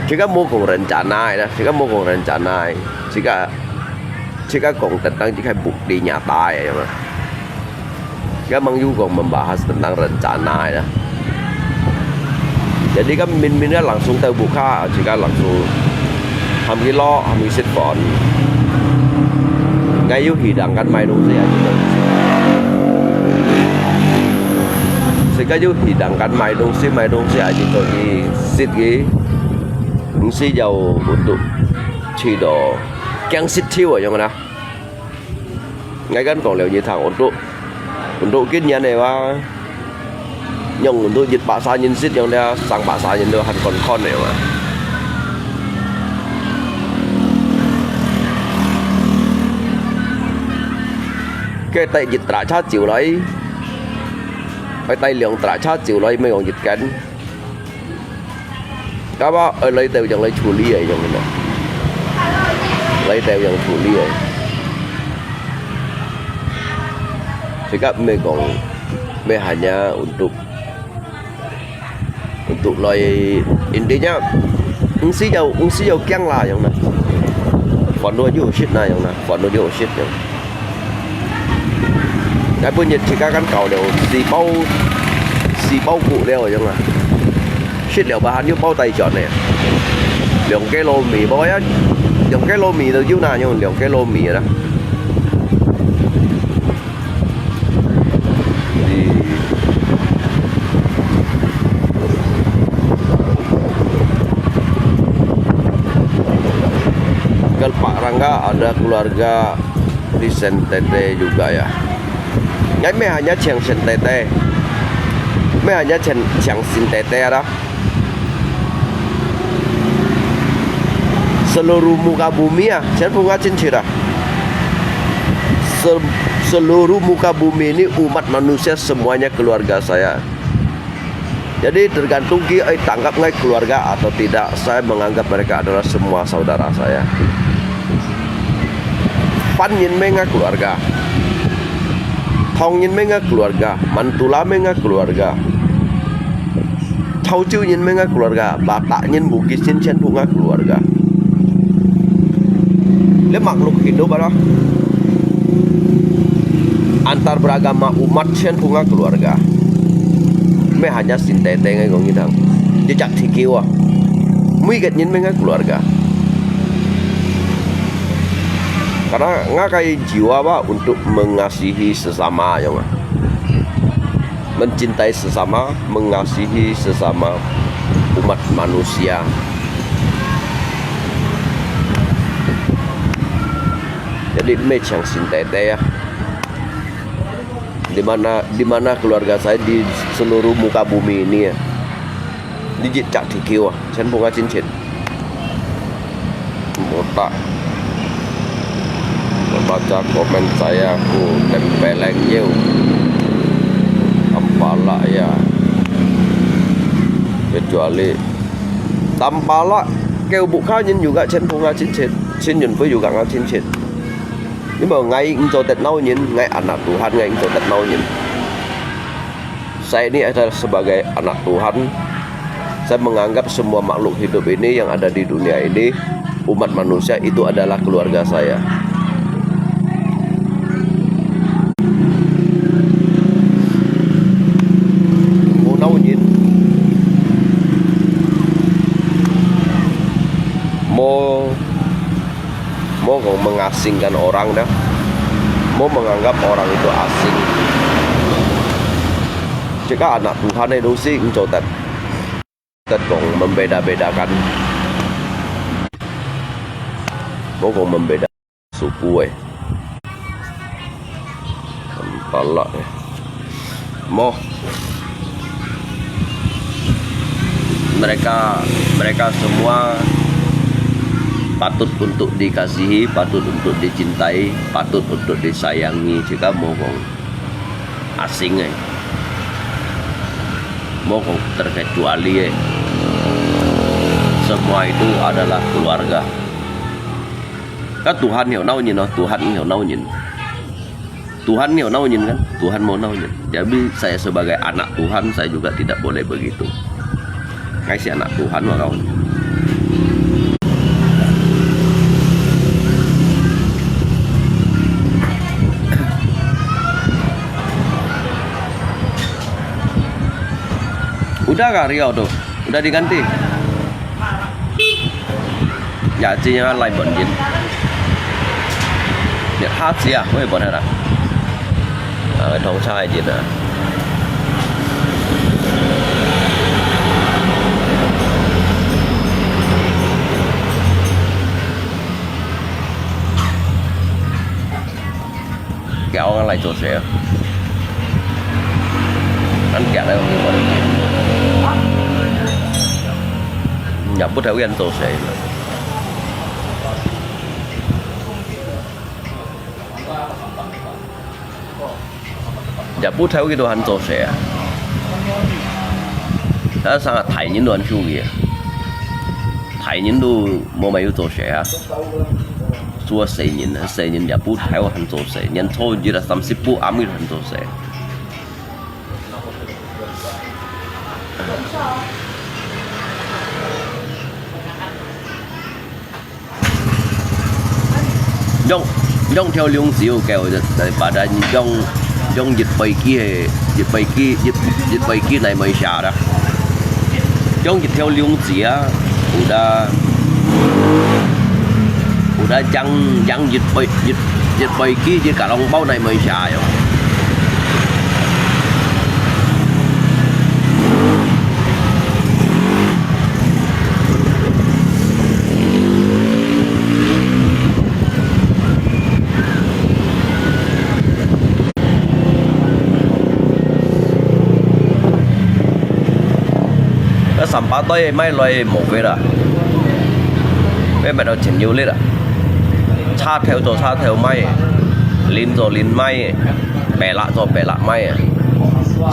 自家無講rencana啦，自家無講rencana，自家自家講tentang自家bukti nyata个，有無？自家吂有講membahas tentang rencana啦。Jadi kan明明个langsung兜步个，自家langsung喊佢落，喊佢sit phone。𠊎有hidang kan買東西啊，自家有hidang kan買東西，買東西啊，自家去sit佢。 毋使有untuk去到驚sit頭个樣啦。𠊎kan講了你聽，untuk untuk今年个話，用untuk一百三人sit樣了，三百三人都還看看个嘛。佢帶一台車走來，佢帶兩台車走來，毋係講一間。 Kapa，呃，來兜樣來處理个樣呢？來兜樣處理个。自家毋係講，毋係hanya untuk，untuk來，intinya，毋使有，毋使有驚啦樣呢。Phone都有shit那樣呢，phone都有shit樣。 該本日自家間搞了四包，四包谷了樣啊。食了吧，還有包帶轉呢。兩kilo米無呀，兩kilo米都有哪樣，兩kilo米啦。Kalau Pak Rangga ada keluarga di Sentete juga ya. Ngai meh hanya cheng Sentete. Meh hanya cheng, cheng Sentete ada. Seluruh muka bumi ah, chen punga chin chira. Se-, seluruh muka bumi ini umat manusia semuanya keluarga saya. Jadi tergantung ki ai tanggap ngai keluarga atau tidak, saya menganggap mereka adalah semua saudara saya. Pan nyin meh ngai keluarga. Thong nyin meh ngai keluarga. Mantula meh ngai keluarga. Thau Chiu nyin meh ngai keluarga. Batak nyin, Bugis nyin, chen pu ngai keluarga. Le makhluk hidup ada. Antar beragama umat chen pu ngai keluarga. Meh hanya Sentete ngai kong ngidang. Jejak tikiu ah. Mui ket nyin meh ngai keluarga. Karena ngai kai jiwa ba untuk mengasihi sesama yang ah. Mencintai sesama, mengasihi sesama umat manusia. Jadi meh cheng Sentete ah. Di mana, di mana keluarga saya di seluruh muka bumi ini ya. Di jejak tikiu ah, chen punga chin chin. Botak. Membaca komen saya ku tempeleng yeu. Tampalak ya. Kecuali Tampalak, keu buka nyin juga chen punga chin chin. Chin yun pui juga nga chin chin. Ni mau ngai ing cho tet nau nyin, ngai anak Tuhan ngai ing cho tet nau nyin. Saya ini adalah sebagai anak Tuhan. Saya menganggap semua makhluk hidup ini yang ada di dunia ini, umat manusia itu adalah keluarga saya. Mo nau nyin. Mo Mo kong mengasingkan orang dah. Mo menganggap orang itu asing. Jika anak Tuhan itu sih, engcau tet, tet kong membeda-bedakan. Mo kong membeda suku eh. Tampalak eh. Mo. Mereka, mereka semua Patut untuk dikasihi, patut untuk dicintai, patut untuk disayangi, jika mau kong asing eh. Mau kong terkecuali eh. Semua itu adalah keluarga. Kan Tuhan 曉鬧人哦，Tuhan 曉鬧人。 Tuhan 有鬧人 kan? Tuhan 無鬧人. Jadi saya sebagai anak Tuhan, saya juga tidak boleh begitu. Ngai si anak Tuhan, wa kawan. Udah kah Rio tu? Udah diganti? Ya, 今天來問人。你下次啊，可以問下啦。啊，通常个人啊。 教我來做事啊。恁遽來，也毋知佢做事。也毋知佢做事啊。但係大人都恁手个，大人都無麼个有做事啊。 做細人，細人也毋知還做事，年初一啊、三十不暗佢還做事。用，用條龍子有夠，把它用，用一飛機个，一飛機，一，一飛機來買下啦。 用一條龍子啊，有得，有得養，養一飛，一，一飛機，一架龍包來買下喲。 該三百對賣來無幾啦，愛賣到盡有力啊！車頭做車頭賣，輪做輪賣，白蠟做白蠟賣，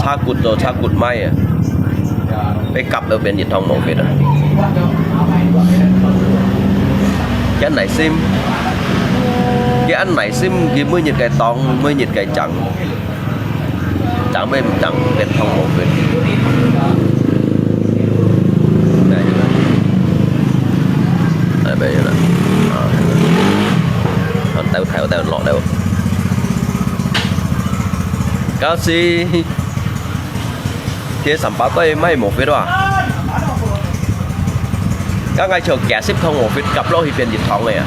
車骨做車骨賣，愛夾到變一通無幾啦！佢恁耐心，佢恁耐心，佢每日个當，每日个整。 長輩長輩痛我會。哎，沒有了。啊，啊，帶帶帶落了。假使，這三百對賣無幾多啊？ 該𠊎就幾十桶河粉夾落去變一桶个啊！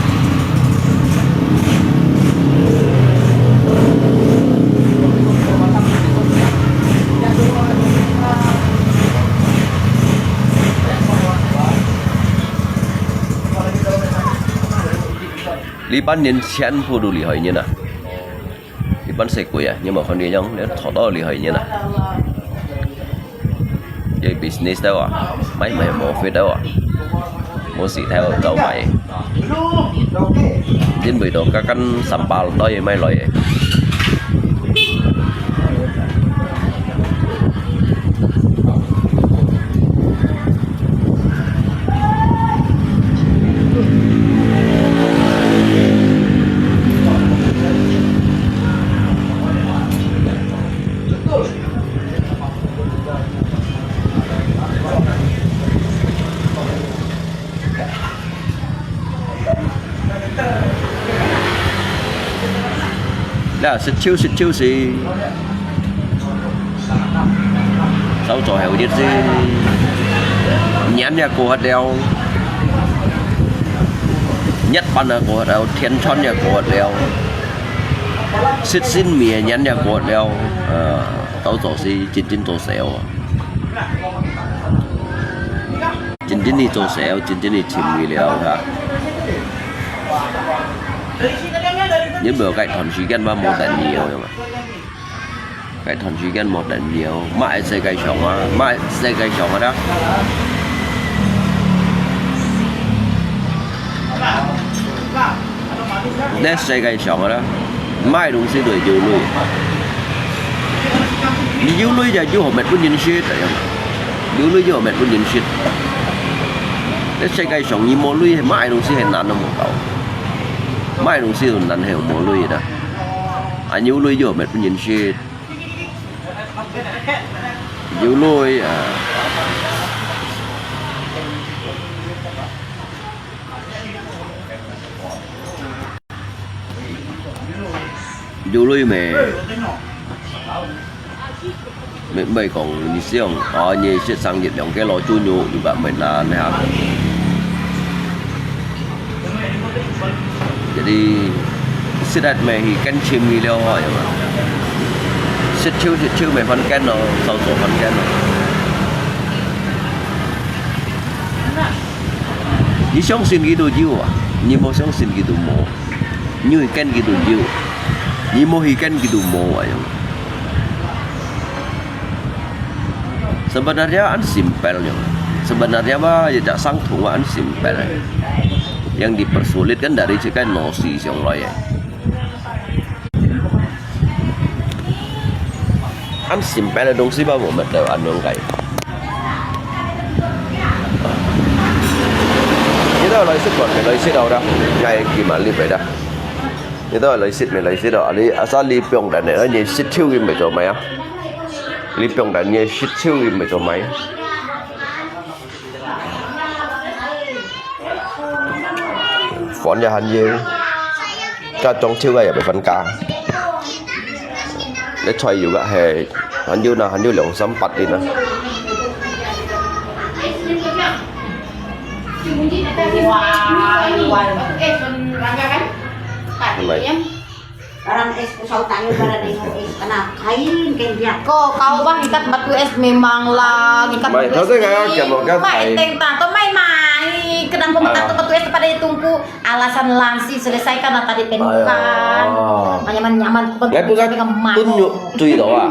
這班人全部都厲害人啊！ 一般細鬼啊，你無看佢樣，你討到厲害人啊！這business到啊，賣賣無fit到啊，無事頭走賣。因為到該間三百對賣來个。 那食酒食酒時，走做後日先，年也過忒了，日半也過忒了，天穿也過忒了，食新米个年也過忒了，呃，走做時真正做少啊。 真正你做事，真正你尋佢了，哈。你無該段時間嘛，無等你哦，該段時間無等你哦，嘛係世界上啊，嘛係世界上啊啦。在世界上啊，麼个東西都有鐳。你有鐳就有好物分人食，有鐳就好物分人食。在世界上，你無鐳，麼个東西係難都無到。麼个東西都難係無鐳个。啊，有鐳就好物分人食。有鐳啊。 有鐳咩？毋係講你想，哦，你食生日兩個老豬肉，又講毋係難哈。Jadi食得咩去跟尋佢了吼，有無？食手食手咩番跟咯，手手番跟咯。你相信佢都有啊，你無相信佢都無。 你去跟佢都有，你無去跟佢都無啊，樣。Sebenarnya很simpel, yang. Sebenarnya mah，也tak相同啊，很simpel。Yang dipersulit kan dari segi nosi上來个。 恁simple个東西吧，無乜得恁樣个。你都來食飯，你來食到啦，𠊎今晚入嚟啦。你都來食，你來食到，你asal你放等个，你食手佢咪做咩啊？你放等，你食手佢咪做咩？ 飯也還有，加中秋个也袂分家。你菜油个係還有呢，還有兩三百斤啊。Barang es ko sa utang, yung barang es, anak, kain, kain biya. Ko, kau bah ngikat batu es memang lah, ngikat Mai, batu es. Tahu saya nggak, kamu kan Mai, mai. Teng ta, to mai mai. Kenapa Ah. mengatakan batu es pada ditungku? Alasan langsing selesaikan lah tadi penuh Ayo. kan. Nyaman-nyaman, ku Nggak pernah tunjuk cuy tau ah.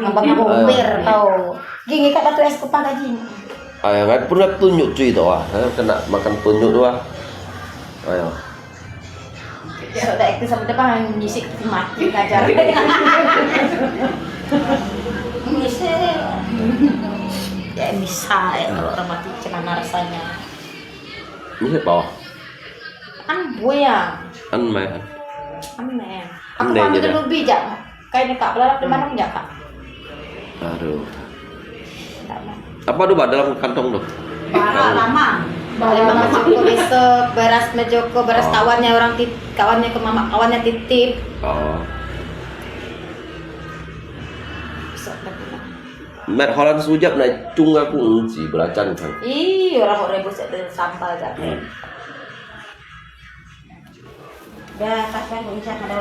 Abang Ah. Robert tau. Gini kat batu es kepala gini. Ayo, nggak pernah tunjuk cuy tau ah. Eh, kena makan tunjuk tu ah. Ayo. Sok dah aktif sama depan, ngisi mati ngajar. Ngisi. Ya, bisa ya, kalau orang mati, gimana rasanya? Ngisi apa? Kan buaya. Kan main. Kan main. Kan Aku main pamit je dah. Dulu bijak. Kain ni kak belarak di mana, hmm, nggak, Kak? Aduh. Nggak, Kak. Apa tu, Pak, dalam kantong tu? Barang lama. Barang lama, joko besok, beras mejoko, beras Oh. kawannya orang tit-, kawannya ke mamak, kawannya titip. Oh. Besok dah pulang. Mat Holland sujak nak cung aku nji belacan kan. Ih, orang kok rebus ada sambal dah. Hmm.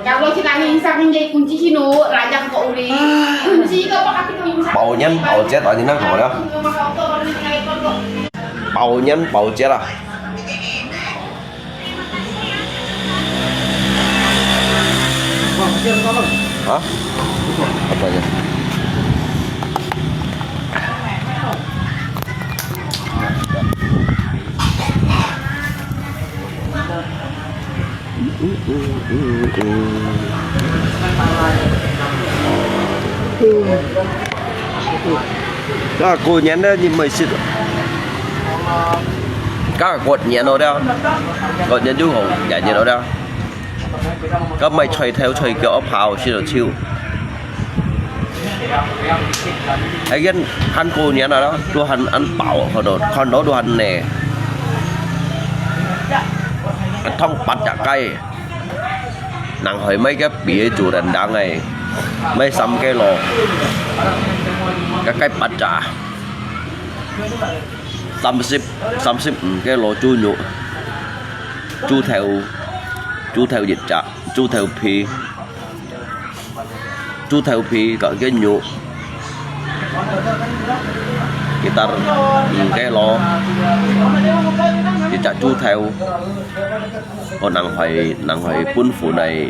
Kalau si Nani Insang menjadi kunci sinu, rajang ko uri. Kunci ko apa kaki tu Insang? Pau nyan, pau chat, ani nang kau dah. Pau nyan, pau chat lah. Hah? Apa aja? Ka ko nyan da ni mai sit. Ka ko nyan lo da. Ko nyan du hong ya nyan lo da. Ka mai choi theo choi kyo pa sit lo chiu. Again, han ko nyan lo da. Tu han an pao ko do. Kon do tu han ne. Thong pat ya kai. Nang hoi mai ke pi e chu dan dang ai. Mai sam ke lo. Ka kai pat cha. Sam sip, sam sip, mm, ke lo chu nyu. Chu theo, chu theo yit cha, chu theo pi. Chu theo pi ka ke nyu. Kitar, mm, ke lo. Yit cha chu theo. Ô, nang hoi, nang hoi pun fu nai.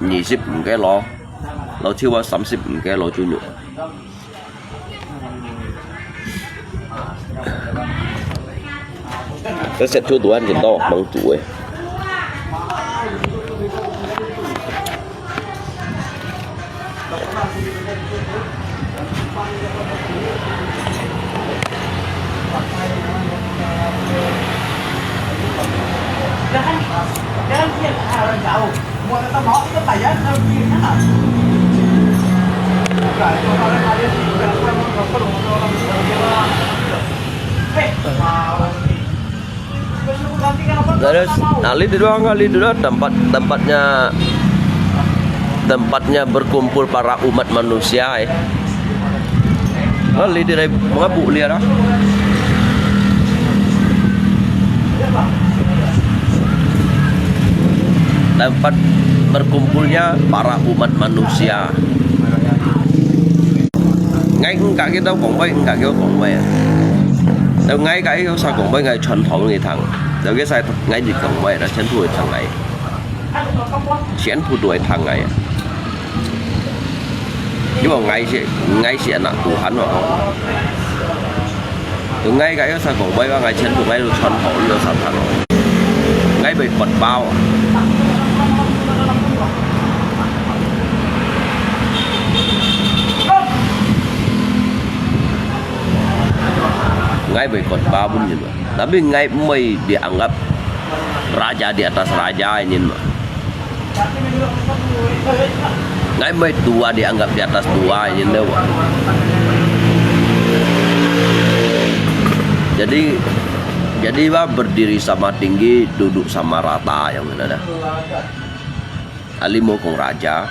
Nyi sip mm ke lo. Lo chiu wa sam sip mm ke lo chu nyu. Ka set chu duan jin do mang chu e. Terus, nah, lihat dulu, angkat lihat dulu tempat, tempatnya, tempatnya berkumpul para umat manusia, eh. Nah, lihat dulu, mengapa lihat, ah? Tempat berkumpulnya para umat manusia. Ngai eng kak ke tau kong bai, eng kak ke kong bai. Tau ngai kak ke sa kong bai ngai 傳統个糖。Tau ke sa ngai di kong bai, na 全部个糖ngai。全部都个糖ngai。因為ngai是，ngai是anak Tuhan哦。Tau ngai kak ke sa kong bai，ngai 全部ngai都 傳統，有啥糖哦。Ngai bai kotbao。Ngai bai kotbao pun nyin mah. Tapi ngai bai dianggap raja di atas raja nyin mah. Ngai bai tua dianggap di atas tua nyin mah. Jadi, jadi bah berdiri sama tinggi, duduk sama rata yang mana dah. Ali mo kong raja,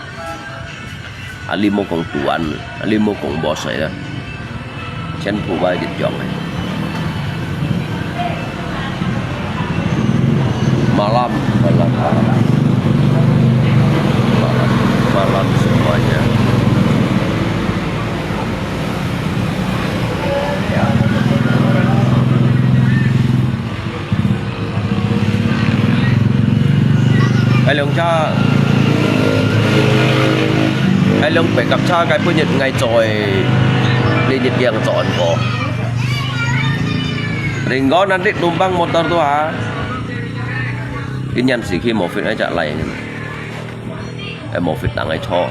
ali mo kong tuan, ali mo kong bos ai. 全部bai di jong ai. Malam, malam, malam. Malam, malam semuanya. Hai 輛車，hai 輛白甲車，該本日𠊎做个，你一定做毋過。Ringgo nanti numpang motor tu ha. Inyan si khi mô phit ai chak lai. Ai mô phit tang ai cho.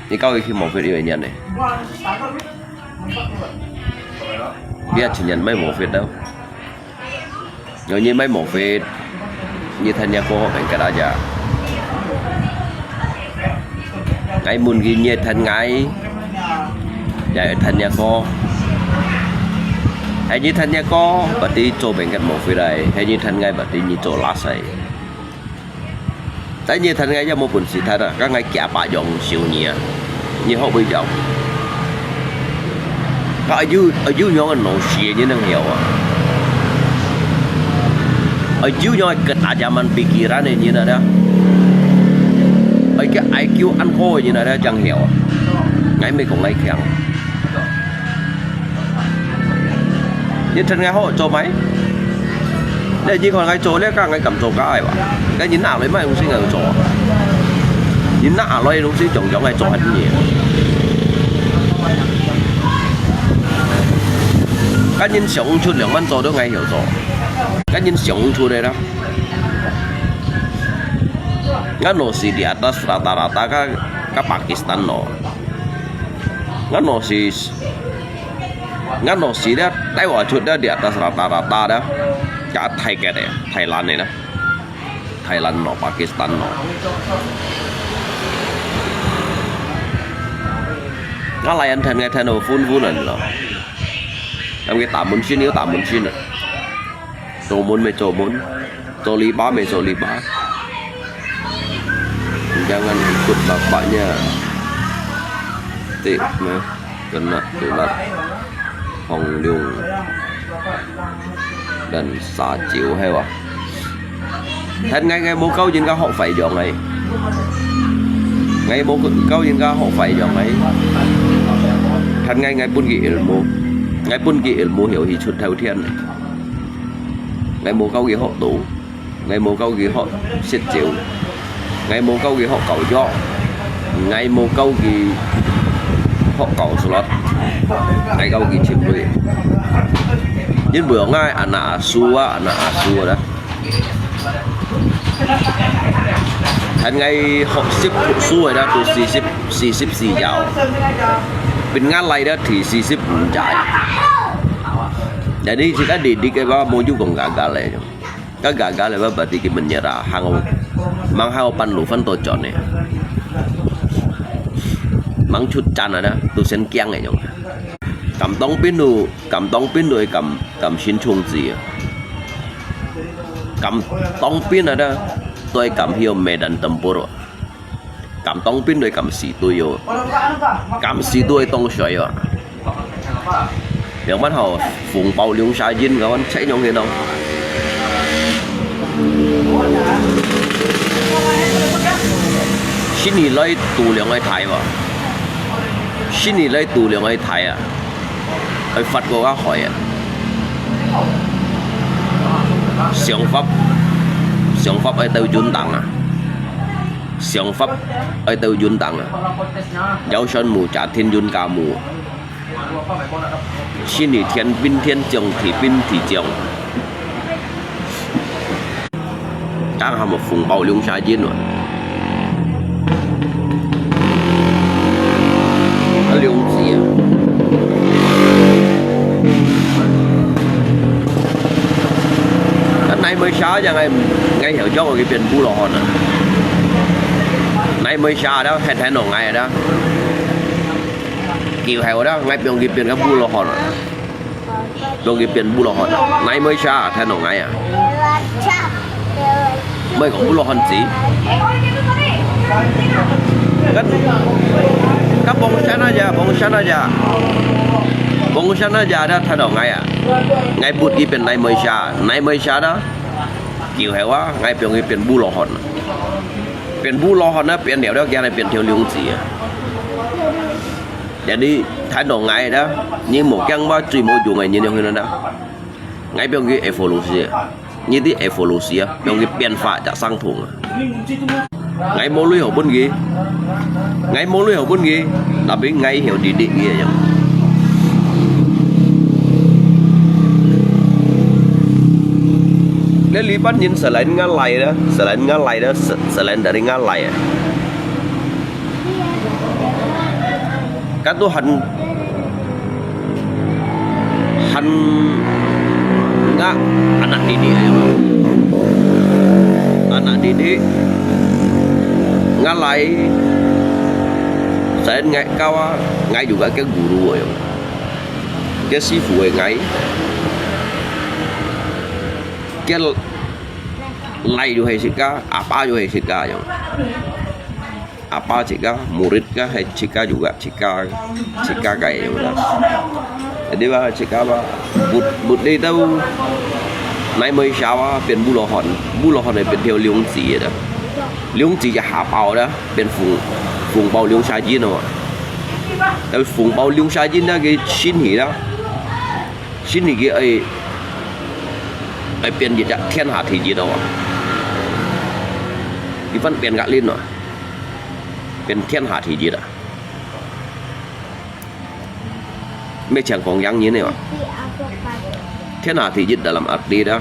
Ni kau khi mô phit yo inyan ne. Bia chin yan mai mô phit đâu. Yo nyi mai mô phit. Nyi than ya ko ben kada ja. Ngai mun ki nyi than ngai. Ya than ya ko. Hai nyi than ya ko, berarti cho ben kad mô phit ai. Hai nyi than ngai, berarti nyi cho las ai. Tapi nyi than ngai ya mô pun si than a, ka ngai kia pa yong siu nyi a. Nyi hok bui yong. Ka ayu, ayu yong an nô si nyi nang hiau a. Ayu yong an ket aja man pikiran e nyi na da. Ai ke I Q an ko nyi na da jang hiau a. Ngai mai kong ngai kiang. Nyi than ngai hok cho mai. Lê nyi khon ngai cho lê ka ngai kam cho ka ai wa. Ka nyi na lôi mai hung sing ngai cho. Nyi na lôi hung sing chong chong ngai cho hân nyi. Ka nyi siung chut liang man cho do ngai hiau cho. Ka nyi siung chut lê da. Ngano si di atas rata-rata ka, ka Pakistan no. Ngano si Ngano si dia, Taiwan chut dia di atas rata-rata dia. Ka Thai ke de, Thailand ne na. Thailand no, Pakistan no. Nga lai an than ngai than no phun phun an lo. Am ke ta mun chin yo ta mun chin a. Cho mun mai cho mun. Cho li ba mai cho li ba. Jangan ikut bapaknya. Tik mah. Kena tulat. Hong liung. Dan sa chiu hai wa. Than ngai ngai mô kau yin ka hok fai yong ngai. Ngai mô kau yin ka hok fai yong ngai. Than ngai ngai pun ki ilmu. Ngai pun ki ilmu hiau hi chut thau thian. Ngai mô kau ki hok tu. Ngai mô kau ki hok sit chiu. Ngai mô kau ki hok kau yok. Ngai mô kau ki hok kau slot. Ngai kau ki chim lui. Yin bui ngai ana su a, ana su da. Than ngai hok sip su da tu si sip, si sip si yau. Pin ngai lai da thi si sip jai. Jadi, jika didik ke ba, mau juga gagal le. Ka gagal le ba, berarti ki menyerah. Hang, mang hau pan lu fan to jon ne. Mang cut jan ada, tu sen kiang e jong. Kam tong pin lu, kam tong pin lu, kam, kam sin chung zi. Kam tong pin ada, toi kam hiu medan tempur. 感動兵隊敢死隊哦，敢死隊當衰啊！兩萬號紅包兩儕人，𠊎講切樣个咯。新年來度量个大哇，新年來度量个大啊，愛發個較好啊！想法，想法愛到運動啊！ 想法愛到運動啊！要選無家庭運家無，新年天兵天將，地兵地將。當下麼紅包兩儕人啊！啊，兩子啊！ 啊，哪位下將𠊎，𠊎曉將佢變布羅漢啊！哪位下了，還聽到𠊎了？以後了，𠊎變佢變个布羅漢啊！變佢變布羅漢啊！哪位下，聽到𠊎啊！ Mai kong bulu hon zi. Kan, kan bongsan aja, bongsan aja. Bongsan aja ada thadong ngai ah. Ngai but ipen nai Malaysia, nai Malaysia ada. Kiu hewa, ngai piong ipen bulu hon. Pen bulu hon na, pen liao liao kia na pen thiu liung zi ah. Jadi thadong ngai ada, ni mo kiang ba cui mo jung ngai ni liung hin ada. Ngai piong ki evolusi. Nyi ti evolusi ah, piong ki 變化 tak sang thung ah. Ngai mo lui ho pun ki. Ngai mo lui ho pun ki. Tapi ngai hiu didik ki yang. Le li pan nyin selain ngalai da, selain ngalai da, se-, selain dari ngalai ah. Katu han, han nga anak didik ayo. Anak didik ngalai, selain ngai kawa, ngai juga ke guru ayo. Ke sifu ngai. Ke lai juga hai sika, apa juga hai sika ayo. Apa cika, murid ka, hai cika juga, cika, cika kai juga. Jadi ba cika ba, but, but đi tau, nai Malaysia ba, pen bulu hon, bulu hon nai pen thiu liung zi da. Liung zi ja ha bao da, pen phung, phung bao liung sa jin no. Tapi phung bao liung sa jin da, ki sin hi da. Sin hi ki ai, ai pen ji ja, 天下第一 no. Ipan pen ka lin no. Pen 天下第一 ah. Mei chang kong yang nyin ne wa. 天下第一 dalam arti da.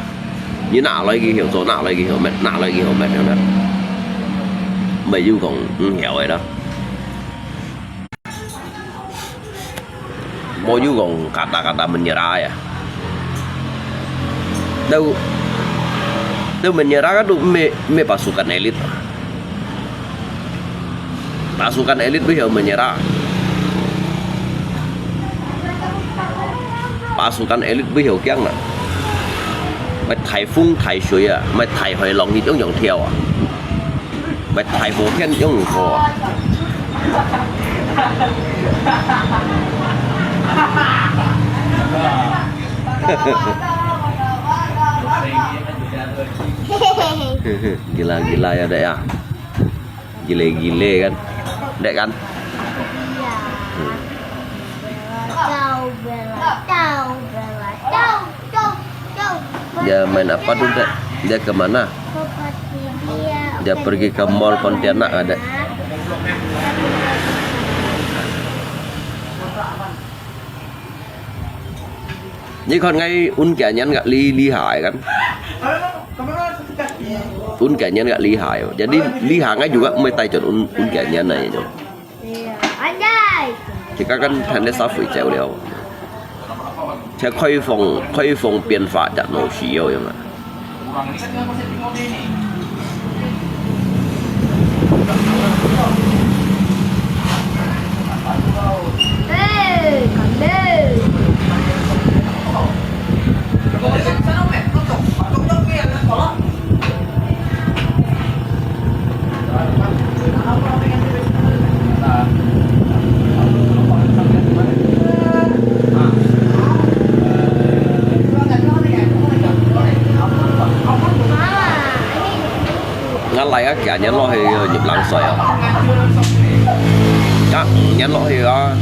Nyi na lai ki hiu zo, na lai ki hiu met, na lai ki hiu met yang da. Mei yu kong, mm, hiu ai da. Mo yu kong kata-kata menyerah ya. Tau, tau menyerah kan tu me, me pasukan elit. Pasukan elit bui hiu menyerah. Pasukan elit bui hiu kiang na. Mai thai fung thai shui ah, mai thai hoi long ni yong yong thiau ah. Mai thai ho thian yong yong ho ah. Gila-gila ya, Dek, ya. Gile-gile kan. Dek kan? Iya. Hmm. Dia main apa tu, Dek? Dia ke mana? Dia pergi ke mall Pontianak, ah, Dek. Ni khon ngai un kia nyan gak li, li hai kan. Un kia nyan gak li hai. Jadi li hai ngai juga mai tai chon un, un kia nyan nai nyo. Iya, anjay. Kita kan than de sa fui cheu liao. 這開放，開放變化，這老師有用啊。𠊎來啊，行入落去入冷水哦。行入落去啊，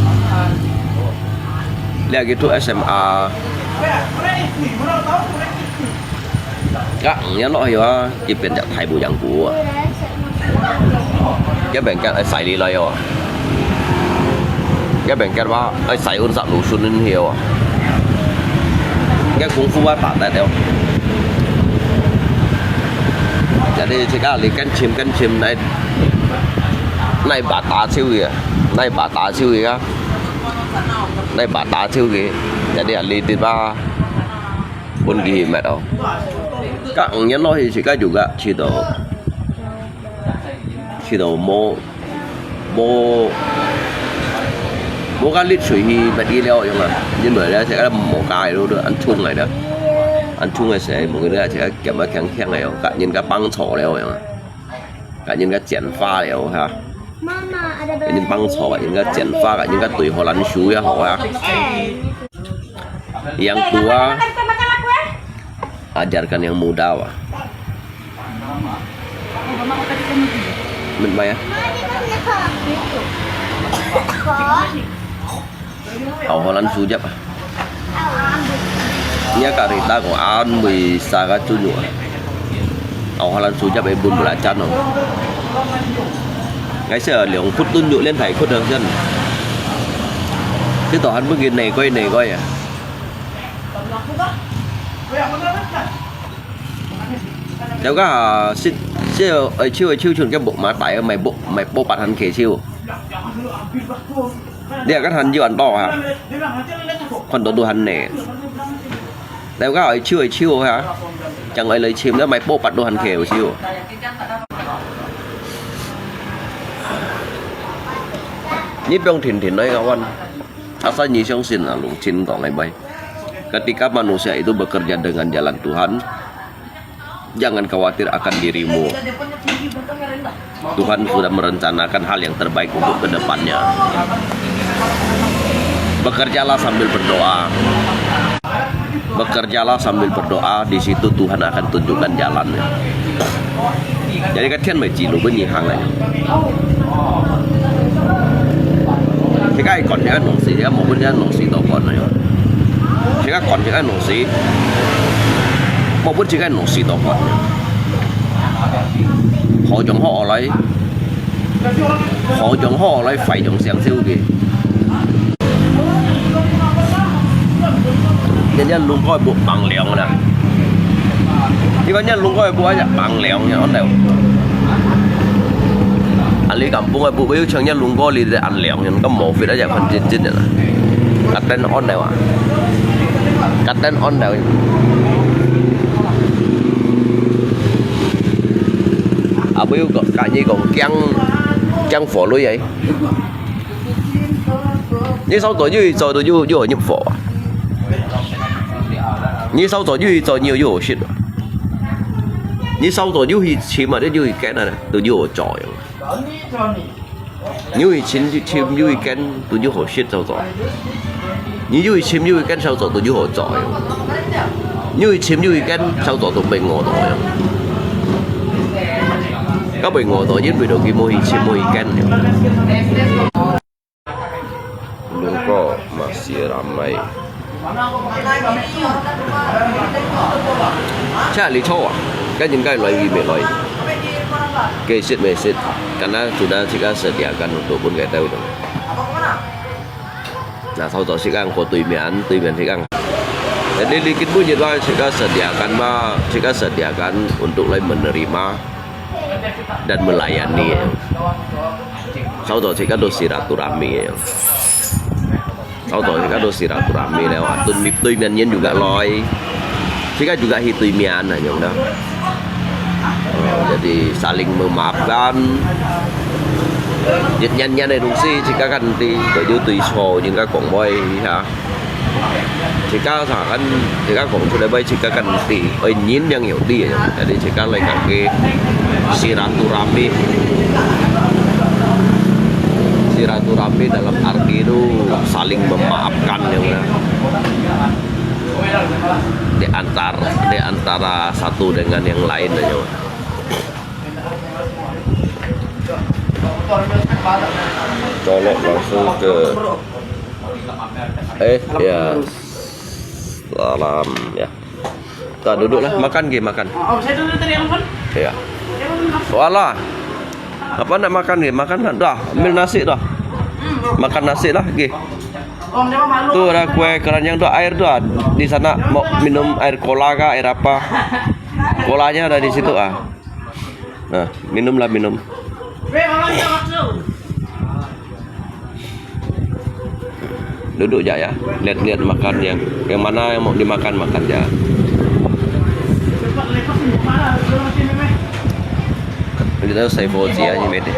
這个two S M R。 啊，行入落去啊，這片就大步樣步啊。這片个愛駛哩來哦。這片个話，愛駛五十路順去哦。這功夫啊，打得了。Jadi，自家你跟尋跟尋，來，來把打手个，來把打手个啊，來把打手个，jadi啊，你對吧？ 分佢去搣哦。該五年落去，自家就个試到，試到無，無，無个力水去搣佢了樣啊。因為咧，自家無个个都，都恁重个啦，恁重个時，無个咧，自家減啊輕輕个哦，甲人家幫助了樣啊，甲人家簡化了哈。人家幫助啊，人家簡化啊，人家對荷蘭手也好啊。 Yang tua ajarkan yang muda, wah. Min maya? Au Holland sujap ah. Nya karita ko an mui sa ka tunjuk ah. Au Holland sujap e bun belacan no. Ngai se liong phút tunjuk lien thai khut dong jen. Ti to han mui ki nei koi nei koi ah. Tao ka ha, sit, sit, ai chiu, ai chiu chun ke bok ma tai, mai bok, mai bok pat han ke chiu. Dia kan han yuan to ha. Kon to du han ne. Tao ka ai chiu, ai chiu ha. Chang ai lai chim da mai bok pat du han ke chiu. Ni pyong thin thin noi ka wan. Asal nyi siang sin ah, lung chin kong ai mai. Ketika manusia itu bekerja dengan jalan Tuhan, jangan khawatir akan dirimu. Tuhan sudah merencanakan hal yang terbaik untuk kedepannya. Bekerjalah sambil berdoa. Bekerjalah sambil berdoa, di situ Tuhan akan tunjukkan jalannya. Jadi ka thiên mai chỉ lối bên nhìn hàng này. Thế cái còn những cái nông sĩ, cái một bên những nông sĩ đó còn này. Thế cái còn những cái nông sĩ, một bên chỉ cái nông sĩ đó còn. Họ chọn họ lấy, họ chọn họ lấy phải chọn sang siêu kì. Nhân nhân lung coi bộ bằng liang nè. Iban nhân lung coi bộ aja bằng liang nè, ôn đèo. Anh lý cảm bông ai bộ bêu chang nhân lung coi lý để ăn liang nè, có mỏ phết aja phần chín chín nè. Cắt tên ôn đèo à. Cắt tên ôn đèo. À, bêu có cả như còn kiang, kiang phổ lui ấy. Nhi sau tỏ dư, sau tỏ dư, dư hổ nhập phổ. Nhi sau tỏ dư, sau nhiều dư hổ shit. Nhi sau tỏ dư hi chim mà, dư hi kẹt nè, tỏ dư hổ chọi. Nhi hi chim, chim dư hi kẹt, tỏ dư hổ shit sau tỏ. Nhi dư hi chim dư hi kẹt sau tỏ, tỏ dư hổ chọi. Nhi hi chim dư hi kẹt sau tỏ, tỏ bệnh ngộ tỏ. Các bệnh ngộ tỏ giết bị đồ kì mô hi chim mô hi kẹt. Lungko masih ramai. Chà lý thô à? Cái những cái loại gì mệt loại. Cái shit mệt shit. Karena sudah kita sediakan untuk pun kita itu. Nah, sau tỏ shit kan có tùy miễn, tùy miễn shit kan. Jadi, sedikit pun kita sediakan, ma, kita sediakan untuk lai menerima dan melayani. Sau tỏ shit kan tu silaturahmi. Tahu-tahu kita tu silaturahmi lewat. Tu, tu 面人 juga 來. Kita juga 去對面 啊，樣的。 Oh, jadi saling memaafkan. 有，有，有的東西，自家kan 知，有對錯，應該講話一下。自家kan，自家講出來話，自家kan 知，愛人yang有理，jadi自家來講个 silaturahmi. Silaturahmi dalam arti itu saling memaafkan, ya. Di antar, di antara satu dengan yang lain, ya. Colok langsung ke, eh, ya. Salam, ya. Dah, duduklah. Makan ke, makan. Oh, saya dulu tadi yang kan? Iya. Walah. Apa nak makan ke? Makan lah. Dah, ambil nasi dah. Makan nasi lah, ke. Tu ada kue keranjang tu, air tu, ah. Di sana mau minum air cola kah, air apa? Colanya ada di situ, ah. Nah, minumlah, minum. Duduk ja, ya. Lihat-lihat makan yang, yang mana yang mau dimakan, makan ja. Kita saya four G aja, mete.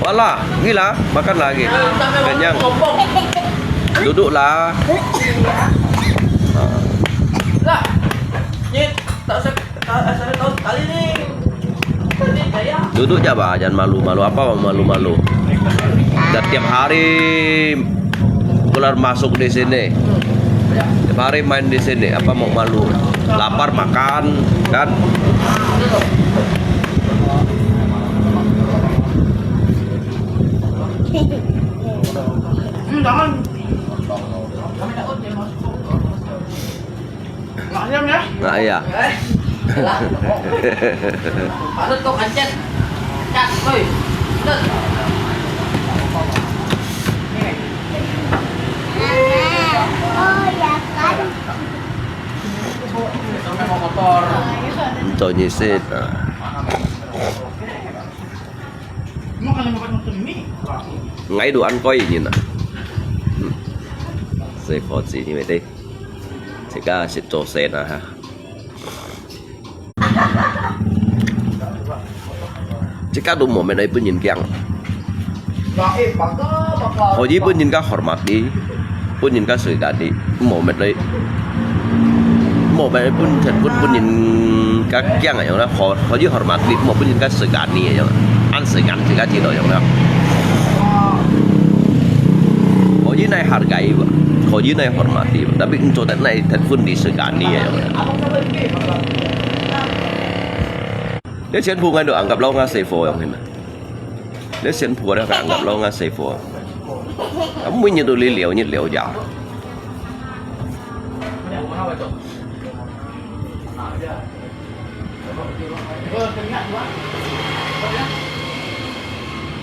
Walah, gila, makan lagi. Kenyang. Duduklah. Duduk ja, bah, jangan malu-malu. Apa mau malu-malu? Dah tiap hari keluar masuk di sini. Tiap hari main di sini. Apa mau malu? Lapar makan, kan? Nah, iya. Nyisit. Ngai du an koi nyin ah. Sifo ci ni mete. Cika sit to sen ah ha. Cika du mo met ai pun nyin kiang. Koi pun nyin ka hormati. Pun nyin ka segani, mo met lai. Mo met pun, pun, pun nyin ka kiang ayong na, ho, ho ji hormati, mo pun nyin ka segani ayong. An segan, sega ji ayong na. Ho ji nai hargai, ho ji nai hormati, tapi nto dat nai dat pun di segani ayong. Dia sian bu ngan do anggap lau nga sifo ayong hina. Dia sian bu ada ka anggap lau nga sifo. Kamu nyi tu li liau, nyi liau ja.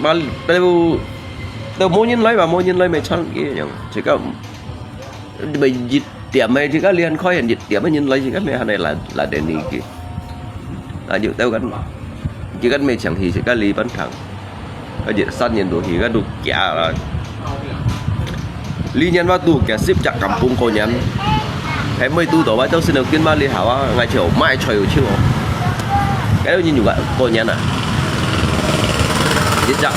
Mal, teu, teu mo nyin lai, ba mo nyin lai, mai chang ki yang. Cika, mai jit tiam mai, cika lian koi yang jit tiam mai nyin lai, cika mai hanai la, la deni ki. Aju teu kan. Cika mai chang hi, cika li pan thang. Ka jit san nyin du hi ka du kia la. Li nyin wa du kia sip jak kampung ko nyin. Hai moi du do wa tau sin kin ma li ha wa ngai cheu mai cheu cheu. Ka nyin yu ka ko nyin a. Jit jak.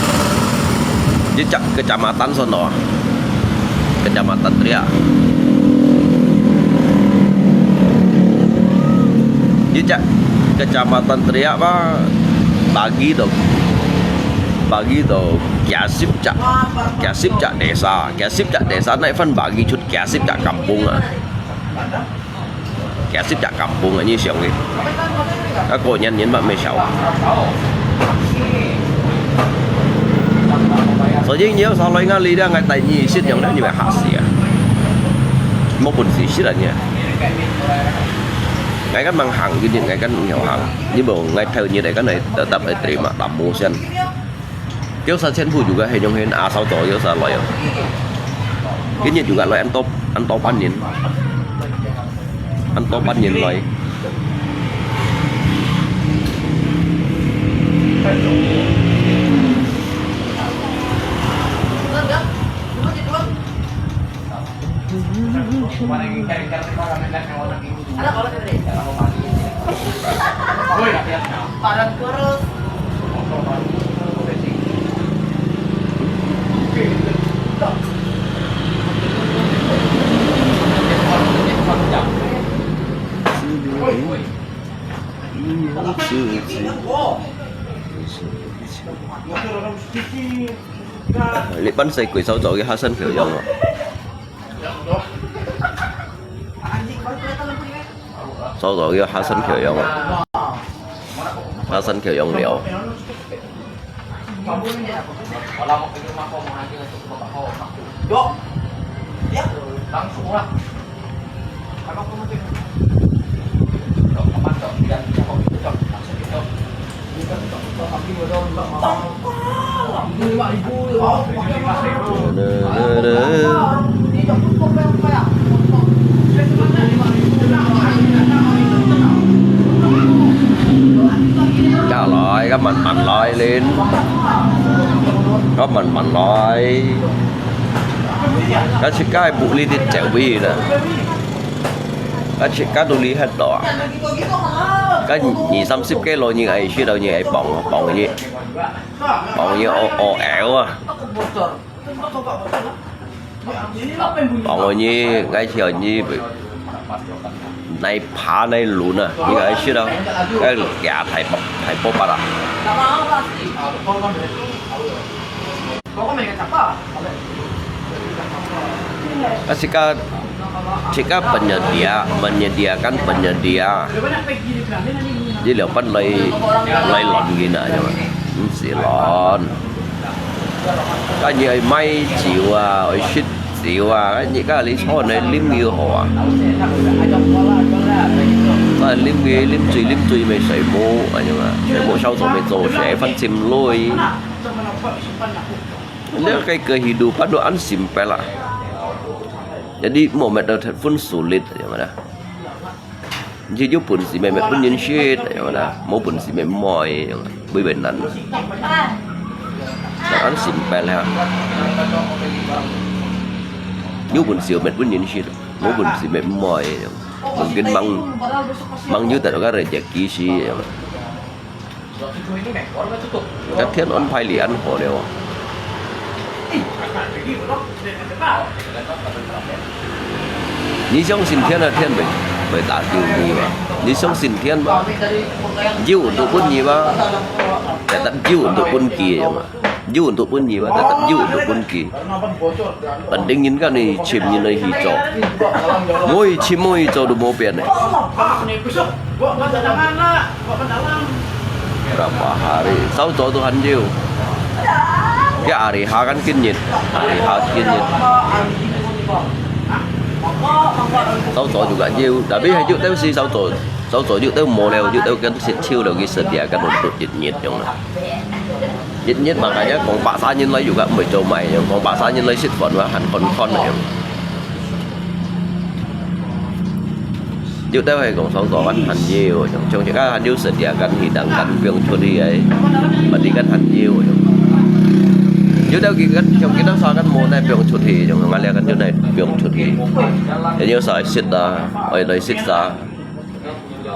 Jit jak kecamatan sono. Kecamatan Triak. Jit jak Kecamatan Triak pa bagi to. Bagi to kia sip jak. Kia sip jak desa. Kia sip jak desa nai fan bagi cut kia sip jak kampung ah. Kia sip jak kampung ah, nyi siang ki. Ka ko nyin nyin mak mai siau. So jing nyiau sa loi nga li dia ngai tai nyi sit yang dia nyi mai ha si ah. Mo pun si sit ah nyi. Ngai kan mang hang gini, ngai kan ngiau hang. Ni bo ngai thau nyi dai kan nai tetap ai terima tamu sian. Kiau sa chen bu juga he nyong hen asal to kiau sa loi. Kini juga loi an top, an top an nyin. An top an nyin loi. 你搬細鬼走走去哈山口用哦。走走去哈山口用哦。哈山口用了。 加來，該慢慢來練，該慢慢來。該自家係不利的走位呢，該自家都利害到啊。該二三十個老人愛食到你愛幫幫你，幫你哦哦嗷啊。 哦，你，𠊎曉你，哪爬哪輪啊，你愛食到，該牙大波大波巴啦。啊，自家，自家penyedia，menyediakan penyedia. Jadi，老闆來，來輪佢啊，係嘛？毋使輪。 該你愛買酒啊，愛食酒啊，該你家己坐來啉就好啊。該啉佢，啉醉，啉醉咪睡目，恁樣啊，睡目，朝早咪做事，反正累。你該个hidupan都恁simple啊。Jadi，無乜到分sulit，係嘛啦？ 你有本事乜搣分人食，係嘛啦？無本事搣毋愛，會為難。恁simple啊！有本事搣分人食，無本事搣毋愛，mungkin mang，mang有得个rezeki係嘛。 該天安排得恁好了哦。你相信天啊，天會，會打救你嗎？你相信天嗎？有運動分你嗎？tetap有運動分佢嘛。有運動分你嗎？tetap有運動分佢。 Penting人家你尋人來去做，無去尋無去做都無變呢。Berapa hari？朝早都還有，該hari H kan今日，hari H今日。朝早就還有，tapi還有，但是朝早，朝早有兜無了，有兜跟食超了，佢食啲啊，跟我做一日用啊。 日日嘛，makanya講巴沙人來又个毋會做賣樣，講巴沙人來食飯嘛，還看看樣。有兜係講上早還還夜哦，像像自家還有食夜間、去等間，放出去个，mati間還夜哦。有兜佢間像佢兜沙間無奈放出去，像𠊎這間有奈放出去。有啥食啊，愛來食啥。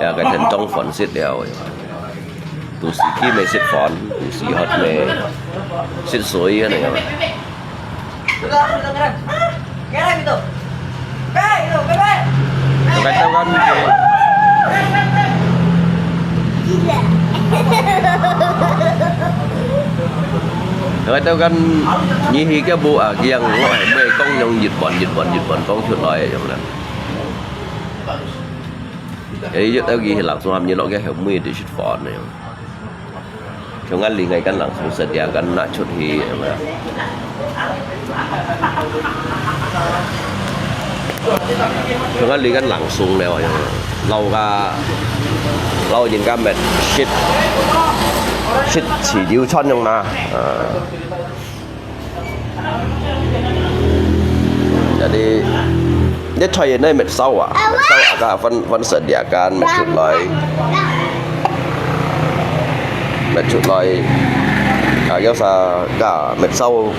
呀，該天中飯食了，肚屎飢乜食飯，肚屎渴乜食水，恁樣。該兜間，該兜間，你去个屋啊，佢樣，𠊎係毋會講用日文，日文，日文講出來，樣啦。 誒，有兜佢係冷爽喊你落去後尾就食飯呢。像𠊎另外間冷爽食，第二間拿出去，係咪啊？像𠊎另間冷爽了，係咪啊？老家，老人家乜食，食自由餐用啦，啊。 Jadi，你睇人个搣燒啊，搣燒啊，該分分食這間搣出來，搣出來，啊，有啥个搣燒，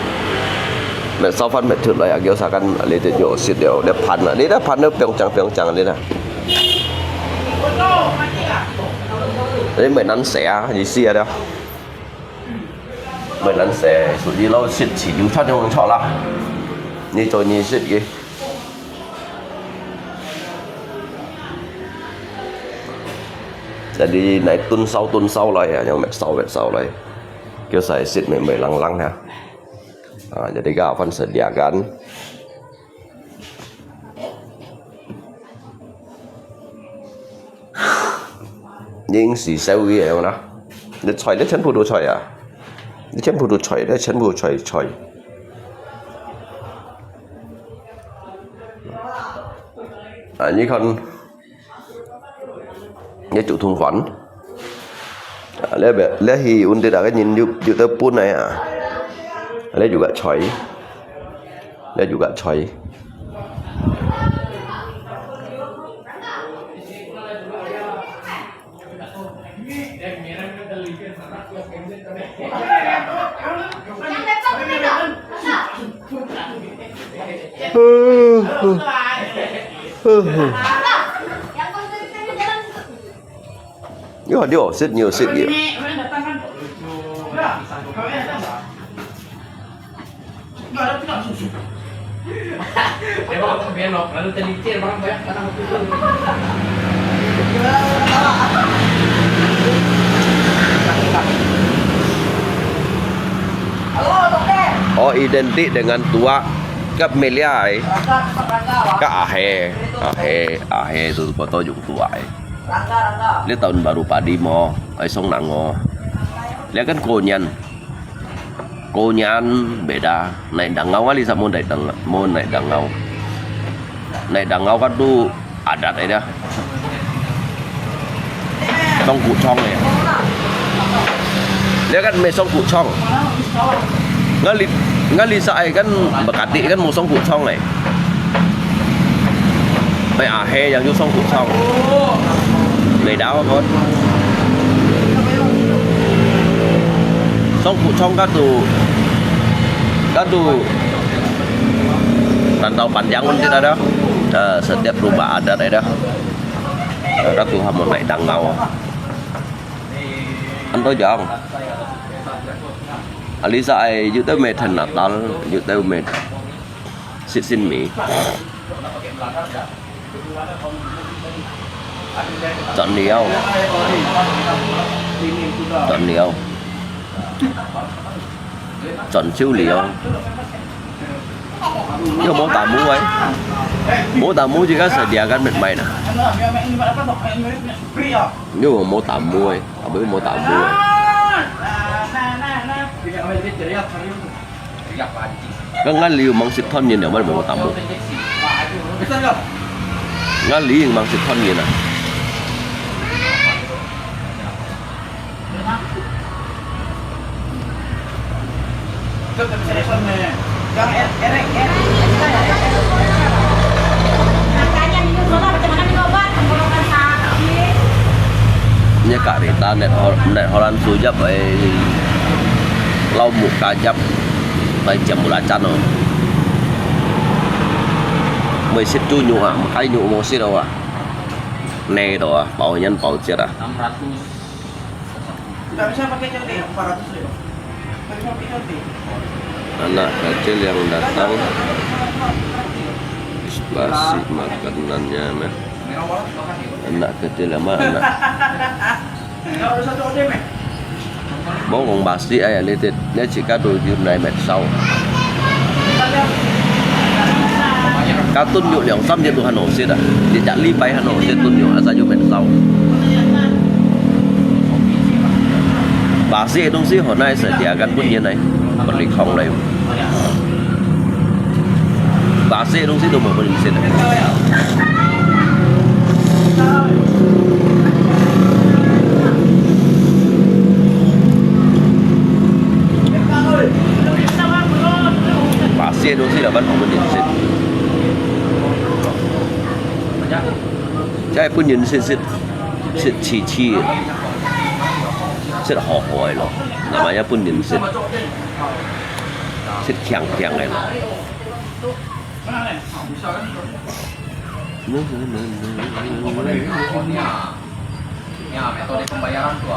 篾燒飯篾出來啊，叫啥个，你就有食了，你盤啊，你那盤都平常平常的啦。你篾難洗啊，你洗啊了。篾難洗，所以老食起就出用出啦。你做你食个。Jadi naik tun sau tun sau lai ya, yang mek sau mek sau lai. Kêu sai sit mei mei lang lang ya. Ah, jadi ka apan sediakan. 已經係燒嘅樣啦。你菜，你全部都菜啊！你全部都菜，你全部菜菜。啊，你看，你煮通飯，啊，你別，你去問啲大个人有，有得搬來啊，你有个菜。 你有个菜。你看，你有食，你有食个。Oh, identik dengan tuak, kap melia ai. Kap ahe, ahe, ahe tu kotor yung tuak ai. Ni tahun baru padi mo, ai song nango. Lia kan konyan. Konyan beda, naik dangau kali sa mo naik dangau, mo naik dangau. Naik dangau kan tu adat ai dah. Song kuchong ai. Lia kan me song kuchong. Ngali, ngali sa ai kan bakati kan mo song kuchong ai. Mai ahe yang yung song kuchong. Mai dau kon. Song kuchong katu, katu rantau panjang pun tidak ada. Eh, setiap rumah adat ada. Eh, katu hamun mai dangau. Anto jang. Alisa ai, yu teu mai than Natal, yu teu mai sit sin mi. Chọn liu. Chọn liu. Chọn siu liu. Yo mo tamu ai. Mo tamu jika sedia kan met mai na. Yo mo tamu ai. Apa mo tamu ai. Kan ngali mang sit thon yin, mana mo tamu. Ngali mang sit thon yin ah. Nya karita net Hol-, net Holland sujap ai lau muk kajap ai jam bulacan oh. Mai sit tu nyu ah, makai nyu mo sit oh ah. Ne to ah, pau nyan pau ciat ah. Nggak bisa pakai jodi, empat ratus ribu. Nggak bisa pakai jodi. Anak kecil yang datang, basi makanannya, nah. Anak kecil ama anak. Nggak ada satu odem, eh? Mong kong basi ai, ni tit, ni cik kadu yun nai met sau. Katun yu liang sam yu han hong sit ah. Yu jak li pai han hong sit tun yu, asa yu met sau. Basi ai dong si hon nai sa dia kan pun yin nai. Beli kong lai. Basi ai dong si tu mo pun yin sit ah. Basi ai dong si laban pun yin sit. Jai pun yin sit sit sit chi chi. Sit ho ho lo. Namanya pun yin sit. 食香香个啦。 Ya, metode pembayaran tuh.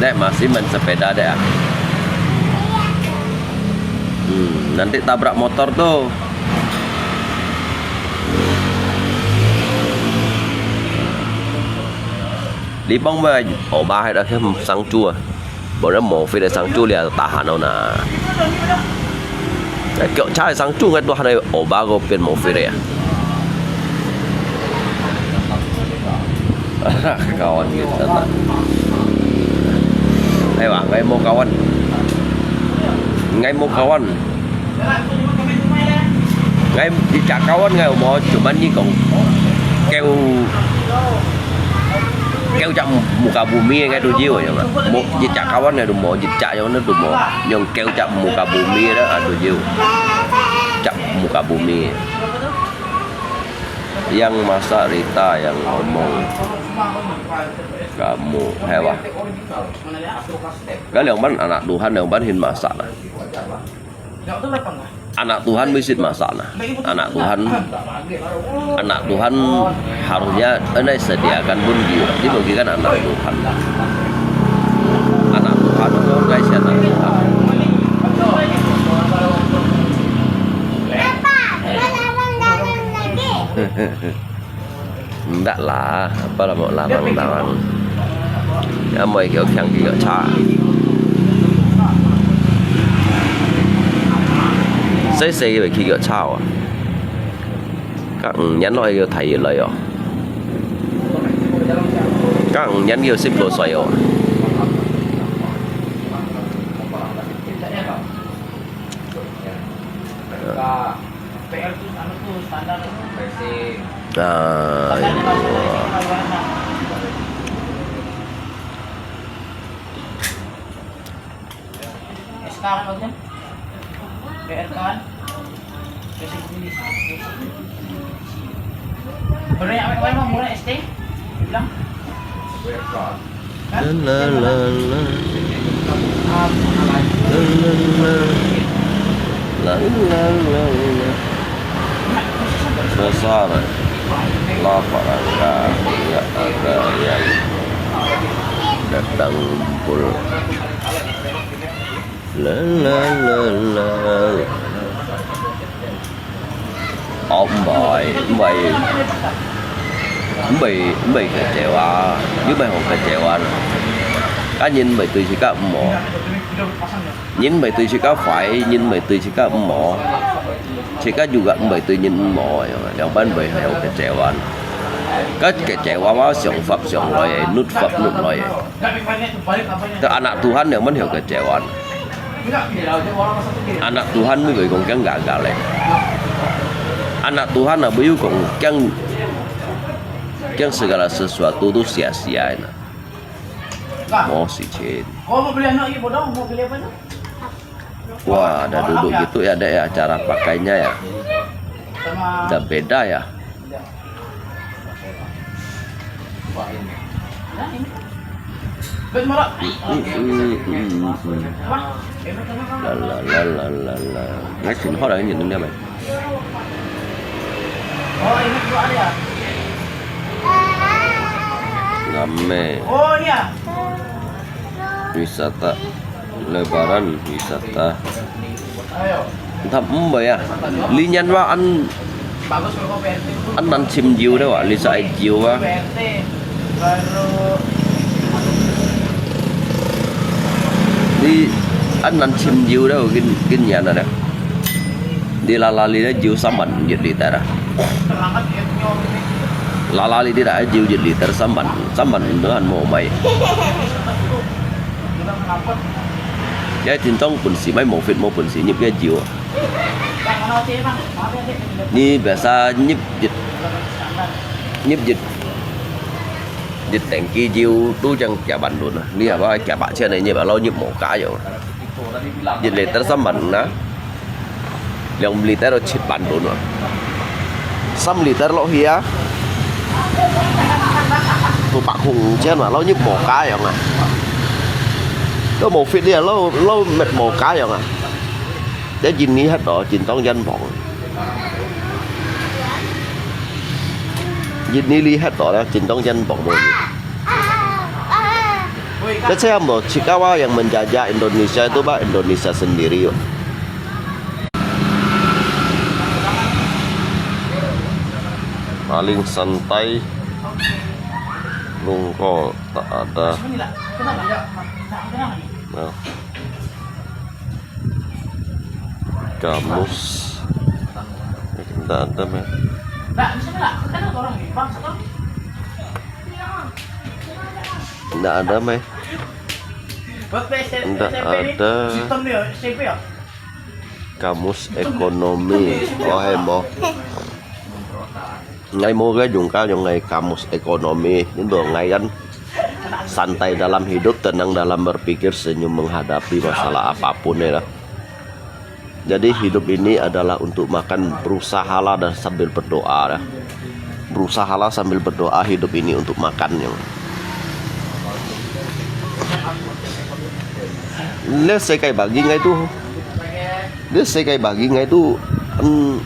你 masih main sepeda deh ah. Hmm, nanti tabrak motor tuh. Li pong ba, oba hai dah sang chu ah. Bora mo fit sang chu lia tahan na. Kiok cha sang chu ngai tuh hai oba ko pian mo fit ya. Kawan kita tak. Hai ba, ngai mo kawan. Ngai mo kawan. Ngai, di cak kawan ngai mo, cuman ni kong kêu, kêu cak muka bumi ngai tu jiu ya. Mo, di cak kawan ngai tu mo, di cak yang tu mo. Yang kêu cak muka bumi dah, ah, tu jiu. Cak muka bumi. Yang masak Rita yang ngomong. Kamu, hai ba. Kau liang ban anak Tuhan, liang ban hin masak lah. Anak Tuhan mesti masak nah. Anak Tuhan, anak Tuhan harusnya anai sediakan pun dia. Dia bagi kan anak Tuhan. Anak Tuhan, guys, anak Tuhan. Ndak lah, apa lah mau larang-larang. Ya, mau ikut kiang ikut cha. Saya saya ikut cha ah. Kak nyan lo ikut thai lo yo. Kak nyan ikut sip lo saya. Ah, iya. Berapa yang murah S T? Bilang. La, la, la, la. La, la, la, la, la. Besar. Lapangan kami ada yang datang kumpul. La, la, la, la. Ơ, mbai, mbai, mbai, mbai kẹt chéu ah, yua mbai hông kẹt chéu ah. Cá nhân mbai tui si cá mò. Nhân mbai tui si cá phải, nhân mbai tui si cá mò. Si cá juga mbai tui nhân mò, yang ban mbai hông kẹt chéu ah. Cá kẹt chéu ah, mà 想法想來，nút 法 nút來. Tơ anak Tuhan yang man hông kẹt chéu ah. Anak Tuhan mi bơi kong kiang gagal leh. Anak Tuhan na bơi kong kiang, kiang segala sesuatu tu sia-sia na. Mau si Chin. Wah, ada duduk gitu ya, ada ya cara pakainya ya. Udah beda ya. La la la la la la. Ngai sin hot ah, nhìn đúng không? Ngắm mê. Wisata. Lebaran wisata. Thăm mbai ah. Li nhan wa ăn, ăn năn chim jiu da wa, li sa ai jiu wa. Li ăn năn chim jiu da wa, kin, kin nhan da. Li la la li da jiu 三萬一 liter da. La la li di da jiu 一 liter 三萬, 三萬 nữa ăn mò mai. Ya, tin tông 本事 mai mò fit mò 本事 nhập ya jiu. Ni biasa nhập jit, nhập jit, jit tengki jiu tu jang kia ban dun. Ni apa kia ba chia ni nhập alo nhập mò ka yo. 一 liter 三萬 na. 兩liter都七萬銀啊。三liter落去啊，都百空千啊，老入無價樣啊。都無fit啊，老，老乜無價樣啊。這印尼核哦，真當冤枉。印尼哩核哦，真當冤枉。Kecil mo, cikawa yang menjajah Indonesia itu, Pak, Indonesia sendiri, Pak. Paling santai, lungko tak ada. Nah. Kamus. Tak ada, men. Nggak ada, men. Nggak ada. Kamus ekonomi. Oh, hai mo. Ngai mo ga yung ka yung ngai kamus ekonomi. Yun do ngai kan santai dalam hidup, tenang dalam berpikir, senyum menghadapi masalah apapun ya lah. Jadi hidup ini adalah untuk makan, berusahalah dan sambil berdoa ya. Berusahalah sambil berdoa, hidup ini untuk makan yang. Let's say kayak bagi ngai tu. Let's say kayak bagi ngai tu, em,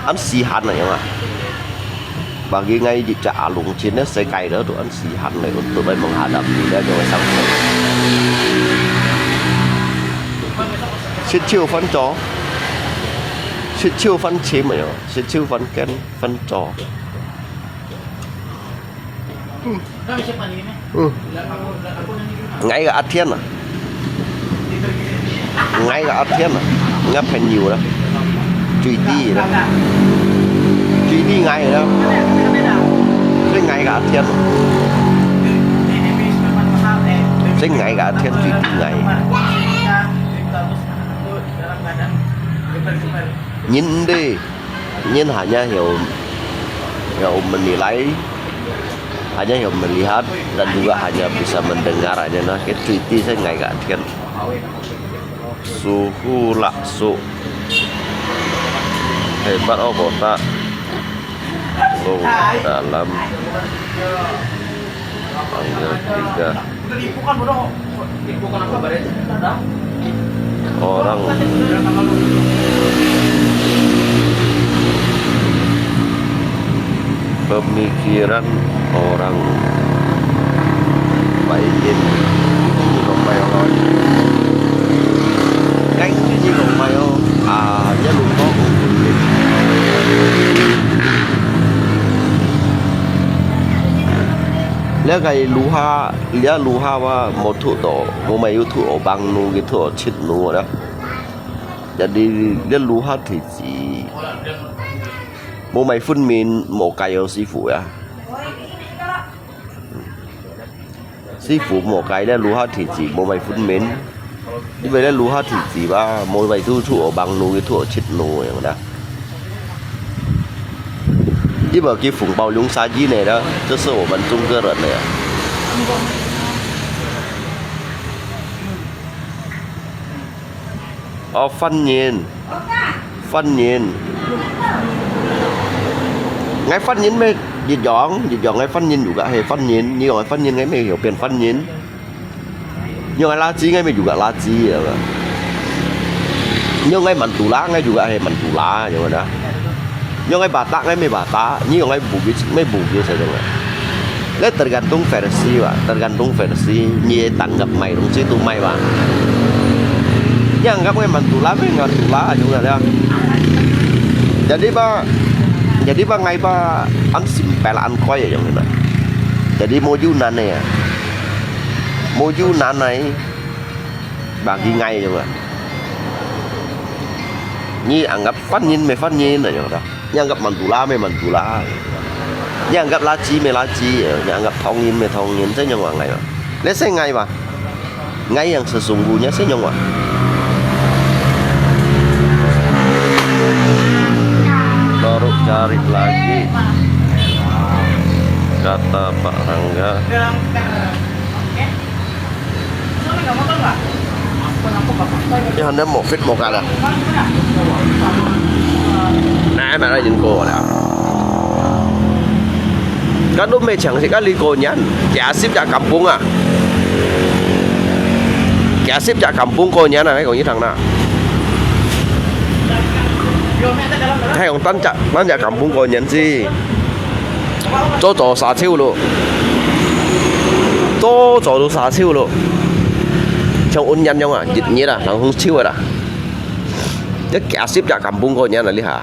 恁稀罕啊，有啊。Bagi ngai di ca alung chin ne sekai đó tu 恁稀罕 le untuk lai menghadapi dia nyawa sangkut. Sit chiu fan cho. Sit chiu fan chim ayo. Sit chiu fan ken fan cho. Ngai ga Atian à. Ngai ga Atian à. Ngai朋友啦。最低啦。最低ngai啦。所以ngai ga Atian à. 所以ngai ga Atian最低ngai。人的 Nyen hanya heo, heo menilai, hanya heo melihat, dan juga hanya bisa mendengar aja nah. Kaya cuiti saya ngai ka kan. Suhu laksu. Hebat oh kota. Lung dalam. Panggil tiga. Orang pemikiran orang baik ini. Ini kok mayo. Kayak ini kok mayo. Ah, dia lupa. Leh kai luha, leh luha wa motho to, mo mai yu thu o bang nu ki thu o chit nu da. Jadi leh luha thi chi. Mo mai phun min mo kai yo si fu ya. Si fu mo kai leh luha thi chi, mo mai phun min. Ibai leh luha thi chi ba, mo mai thu thu o bang nu ki thu o chit nu yang da. Ibai ki phung bao yung sa ji ne da, 这是我们中国人的呀。哦，犯人，犯人。Ngai 犯人 me, di yong, di yong ngai 犯人 juga he 犯人, ni yong ngai 犯人 ngai me, yo pian 犯人. Nyo ngai laci ngai me juga laci ya. Nyo ngai mantula ngai juga he mantula, nyo ngai da. Nyo ngai Batak ngai me Batak, nyo ngai Bugis me Bugis ya ngai. Leh tergantung versi wa, tergantung versi. Nyi tanggap mai dong si tu mai wa. Nyi anggap ngai mantula me mantula, nyo ngai da. Jadi ba, jadi ba ngai ba an simpel an koi ya, nyo ngai da. Jadi mo yu nan ya. Mo yu nan nai, bagi ngai ya. Nyi anggap 犯人 me 犯人 na yong da. Nyi anggap mantula me mantula. Nyi anggap laci me laci, nyi anggap 唐人 me 唐人, sa nyong wa ngai ba. Leh sa ngai ba. Ngai yang sesungguhnya sa nyong wa. Baru cari lagi kata Pak Rangga. 你還能無fit無格啊？哪買了人過了？該都沒搶，是該你過年，幾十隻甘榜啊？幾十隻甘榜過年啊？還講一趟啦？還用單隻單隻甘榜過年子？ 早早殺手咯，早早就殺手咯，像瘟疫樣啊，日日啊，人分手个啦。這幾十隻甘榜過年啊，你哈。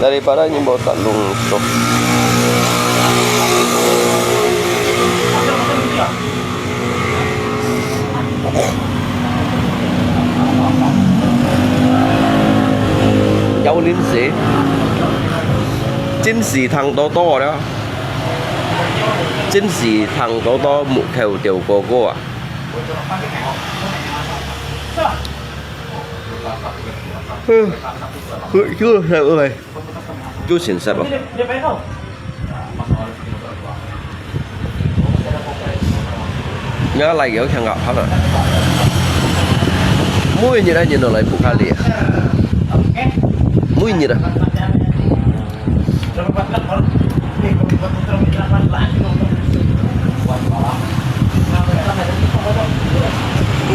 Daripada你無打龍舟。 有恁細，真係聽到多了，真係聽到多木頭掉哥哥啊！嗯，嗯，嗯，嗯。 就先食咯。你愛來有聽啊，好了。每日啊，人都來布卡里啊。每日啊。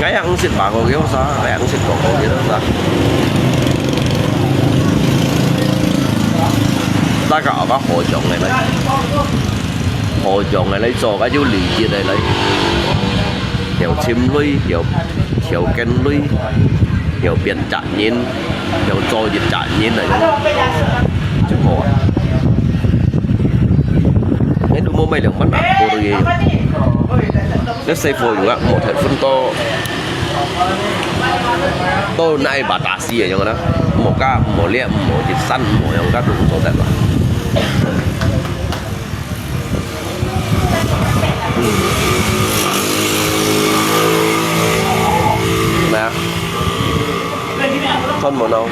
𠊎也毋識馬過去啥，𠊎也毋識講過去啥。大家學个河江个來，河江个來做，該就理解个來。有尋雷，有，有跟雷，有變責任，有做一責任來，就好啊。你都無買兩萬啊，無得个。 你細貨用啊，莫忒分到，到哪位把打死个樣啦，莫加莫裂莫一山莫用加都做得啦。咩啊？看無喏。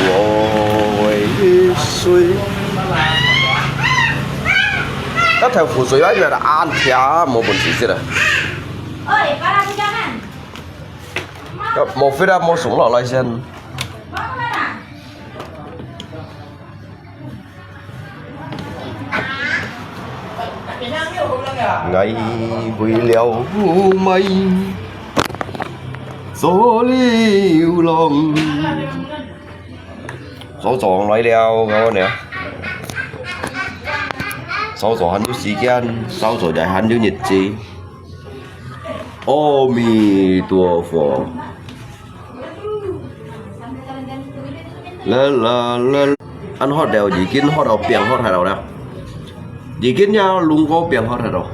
我為你睡。該條湖水啊，原來恁甜，無本事食啊。Oi, para ko dyan. 無fit啊，無送落來先。𠊎為了舞美做流浪。嫂嫂來了，𠊎講你啊。嫂嫂還有時間，嫂嫂也還有日子。阿彌陀佛。 啦啦啦，恁渴了，已經渴到病渴忒了啦，已經也弄過病渴忒了。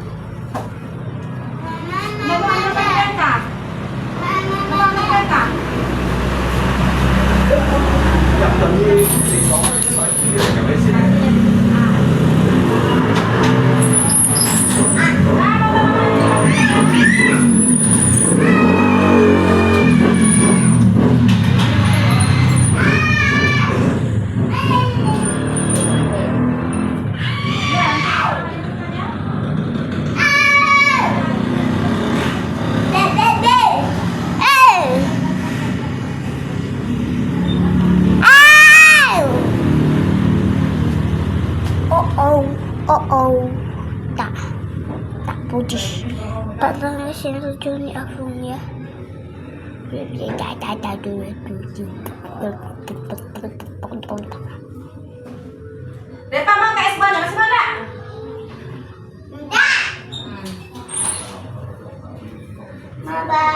哦哦，哦哦，打，打不进去。爸爸，那现在就你要疯了。打打打打，对对对对。 Dek, pamang ka es buah, jangan semangat. Nda. Hmm. Maba.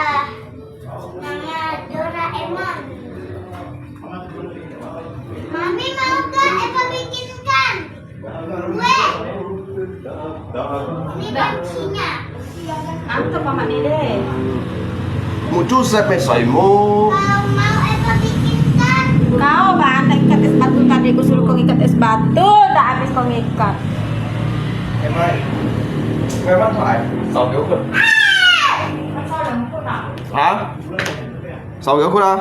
Nanga Doraemon. Mami, mau ka Eva bikinkan? Kue. Ini kuncinya. Ang to, Mama Nile. Mucu sa pe sai mo. Mau, mau Eva bikinkan? Kau ba, ngikat es batu tadi, ku suruh kau ngikat es batu, dah habis kau ngikat. Em ơi, em bắt phải sáu kiểu quần. Hả? Sáu kiểu quần à?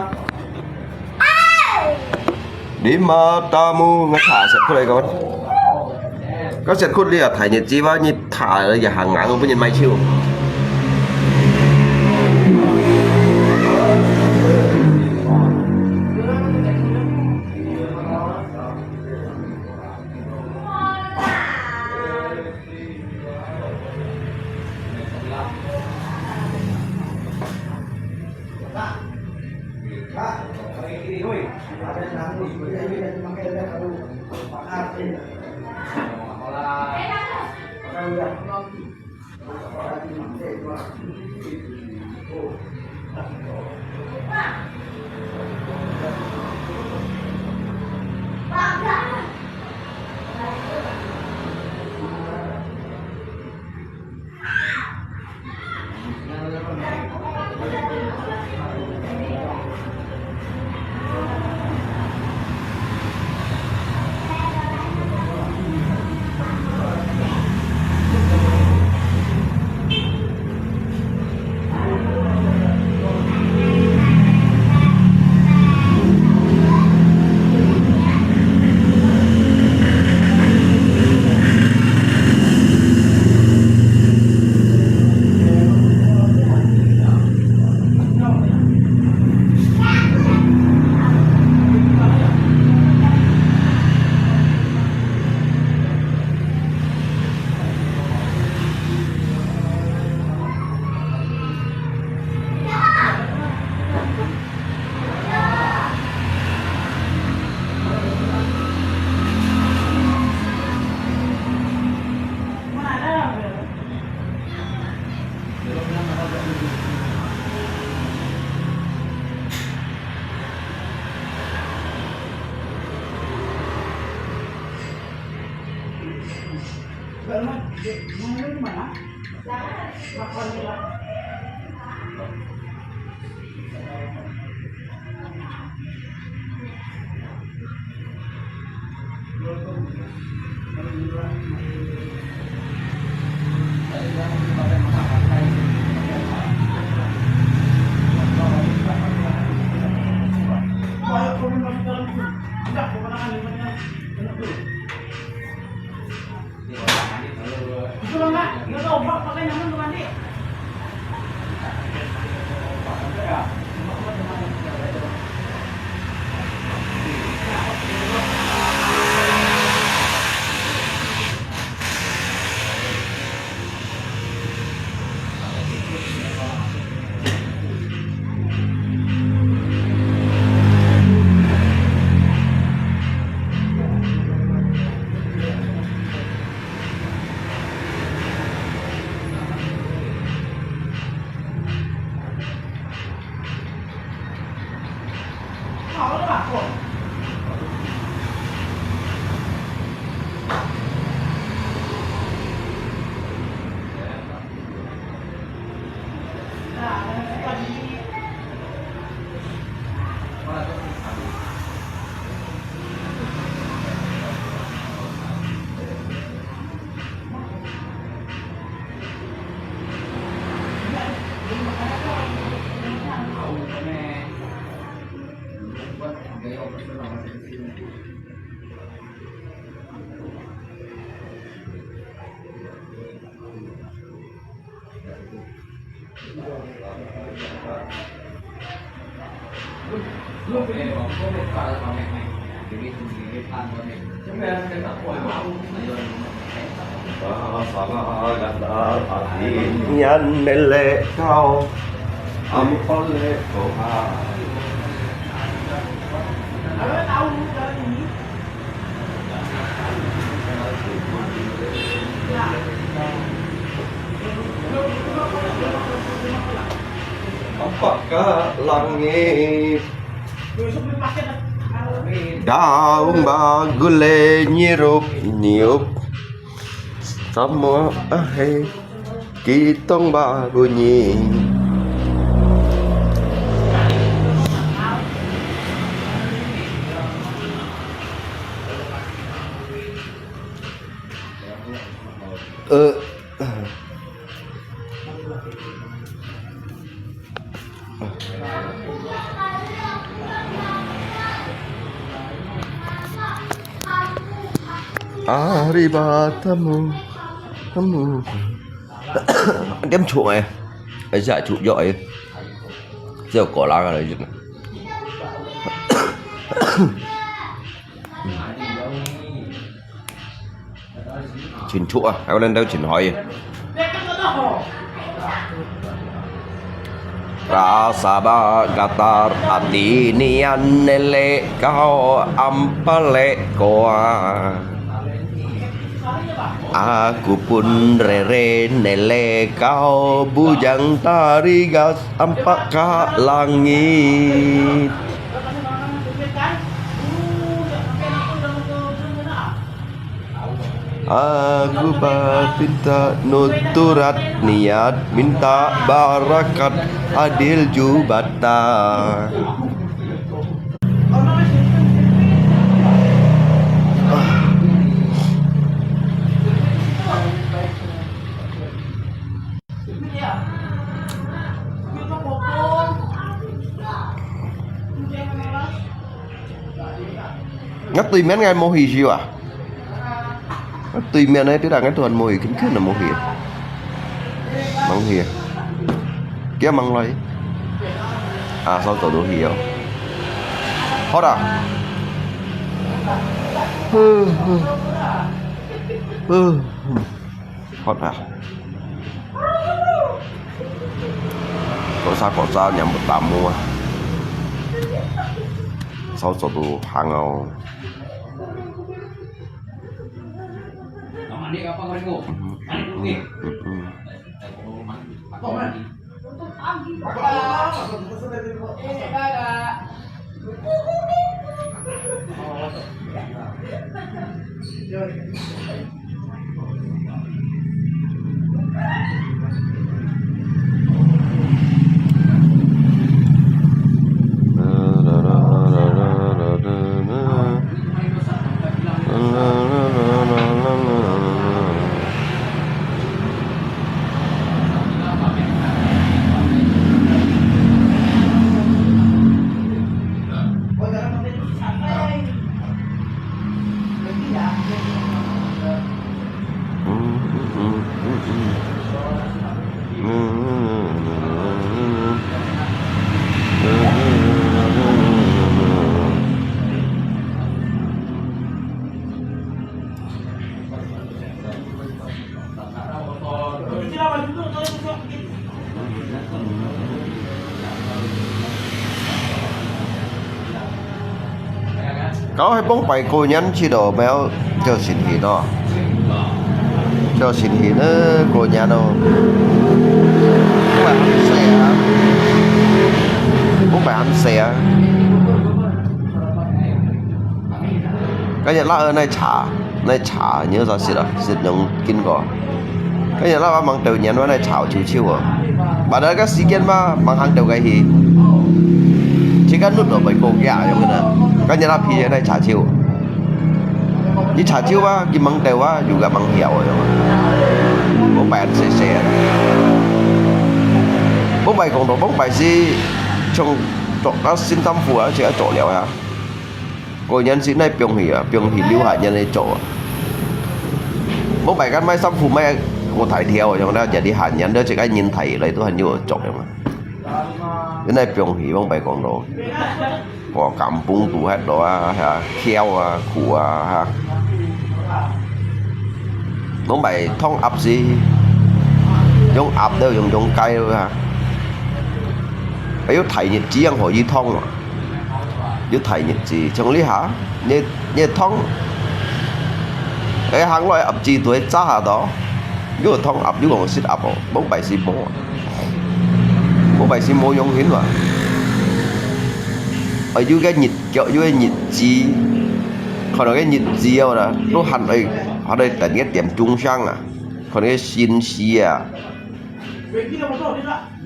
Lima tamu ngata set kut lagi kawan. Kau set kut dia thai ni jiwa ni thai lagi hangang pun ni mai chiu. Apakah langit daung bagule nyirup-nyirup? Sama ahe kitong babunyi. Eh. 阿里巴巴木木，點出誒，而且出藥誒，只有果拉个來用。真出啊，還有咱兜真開。Rasa ba gatar ati nian nele kau ampa le koa. Aku pun rere nele kau bujang tarigas ampa ka langit. Aku ba pinta nuturat niat minta barakat adil jubata. Ngăt tui miên ngai mô hì siu à? Ngăt tui miên ngai tui đa ngai tuan mô hì, khĭn khĭn nà mô hì. Măng hì. Kia măng loi. À, sao tổ đồ hì ơ. Hót à? Hót à? Có sao có sao nhắm một tạm mua. Sao tổ đồ hàng ơ. Kau hai bông pai cô nhắn chi đồ béo cho xin hỉ đó. Cho xin hỉ nữa cô nhắn đâu. Không phải ăn xe hả? Không phải ăn xe hả? Cái nhà lá ở này chả. Nai chà nhớ ra xịt à, xịt nhông kín kò. Cái nhà lá bá măng tèo nhén bá nai chà chiu chiu à. Bá đa cái xí kiên bá măng hàng tèo cái hì. Chỉ cái nút ở bầy cô kia nhông cái nè. Cái nhà lá phi nai chà chiu. Như chà chiu bá, kì măng tèo bá, dù gà măng hiảo nhông. Bố bài ăn xê xê. Bố bài cộng đồng, bố bài xí, trong, trong, nó xin tâm phủ á, chỉ có chỗ liao hả? Cô nhắn xin này piong hỉ à, piong hỉ liu hạt nhân này chỗ. Bố bài cắt máy sắm phủ máy cô thải theo, trong đó giờ đi hạt nhân đó chỉ cái nhìn thấy lấy tôi hình như ở chỗ mà. Cái này piong hỉ bông bài còn đồ. Có cảm bung tủ hết đó à, ha, khéo à, khủ à, ha. Bông bài thông áp gì, dùng áp đâu, dùng, dùng cay đâu ha. Phải có thải nhiệt trí ăn khỏi gì thông mà. Yua thải nhiệt trí, trong lý hả? Nhiệt, nhiệt thông. Ê, hàng loại áp trí tuổi cha hả đó. Yua thông áp, yua gọng xít áp ổ. Bông bài xí mô. Bông bài xí mô yông hín mà. Ở yua cái nhiệt, kiểu yua cái nhiệt trí. Còn cái nhiệt trí ở đó, lúc hẳn ở, ở đây tỉnh cái tiệm trung sang à. Còn cái xin xí à.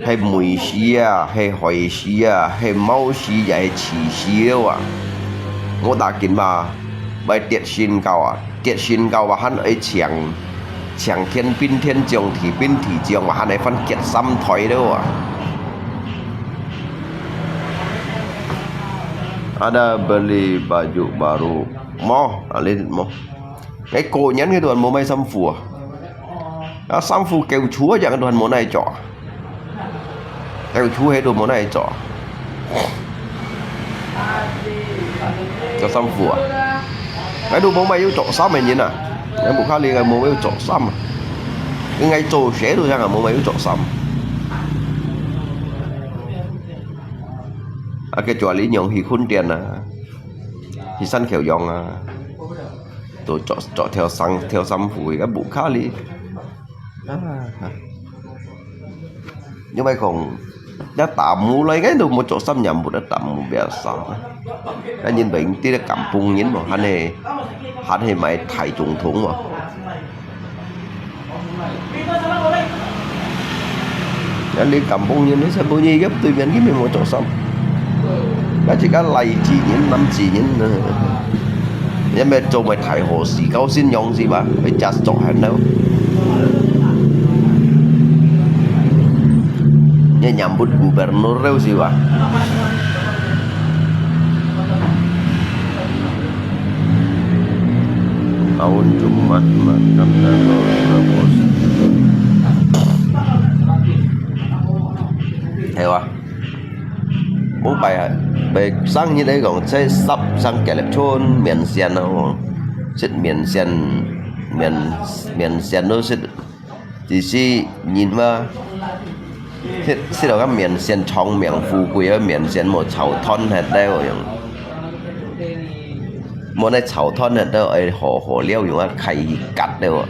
Hay mùi xí à, hay hỏi xí à, hay máu xí à, hay chỉ xí à. Ngô ta kín mà, bài tiết xin cao à, tiết xin cao mà hẳn ấy chàng, chàng thiên binh thiên将, thì binh thì将mà hẳn ấy phân kiệt xăm thói đó à. Ada beli baju baru. Mo, alin mo. 𠊎過年該段無買衫褲啊。啊，衫褲舊褲啊，樣段無哪做啊。舊褲該段無哪做啊。著衫褲啊。𠊎都無買有著衫个人啊。𠊎屋下裡𠊎無買有著衫啊。應該做事都樣啊，無買有著衫。啊，佢做哩樣去訓練啊，去山口洋啊，都著，著條衫，條衫褲，啊，屋下裡。啊，因為講，一打無來，該都無著衫，也無得打無biasa。該人平時个kampung人無，還係，還係買大總統無。 啊，你kampung人，你全部人个對面佢乜無著衫。啊，自家lai子人、南子人啊，也乜做乜大河市、高新洋市吧，佢隻著還了。也nyambut gubernur了是吧？ Tahun Jumat makan dan berpuasa. 係哇。無拜啊，拜生日來講，在十上隔離村面線咯，食面線，面，面線都食。 只是人嘛，食，食到个面線長命富貴个面線無炒斷忒了樣。無那炒斷忒了，愛好好了用啊，開一格了啊。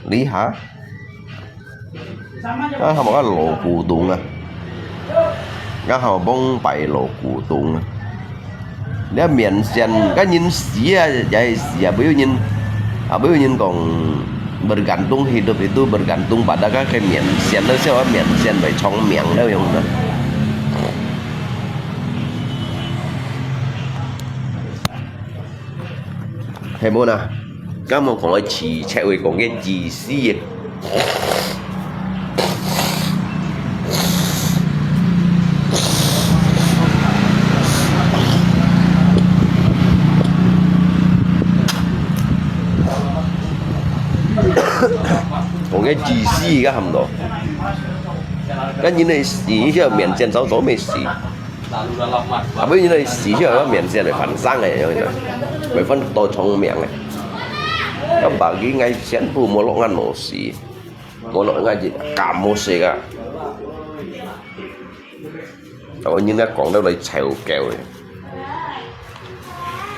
你哈？啊，還無个老古董啊。 然後蒙拜老古董啊。你面線，該人死啊，也係死啊，沒有人，啊，沒有人講bergantung hidup itu bergantung pada該面線，都係話面線來長命了樣啊。係無啦？ 今日講个字，切會講个意思。講个意思个喊到，該人个死，這面線早早乜死。 Tapi你死去个面線係翻生个，有影，會翻到長命个。Yang bagi𠊎全部無落眼無死，無落眼就感冒死个。我人家講到來臭狗个，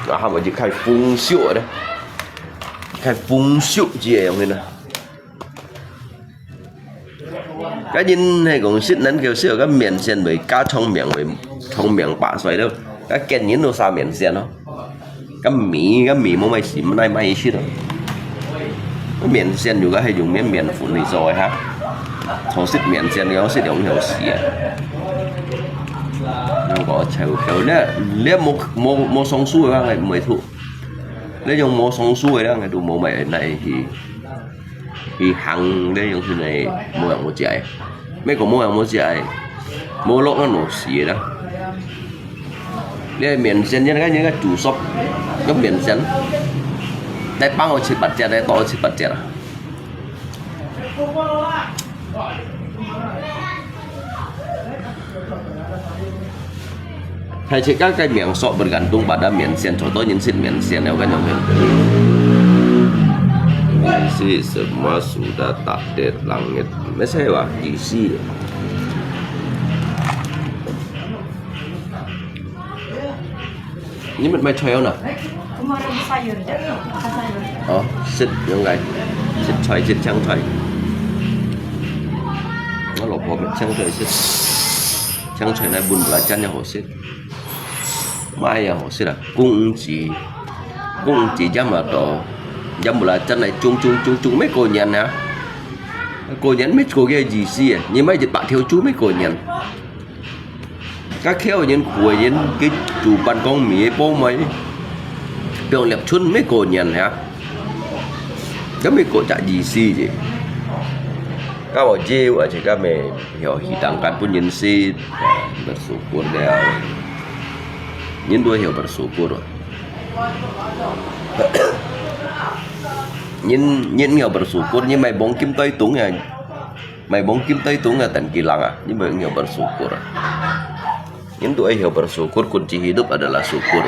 然後我就開風俗个，開風俗之類个呢。 該人係講食能夠食个面線會加長命，會長命百歲咯。該見人都食面線咯。該米，該米無買食，哪買食咯？該面線如果係用面，面粉去做个哈，做食面線，你講食兩條絲啊？如果臭狗，你，你無，無，無上手个話，𠊎毋會吐。你用無上手个，𠊎都無買拿去。 去行咧，用起來無人無食个。美國無人無食个，無落眼無死个啦。你面線，你看你个煮熟，用面線，來放我七八隻，來多七八隻啊。 Hai cik kakak 面線 bergantung pada 面線，做多人食面線了，我感覺。Isi semua sudah takdir langit. Masih wah, isi. Ni mat mai choi na? Kemarin sayur je. Makan sayur. Oh, sit yang kai. Sit choi, sit chang choi. Nó lộc phò mit chang choi sit. Chang choi nai bun belacan yang hổ sit. Mai yang hổ sit à. Cung chỉ. Cung chỉ jam à to. Jam belacan nai chung chung chung chung mấy cô nhận hả? Cô nhận mấy cô kia gì xí à? Như mấy dịch bạc thiếu chú mấy cô nhận. Các khéo nhân của nhân cái chủ办con Mỹ bố mày. Biang liệp chun mấy cô nhận hả? Các mấy cô chả gì xí chứ. Các bảo dê ở trên các mẹ hiểu hỉ tăng cán bún nhân xí. Bersyukur deh. Nhân đuôi hiểu bersyukur rồi. 人，人要bersyukur，你賣黃金對銅啊，賣黃金對銅啊，dan kilang啊，你賣要bersyukur。Ini tu eh, bersyukur, kunci hidup adalah syukur.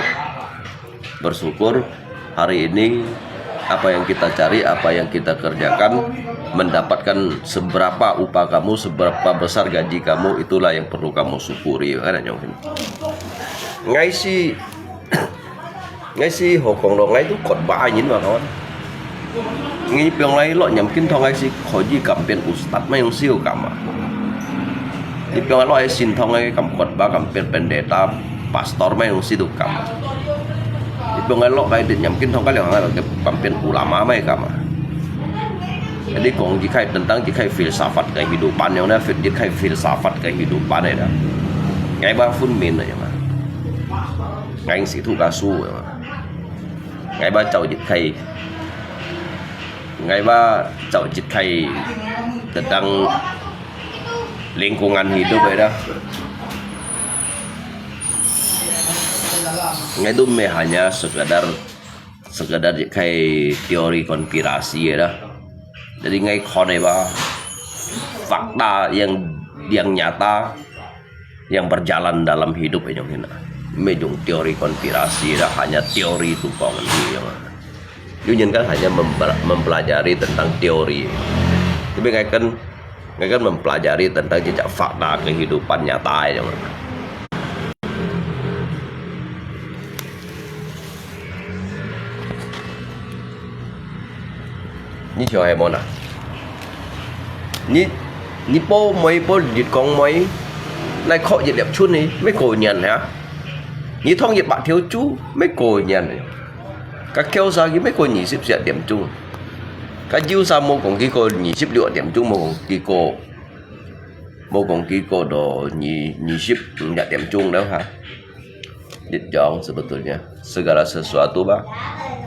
Bersyukur hari ini apa yang kita cari, apa yang kita kerjakan, mendapatkan seberapa upah kamu, seberapa besar gaji kamu, itulah yang perlu kamu syukuri, kan, Nyong Hin? Ngai si, ngai si hokong lo, ngai tu khotbah nyin ma kawan. Ngi piong lai lo nyam kin thong ai si khoji kam pen ustad mai yong siu kam a. Ngi piong lai lo ai sin thong ai kam khotbah kam pen pendeta pastor mai yong siu kam. Ngi piong lai lo ai dit nyam kin thong ka liang ai kam pen ulama mai kam a. Jadi kong ji khai tentang ji khai filsafat kehidupan yong na, ji khai filsafat kehidupan ai na. Ngai ba fun min ai ma. Ngai si tu ka su ai ma. Ngai ba chau ji khai Ngai ba chau ji khai tentang lingkungan hidup ai dah. Ngai tu meh hanya sekadar, sekadar ji khai teori konspirasi ai dah. Jadi ngai khon ai ba fakta yang, yang nyata yang berjalan dalam hidup ai Nyong Hin. Meh jong teori konspirasi dah, hanya teori tu kong ni yang. Yu nyin kan hanya mempela-, mempelajari tentang teori. Tapi ngai kan, ngai kan mempelajari tentang jejak fakta kehidupan nyata ai Nyong Hin. Ni siapa yang mau nak? Ni, ni po moi po dit kong moi, lai kok dit liap chun ni, mai ko nyan ha. Ni thong dit bak thiu chu, mai ko nyan. Ka kiau sa ki mai ko ni sip siap tiam chung. Ka jiu sa mo kong ki ko ni sip liu tiam chung mo kong ki ko. Mo kong ki ko do ni, ni sip liu tiam chung dah ha. Dit jong sebetulnya. Segala sesuatu ba.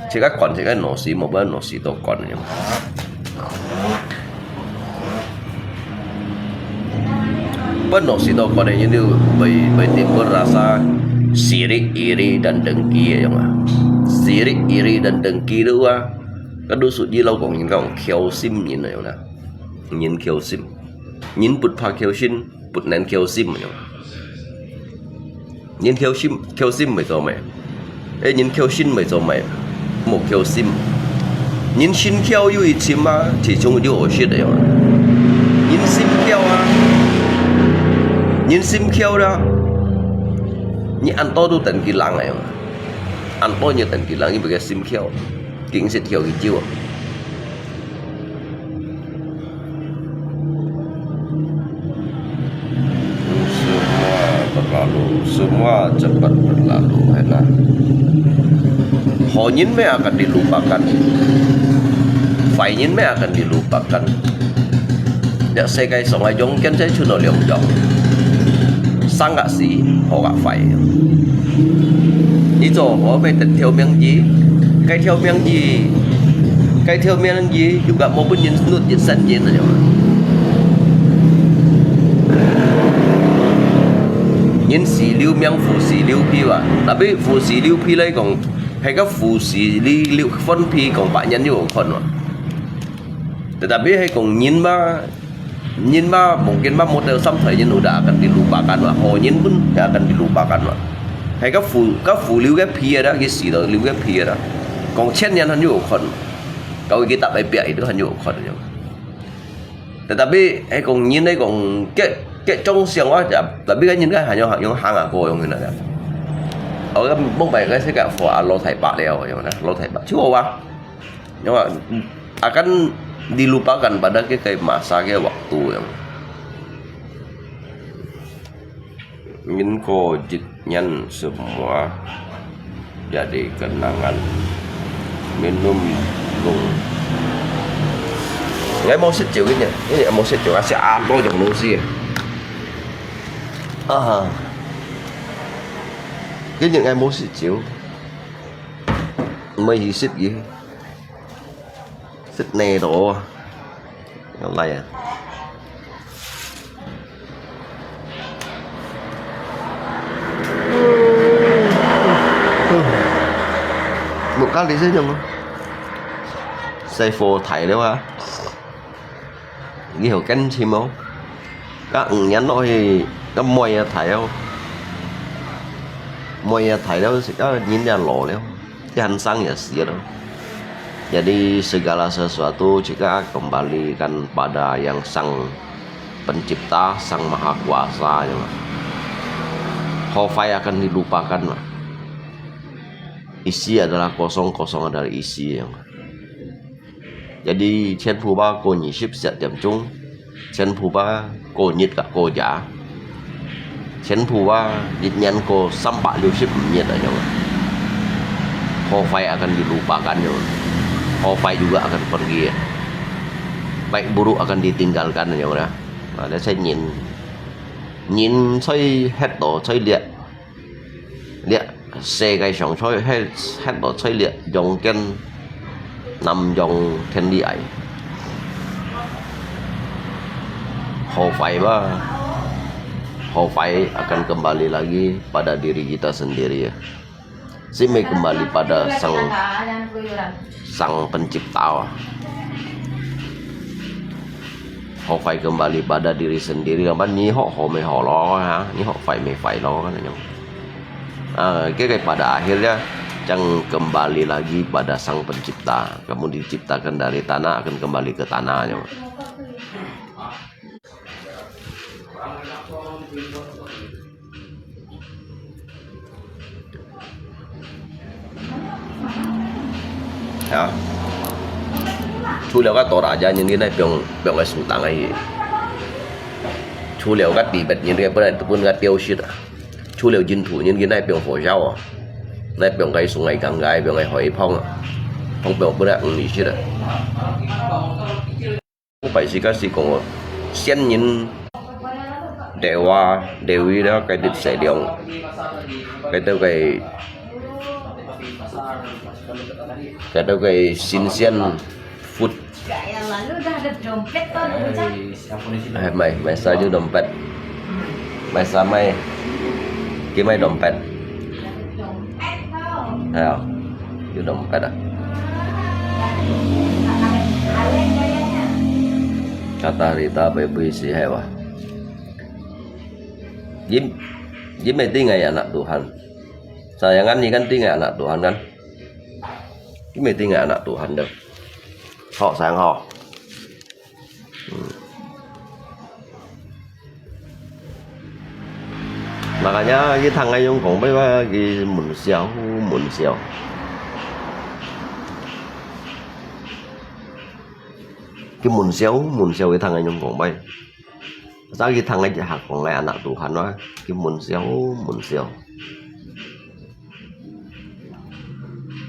Cik akon cik nosi mo ba nosi to kon yang. Ba nosi to kon yang ni bai, bai timbul rasa sirik, iri dan dengki yang. Sirik, iri dan dengki tu ba. Kadu su ji lau kong yang kong kiau sim yang na. Nyin kiau sim. Nyin put pha kiau sin, put nan kiau sim yang. Nyin kiau sim, kiau sim mai to mai. Eh, nyin kiau sin mai to mai. Mo kiau sim. Nyin sin kiau yu i sim ma, ti chung yu o shit yang. Nyin sim kiau a. Nyin sim kiau dah. Ni an to tu tan ki lang yang. An to ni tan ki lang ni bagi sim kiau. King sit kiau ki jiu. Semua berlalu, semua cepat berlalu, hai nah. Ho nyin mai akan dilupakan. Fai nyin mai akan dilupakan. Ya, sekai songai jong kian cai chun lo liong jong. Sang ka si, ho ka fai. Ni cho ho mai ten theo miang ji, kai theo miang ji. Kai theo miang ji, yu ka mo pun nyin nut nyin san nyin na jong. Nyin si liu miang fu si liu pi ba. Tapi fu si liu pi lai kong, hai ka fu si liu, liu fon pi kong ba nyan yu kon wa. Tetapi hai kong nyin ba, nyin ba, mungkin ba model sampai nyin udah akan dilupakan wa. Ho nyin pun ya akan dilupakan wa. Hai ka fu, ka fu liu ka pi ada, ki si liu ka pi ada. Kong chen nyan han yu kon. Kau kita bai pia itu han yu kon. Tetapi hai kong nyin hai kong ke, ke chong siang wa, tapi kan nyin kan hanya hanya hang aku yang nyin ada. Aku kan mung bai ka se ka fo alo thai ba liao yang na, lo thai ba. Cuma wa. Nyawa akan dilupakan pada ke kai masa ke waktu yang. Min ko jit nyan semua jadi kenangan. Minum lung. Ngai mau sit chiu ke nyan. Ini mau sit chiu, asyik apa jong nusi. Ah. Ke nyan ngai mau sit chiu. Mai hi sit ye. Sit ne to. Yang lai ah. Muk 啊，你這種啊，細貨大了啊，你好跟尋哦。啊，五年落去，啊，妹也大哦，妹也大了，啊，人也老了，這還生也死了。Jadi segala sesuatu jika kembalikan pada yang sang pencipta, sang maha kuasa, ya, 何坏 akan dilupakan, mah. Isi adalah kosong, kosong adalah isi. Jadi，全部吧過二十四點鐘，全部吧過日啊過夜，全部吧一年過三百六十五日啊，ya. 何坏 akan dilupakan, ya. 何坏 juga akan pergi, ya. Baik buruk akan ditinggalkan, ya. Nah, 這人，人在歇到在這 這世界上在，歇，歇到在這陽間南洋天理愛。何坏 吧，何坏 akan kembali lagi pada diri kita sendiri, ya. Sini kembali pada sang, sang pencipta, ya. 何坏 kembali pada diri sendiri, apa 你學好沒學咯，哈？你學壞沒壞咯，恁樣。啊，該個 pada akhirnya，將 kembali lagi pada sang pencipta. Kamu diciptakan dari tanah, akan kembali ke tanah, ya. Ya. 除了該Toraja，人家那放，放个樹頂个去。除了該Tibet，人家本來，本來丟失啊。除了印度，人家那放火燒啊，那放个Sungai Ganggai，放个海旁啊，放，放本來毋係啊。 拜時該時講哦，仙人、Dewa、Dewi了，該兜善良，該兜个，該兜个神仙、佛。哎，買，買啥就dompet。買啥買，佢買dompet。 Ayo, yun ang pera. Kata Rita, baby, si Hewa. Jim, Jim, may tingay anak Tuhan. Sayangan, ikan tingay anak Tuhan, kan? Jim, may tingay anak Tuhan daw. Ho, sayang, ho. Hmm. Makanya佢聽𠊎用廣東話，佢悶笑，悶笑。佢悶笑，悶笑，佢聽𠊎用廣東話。Sa佢聽𠊎一下講𠊎anak Tuhan話，佢悶笑，悶笑。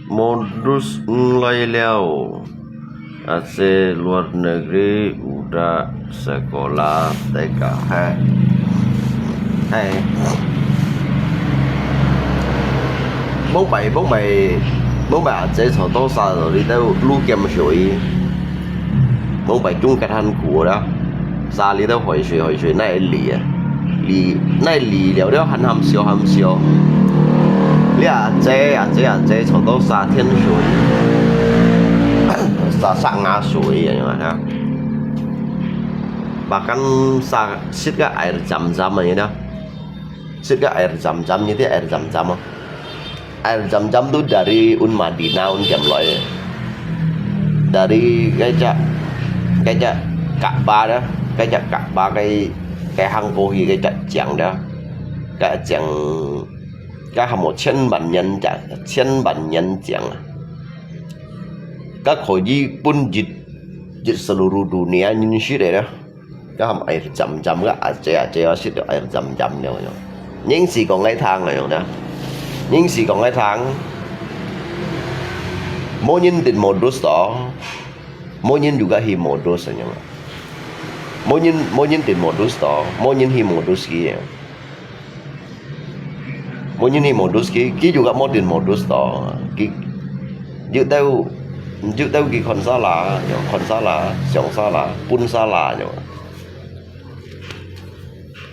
Modus nglai liao. Aceh luar negeri udah sekolah T K. Hai. Hai. Mong bai, mong bai, mong bai Aceh 坐到沙頭里頭路兼水。Mong bai中間還苦啦。 沙里頭海水，海水哪會離啊？離，哪會離了，了還喊笑，喊笑。你啊，姐啊，姐啊，姐，坐到沙天水，沙，沙牙水啊，你看啊。Bahkan sa-，食个air zam-zam啊，你知道？食个air zam-zam，你知air zam-zam啊？ Air Zam-Zam tu dari un Madinah un tiêm lòi. Dari cái隻, cái隻Kaaba đó, cái隻Kaaba cái, cái hang pô hi cái隻chèng đó. Cái chèng, cái hàm một千万年chèng, 千万年 chèng. Cái khối di pun jit, jit seluruh dunia nhìn sih đó. Cái hàm air Zam-Zam, cái Aceh, Aceh sit được air Zam-Zam nè. Những gì còn ngay thang này nè. Những gì còn ngay thang. Mỗi nhân tin modus đó. Mỗi nhân juga hi modus nè. Mỗi nhân, mỗi nhân tin modus đó. Mỗi nhân hi modus kia. Mỗi nhân hi modus ki, ki juga modern modus to. Ki, yu tau, yu tau ki kon sala, yo kon sala, siang sala, pun sala, yo.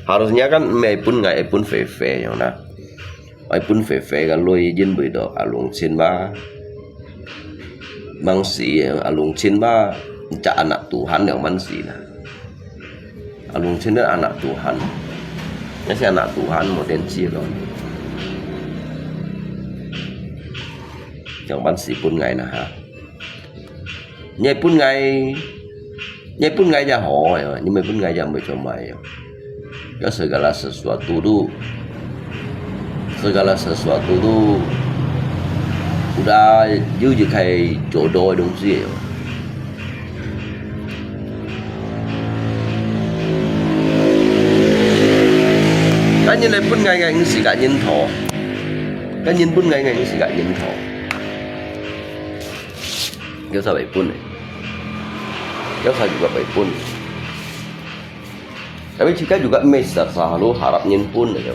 Harusnya kan mai pun ngai pun fe fe, yo na. Ai pun fe fe ka lui jin bui do alung chin ba. Mangsi, ah, lungchin ba, cak anak Tuhan liang mangsi na. Ah, lungchin liang anak Tuhan. Nasi anak Tuhan mo tenci lo. Yang mangsi pun ngai na ha. Nyai pun ngai, nyai pun ngai ya ho, ya. Nyai pun ngai ya mo cuma ya. Ya segala sesuatu tu, segala sesuatu tu udah you, you kaya jodoh dong si ya. Kan nyai pun ngai ngai si ka nyin tho. Kan nyai pun ngai ngai si ka nyin tho. Kios sa bai pun eh. Kios sa juga bai pun. Tapi cika juga mesti selalu harap nyai pun aja.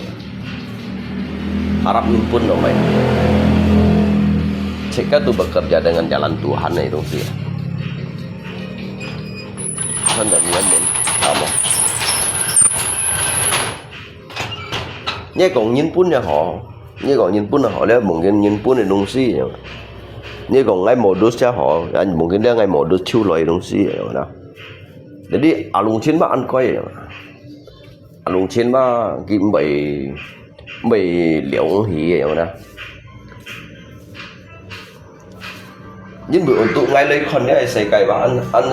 Harap nyai pun dong bai. Cika tu bekerja dengan jalan Tuhan itu sih. Kan dari mana? Kamu. Nyai kong nyai pun ya ho. Nyai kong nyai pun ya ho, liang mungkin nyai pun ya dong si ya. Nyai kong ngai modus ya ho, ya mungkin liang ngai modus ciu loi dong si ya na. Jadi, ah, lungchin ba an koi ya. Ah, lungchin ba ki mbai, mbai liang hi ya na. Nyai mbai untuk ngai lai khon ya sai kai ba an, an,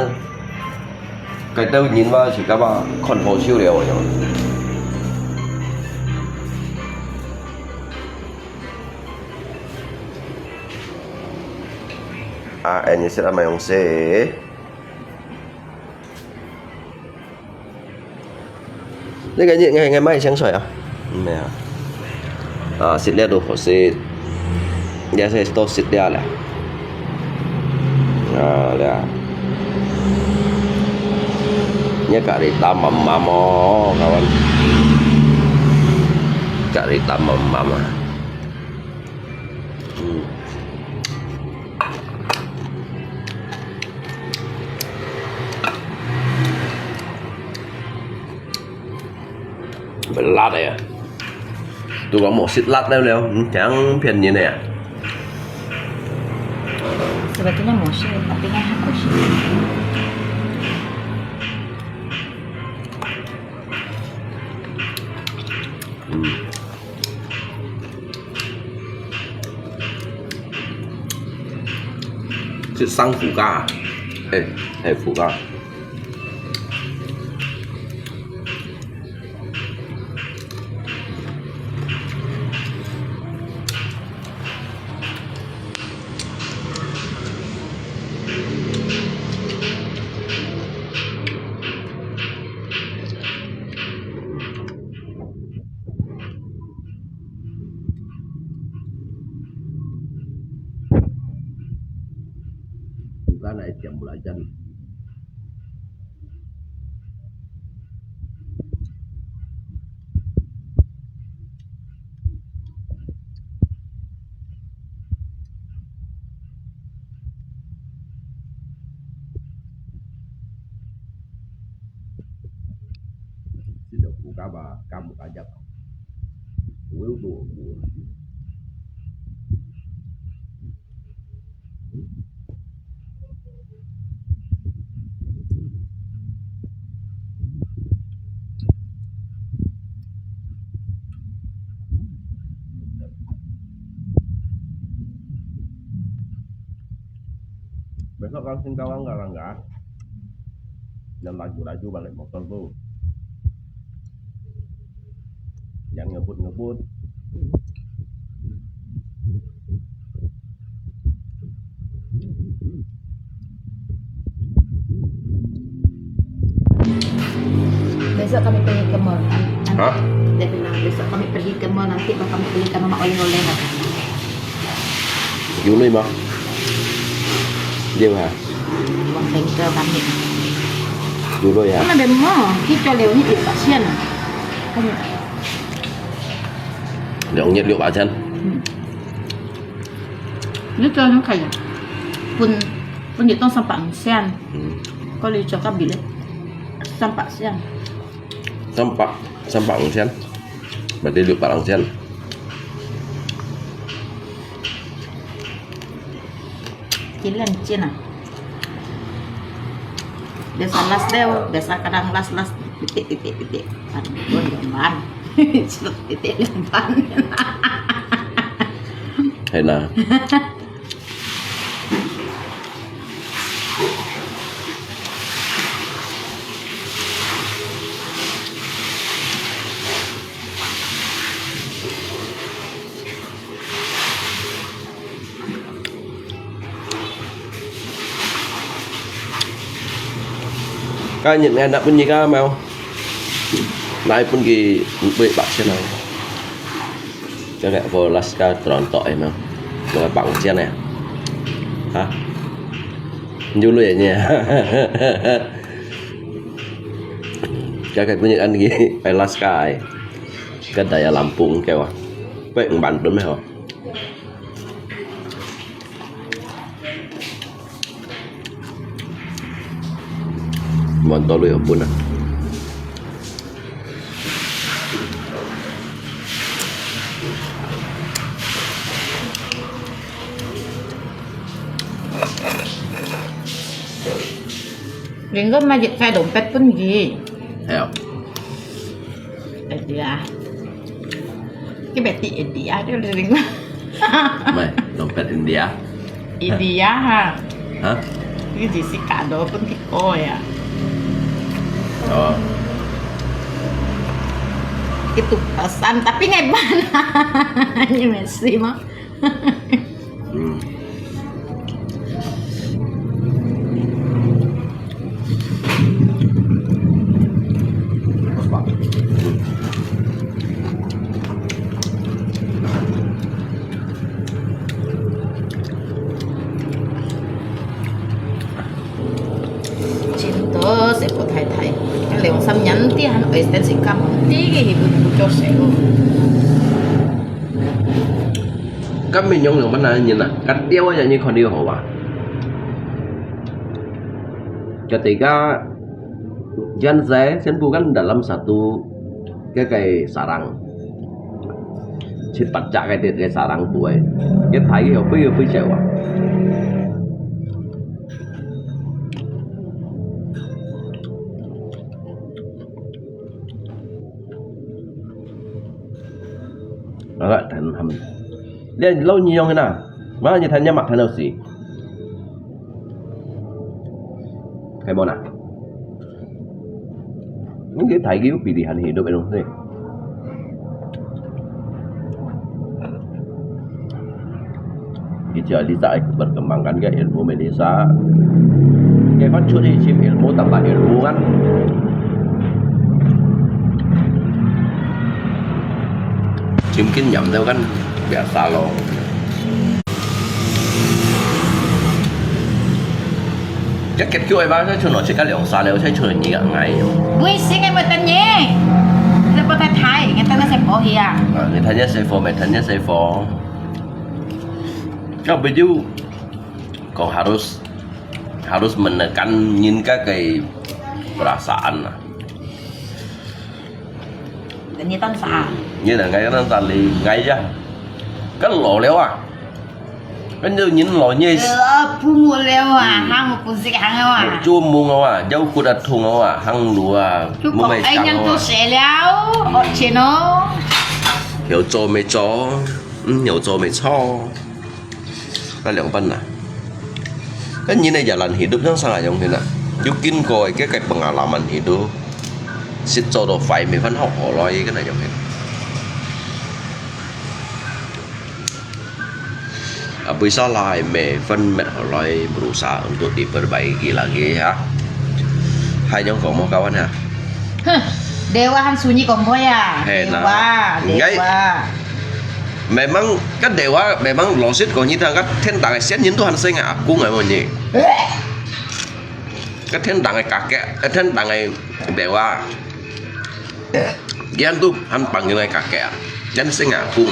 kai tau nyai ba si kai ba khon ho siu liao ya. Ah, ini sila mayong se. 呢個應該應該賣香水啊？唔係啊。啊，食了都好食，也係多食了啦。啊，對啊。你隔離打麻麻哦，kawan。隔離打麻麻嘛。嗯。 辣个啊！都講無食辣了了，嗯，真騙人个啊！Sebetulnya無食，tapi kan好食。嗯。 係生苦瓜啊？係，係苦瓜。Bukan ai tiang belajar. Sila ku kaba kamu ajak. Will do. Besok kau sing kawan kau langgar. Dan laju-laju balik motor tu. Yang ngebut-ngebut. Besok kami pergi ke mall. Hah? Dia bilang, "Besok kami pergi ke mall, nanti bah kami belikan mamak oleh-oleh," katanya. Julai mah. Dia mah. Buang bengkel kami. Julai ya. Mana ada mall? Kita lewat ni tak sian. Kami. 兩日六百千。嗯。你做人開啊？分，分你當三百五千。嗯。過你做个bill，三百千。三百，三百五千，berarti六百五千。Ilan cina. Biasa las deu, biasa kadang las-las, titik, titik, titik. Aduh, pun lemban. Titik lemban. Hena. 該日𠊎拿分你个無？拿分佢五百八千啊！這個我拉斯加當多哎嘛，我放錢呢，哈？有鐳呢？這個分你安佢，哎，拉斯加哎，跟大家南部嘅話，百五萬噸咩吼？ Mon to lui pun ah. Ringgo mai jik kai dompet pun ji. Ayo. India. Cái bé tị India chứ đừng. Mai, dompet India. India ha. Hah? Cái gì xí cả đó pun cái coi à. Oh. Cái tụ ở sân tapi ngày ban. Như Messi mà. Hmm. Cinta sepuluh thai-thai. Kan leong sam nyan ti han oi sten si kam ti ke hi bu bu cho se. Kan mi nyong nyong mana nyin na. Kan tiaw ya nyi kon di ho wa. Ketika Gen Z, sen bukan dalam satu ke kai sarang. Sit pacak kai dit kai sarang buai. Ke thai ke hui hui sewa. Ala, dan ham. Dia lau nyi yong na. Mana nyi tanya mak tanya si. Kayak mana? Mungkin thai ke pilihan hidup itu sih. Itu Lisa ikut berkembangkan ke ilmu medisa. Kayak kan curi sim ilmu tambah ilmu kan. Sim kin nyam tu kan biasa lo. Chắc kẹt chuối ba, chắc chuối nó chỉ có 兩三粒，chắc chuối你个ngai. Buổi sáng ngày mới tan nhé. Sẽ có thái thái, ngày tan nó sẽ bỏ hia. Người ta nhớ sẽ phô, mẹ ta nhớ sẽ phô. Cho ví dụ, kau harus, harus menekan nhìn các cái perasaan lah. Nyi tan sa. Nyi na ngai tan sa li ngai ya. Kan lo liao ah. Kan nyi nyin lo nyi. Ơ, bu mu liao ah, hang bu sik hang ah. Chu mung ah, jau kut ah thung ah, hang lu ah. Chu mu kok mai ai chang nyang tu ah. Se liao, ot chin oh. Hiếu cho mày cho, ừ, hiếu cho mày cho. Cái 兩分啊。Cái nhìn này giờ là hidup yang sang ayong hina. Yuk kin koi cái cái pengalaman hidup. Sit cho đồ phải mày phân học họ lo cái này ayong hina. À, bây giờ lại mày phân mệt họ lo berusaha untuk diperbaiki lagi ya. Hai nyong có một kawan ha. Huh, dewa han sunyi kong boy à. He na. Dewa, ngai. Dewa. Memang kan dewa memang losit ko nyi thang kan thiên đàng cái sen nyin tu han seng akung ai mo nyi. Kan thiên đàng cái kakek, eh, thiên đàng cái dewa. Gian tu han panggil cái kakek. Jan seng akung.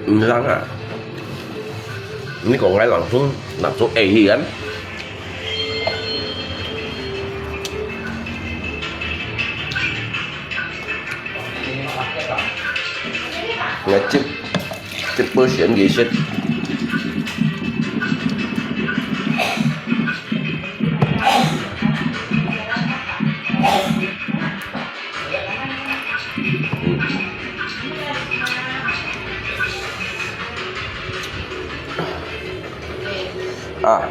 Nang ah. Ini kok ngai langsung, langsung eh kan. 來接，接波選佢食。啊，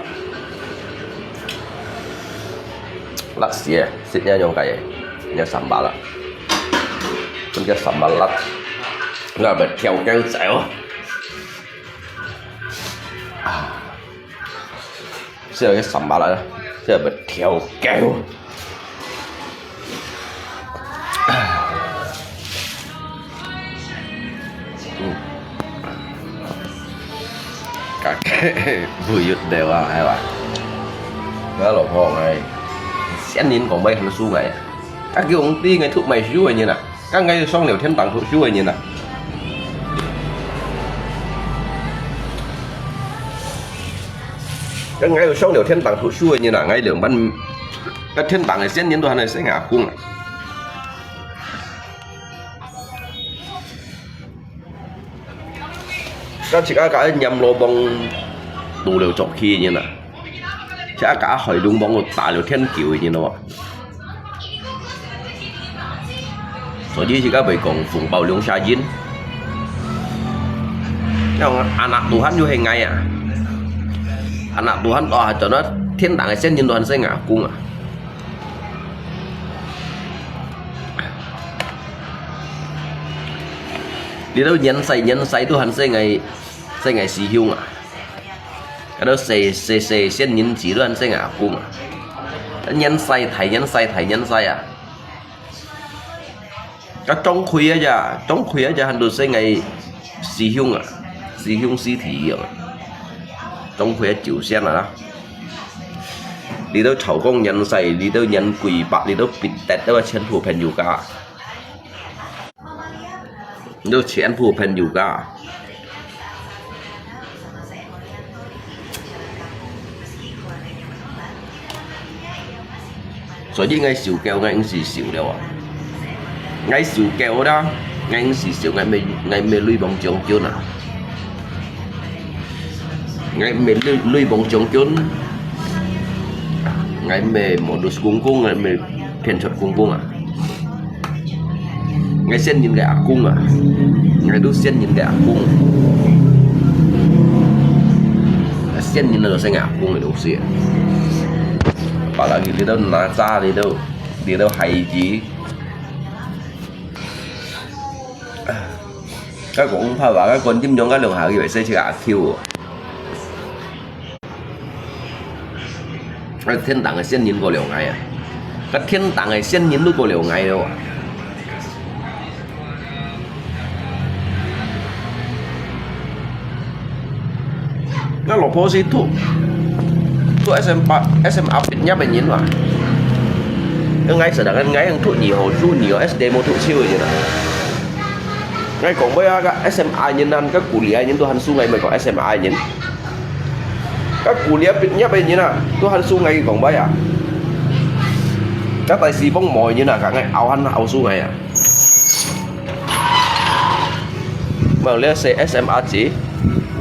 辣死啊！食這樣个，這sambal啊，分佢sambal辣，那麼調高仔哦。啊，食這sambal辣，這麼調高。 嗯。Buyut deh啊，係吧？𠊎老婆講，仙人講會還輸𠊎啊。啊，佢講知𠊎讀麼个書个人啊，該𠊎上了天堂讀書个人啊。 該𠊎有上了天堂讀書个人啊，𠊎兩班，該天堂个仙人都還係細阿公啊。該自家个閻羅王，路了作氣个人啊，自家个海龍王，打了天狗个人咯。 所以自家會講紅包兩儕贏。Yang anak Tuhan又係𠊎啊。Anak Tuhan到下轉到天堂个仙人都還係𠊎阿公啊。這兜年歲年歲都還係𠊎，係𠊎師兄啊。該兜細細細仙人子都還係𠊎阿公啊。年歲大年歲大年歲啊。 該張魁啊，張魁啊，還都係𠊎師兄啊，師兄師弟樣啊。張魁啊，九仙啊啦。這兜曹公元世，這兜元貴伯，這兜彼得，都係全部朋友家。都全部朋友家。 所以𠊎受教，𠊎毋係受了啊。𠊎受教啦，𠊎毋係受，𠊎毋，𠊎毋係雷王將軍啊。𠊎毋係雷，雷王將軍，𠊎毋係modus公公，𠊎毋係騙財公公啊。 𠊎仙人个阿公啊，𠊎都仙人个阿公。仙人都係𠊎阿公个東西。Apalagi這兜哪吒，這兜，這兜孩子。該講白話，該觀音娘，該兩下佢會使食阿Q哦。 該天堂个仙人過了𠊎啊，該天堂个仙人都過了𠊎了啊。該老婆係讀，讀S M八，S M R畢業个人嘛。該𠊎實在，𠊎係讀二號書，二號S D無讀書个人啊。𠊎講尾啊，該S M R人啊，該古里个人都還輸𠊎，毋係講S M R人。 該古里畢業个人啊，都還輸𠊎講話啊。該大四方無个人啊，該𠊎拗還拗輸𠊎啊。無，你寫S M R字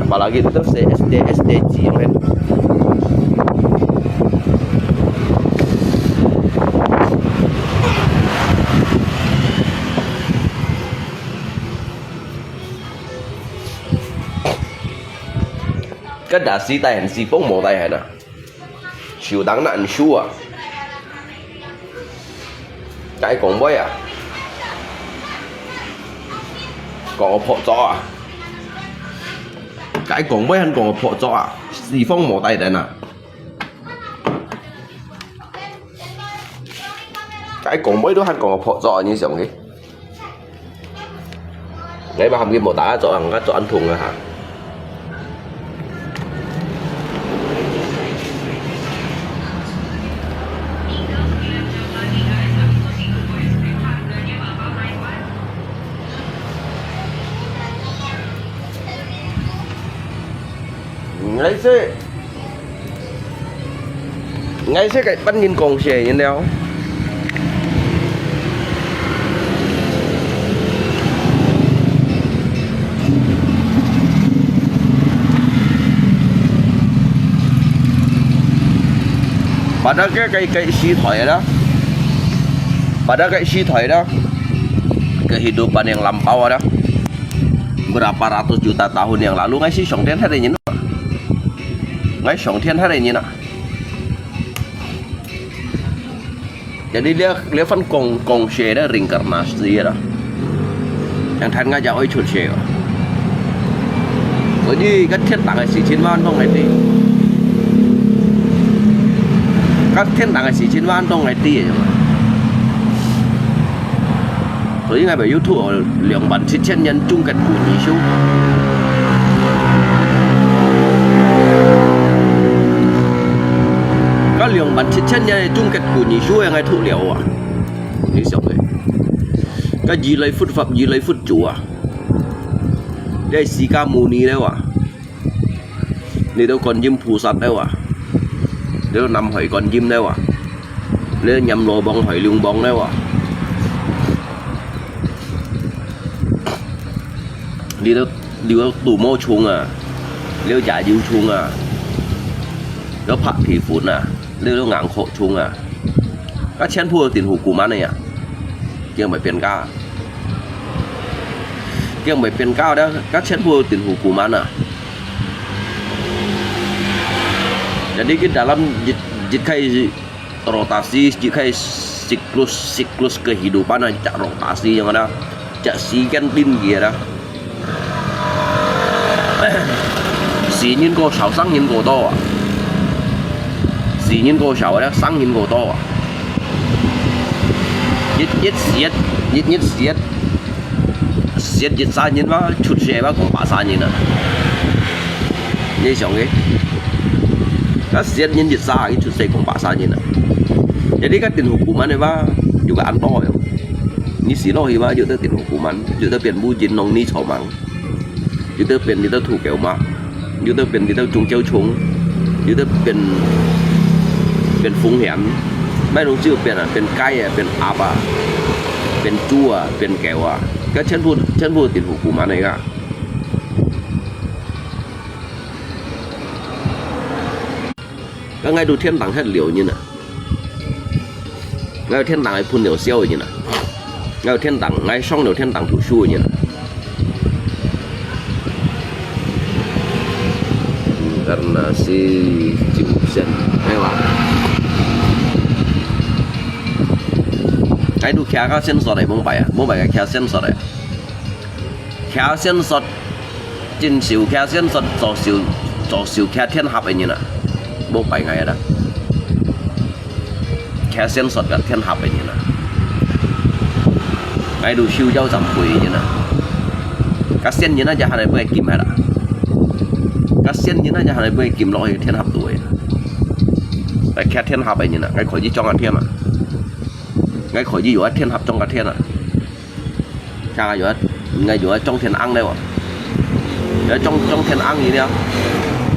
，apalagi你都寫SD、SD字樣个。該大時代還係風無大還啊，手當難手啊。該講話啊，講個破咗啊。該講話還講個破咗啊，四方無大人啊。 該講話都還講破咗，你想去？𠊎嘛喊佢無打做，人家做恁痛啊哈。嗯，來，這 𠊎識个班人講事人了。Pada ke, ke, ke isi thoi ada. Pada ke isi thoi ada. Kehidupan yang lampau ada. Berapa ratus juta tahun yang lalu, ngai si song tian hai ada nyin. Ngai song tian hai ada nyin. Jadi dia, dia fan kong, kong se ada reinkarnasi ada. Yang than ngai ja oi chut se. Jadi, ka thiet tang ai si chin wan tong ai ti. Ka thiet tang ai si chin wan tong ai ti. 所以 ngai bai YouTube 两万七千年终结古尼修。Ka 两万七千年终结古尼修 yang ngai thu liao ah. 你想个，个越来佛法越来佛祖啊，你释迦牟尼了啊，你都观音菩萨了啊，你都南海观音了啊，你都阎罗王、海龙王了啊，你都你都度魔虫啊，你都夜游虫啊，你都拍皮粉啊。 你都硬殼蟲啊！該全部都定好古曼个呀，驚會變價，驚會變價了，該全部都定好古曼啊！Jadi kita dalam一一開始 rotasi，一開始 siklus siklus kehidupan啊，一隻 rotasi 樣啊，一隻時間定義啊。 死人過少，生人過多啊！死人過少咧，生人過多啊！一日死一，一日死一，死一儕人嘛，出世嘛，過百儕人啊！你想个，該死一人一儕，佢出世過百儕人啊！Jadi該定好古曼个嘛，有个恁多个，你死落去嘛，有得定好古曼，有得變烏人，弄你草蜢。 有得變，有得土狗嘛，有得變，有得中招蟲，有得變，變風險，買東西有變啊，變雞啊，變鴨啊，變豬啊，變狗啊，該全部全部定好古曼个啊。該𠊎都天堂忒了人啊！ 𠊎有天堂个朋友笑个人啊，𠊎有天堂，𠊎上了天堂讀書个人啊。Karena si Jiu Sen，係吧？𠊎都徛个線索个，往擺啊，往擺个徛線索个。 徛線索，真少徛線索，做少做少徛天盒个人啊，無拜𠊎啦。徛線索甲天盒个人啊，𠊎都收招站會个人啊。甲仙人啊，就還來分佢禁下啦。甲仙人啊，就還來分佢禁落去天盒肚个。來徛天盒个人啊，𠊎可以裝个天啊，𠊎可以有个天盒裝个天啊。 Siapa有啊，應該有啊，裝天罌了啊。有裝裝天罌个了。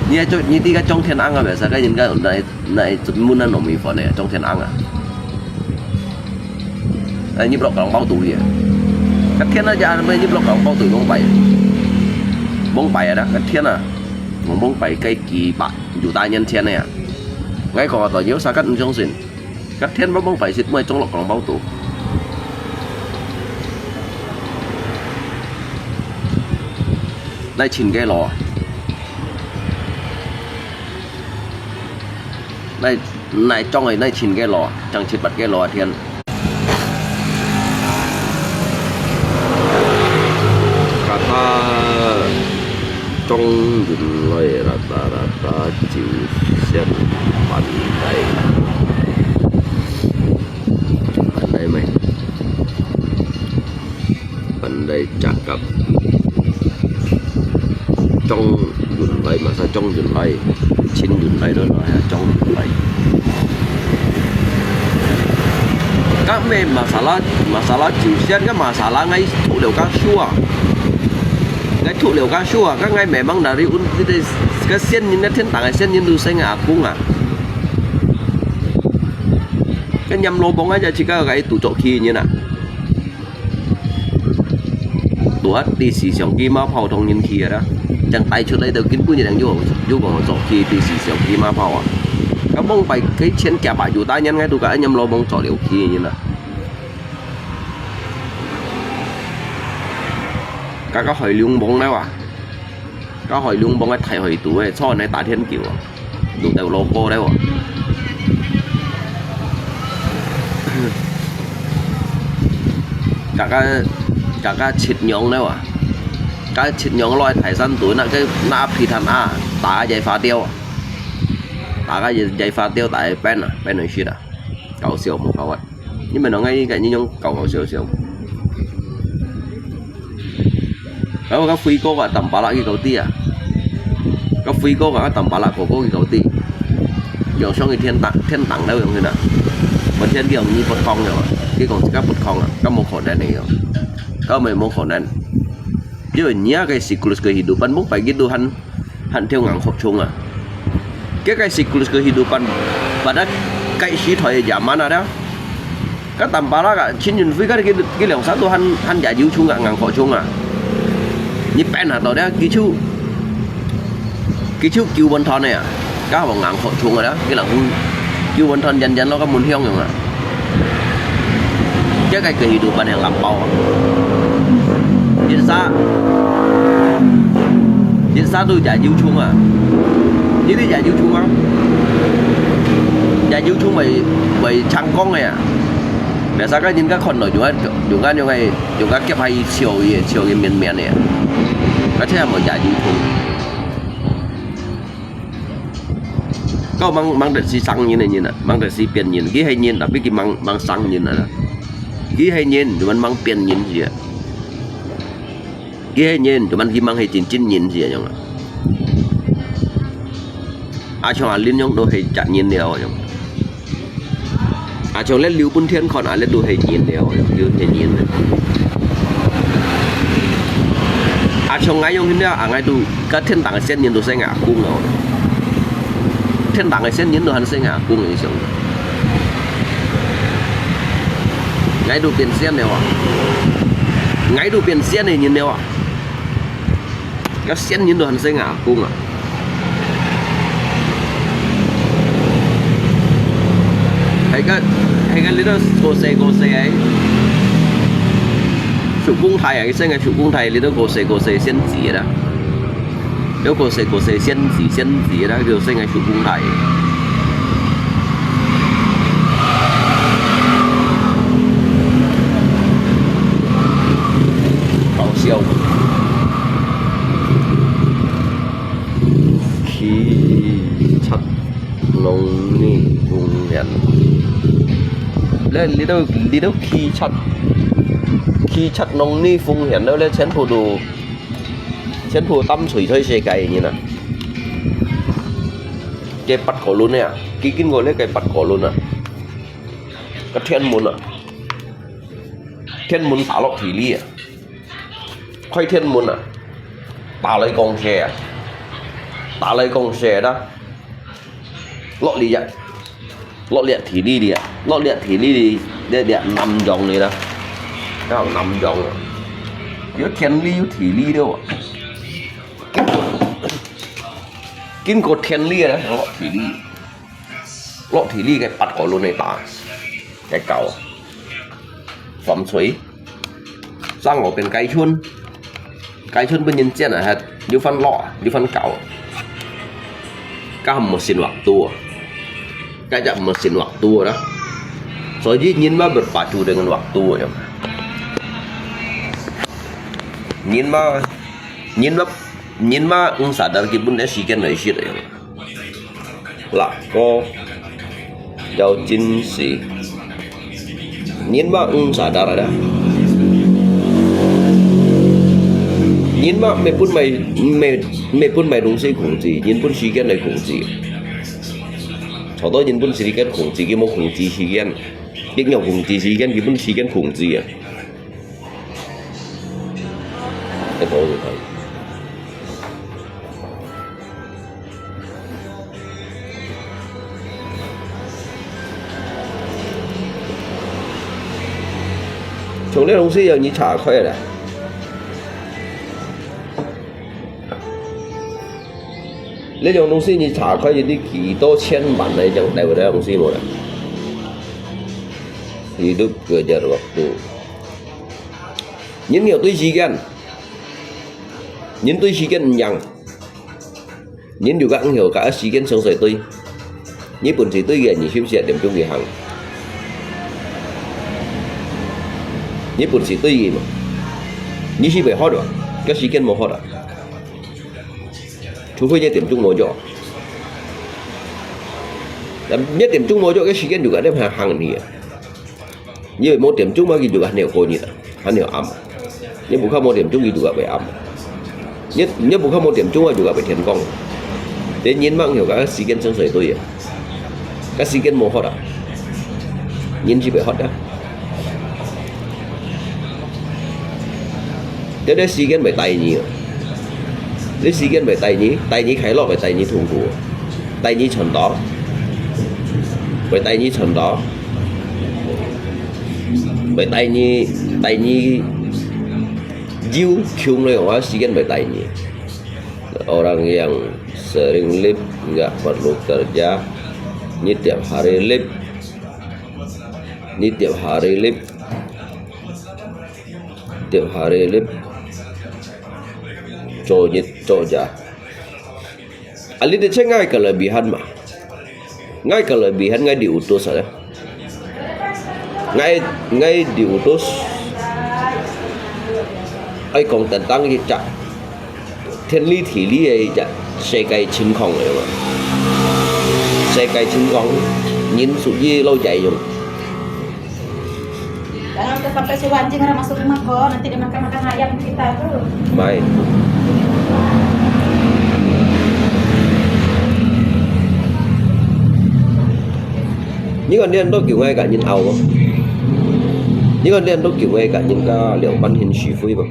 你還裝，你這個裝天罌啊，袂使，該人家那那門那糯米粉呢，裝天罌啊。哎，你不落講包肚去啊？該天啊，家咩你不落講包肚，蒙拜，蒙拜啊，該天啊，蒙蒙拜該幾百有大年前的呀。𠊎講啊，有啥个毋相信？ 甲天枋枋擺設，莫裝落廣包肚。來尋个路啊！來來裝个，來尋个路啊！正七八个路啊，天！Kata 裝運來，rata-rata九仙半台，半台咩？半台價格。裝運來嘛，使裝運來，請運來咯，裝運來。Kami masalah, masalah 九仙，个 masalah ngai ถูกแล้วก็ชั่ว。 Ngai ถูกแล้วก็ชั่ว，个 ngai memang dari un-，个仙人，个天堂个仙人都生个阿公啊。个念老公啊，就自家个都做起人啊。都啊，第四相机马炮同人去个啦，正带出来就根本就有有讲做起第四相机马炮啊。該往擺該錢夾啊，有大年𠊎都該恁樣老蒙做了去人啊。該个海龍王了啊，該海龍王个大海肚个，坐在打天球啊，路頭路過了啊。該个，該个七娘了啊，該七娘落大山肚，那个，那皮蛋啊，打个野花雕啊。 大家也，也發掉大家變啊，變成事啊，搞笑無搞啊。你們兩個應該你用搞搞笑笑。然後个輝哥啊，抌巴拉去搞地啊，个輝哥啊，抌巴拉哥哥去搞地，又上去天堂，天堂了用去哪？我天地用你不通了啊，你講自家不通啊，該無可能个喲，該無，無可能。因為你那個siklus kehidupan，目白gitu han 還跳硬殼蟲啊。該个siklus kehidupan，pada該時代个zaman啊，該抌巴拉啊，陳雲輝該佢，佢兩儕都還，還也有蟲啊，硬殼蟲啊。你變下到了，佢就，佢就救穩團个啊，該無硬殼蟲啊，佢人救穩團遠遠咯，該門向樣啊。 這个kehidupan yang lampau啊。Desa，desa都也有蟲啊，你兜也有蟲啊，也有蟲會，會成功个啊。Biasa个人家看到有啊，有啊，有啊，有啊，夾下去笑佢，笑佢面面个啊。而且無也有蟲。 該吂，吂得係生人个人啊，吂得係變人，佢係人，tapi佢吂，吂生人啊。佢係人，cuman吂變人時啊。佢係人，cuman佢吂係真正人時啊，樣啊。啊，像阿林樣都係假人了，樣。 啊，像這流分天看啊，這都係人了，就係人了。啊，像𠊎樣形了，啊，𠊎都，該天堂个仙人都係𠊎阿公了。天堂个仙人都還係𠊎阿公个樣。𠊎都變仙了啊！𠊎都變仙个人了啊！ 該仙人都還係𠊎阿公啊。係个，係个，這兜過世過世个，屬公太啊，佢生个屬公太，這兜過世過世仙子啦。這過世過世仙子，仙子啦，佢生个屬公太。搞笑。 Khi Chhat Nong Ni Phung Hian。這，這兜，這兜Khi Chhat，Khi Chhat Nong Ni Phung Hian，這，這全部都，全部抌碎在世界个人啊。該八個輪个啊，佢經過這个八個輪啊，个天門啊，天門打落地裡啊。 開天門啊，打來講事啊，打來講事啦，落這啊，落這地理哩啊，落這地理哩，這這南洋哩啦，到南洋啊，有天理有地理了啊，經過天理啊，落地理。 落地理个八個輪个打，个搞，紡錘，正路變雞春，雞春分人剪啊，還有番落啊，有番搞，該無生活度啊，該就無生活度啦。所以人嘛berpacu dengan waktu啊，人嘛，人嘛，人嘛毋sadar佢本來時間來食啊。 Lah，該要真實。人嘛毋sadar啊！人嘛毋係分麼，毋係，毋係分麼東西控制，人分時間來控制。好多人分時間控制，佢無控制時間，佢仰控制時間，佢分時間控制啊！ 從這東西要你查開了。這種東西你查開一啲幾多千萬个，這種帶回來个東西無啦。Hidup kerja waktu。人有對時間，人對時間毋贏，人有个毋曉，甲時間相隨對。你本事對个，你休息一點鐘佢行。你本事對个嘛，你是袂渴啊，甲時間無渴啊。 除非你點鐘無著。你點鐘無著，該時間就該點行行去啊。你無點鐘嘛，佢就還有過日啊，還有暗啊。你無看無點鐘，佢就該會暗啊。你你無看無點鐘啊，就該會天光。連人嘛，有个時間相隨對啊。 該時間無渴啊，人就袂渴啊。這个時間會帶你啊，這時間會帶你，帶你快樂，會帶你痛苦，帶你賺到，會帶你賺到，會帶你帶你有窮了，我時間會帶你。Orang yang sering lip nggak perlu kerja, ni tiap hari lip, ni tiap hari lip, tiap hari lip, 做日做夜。啊，你哋請𠊎个kelebihan嘛？ 𠊎kelebihan，𠊎diutus啊。𠊎，𠊎diutus，愛講tentang一隻天理地理个一隻世界情況个嘛。世界情況，人屬於老細樣。 Jangan sampai si Wanjing orang masuk rumah kau, nanti dia makan-makan ayam kita tu. Mai. Ni kan dia ndo kiu ngai ka nyin au. Ni kan dia ndo kiu ngai ka nyin ka liang ban hin shi fui ba.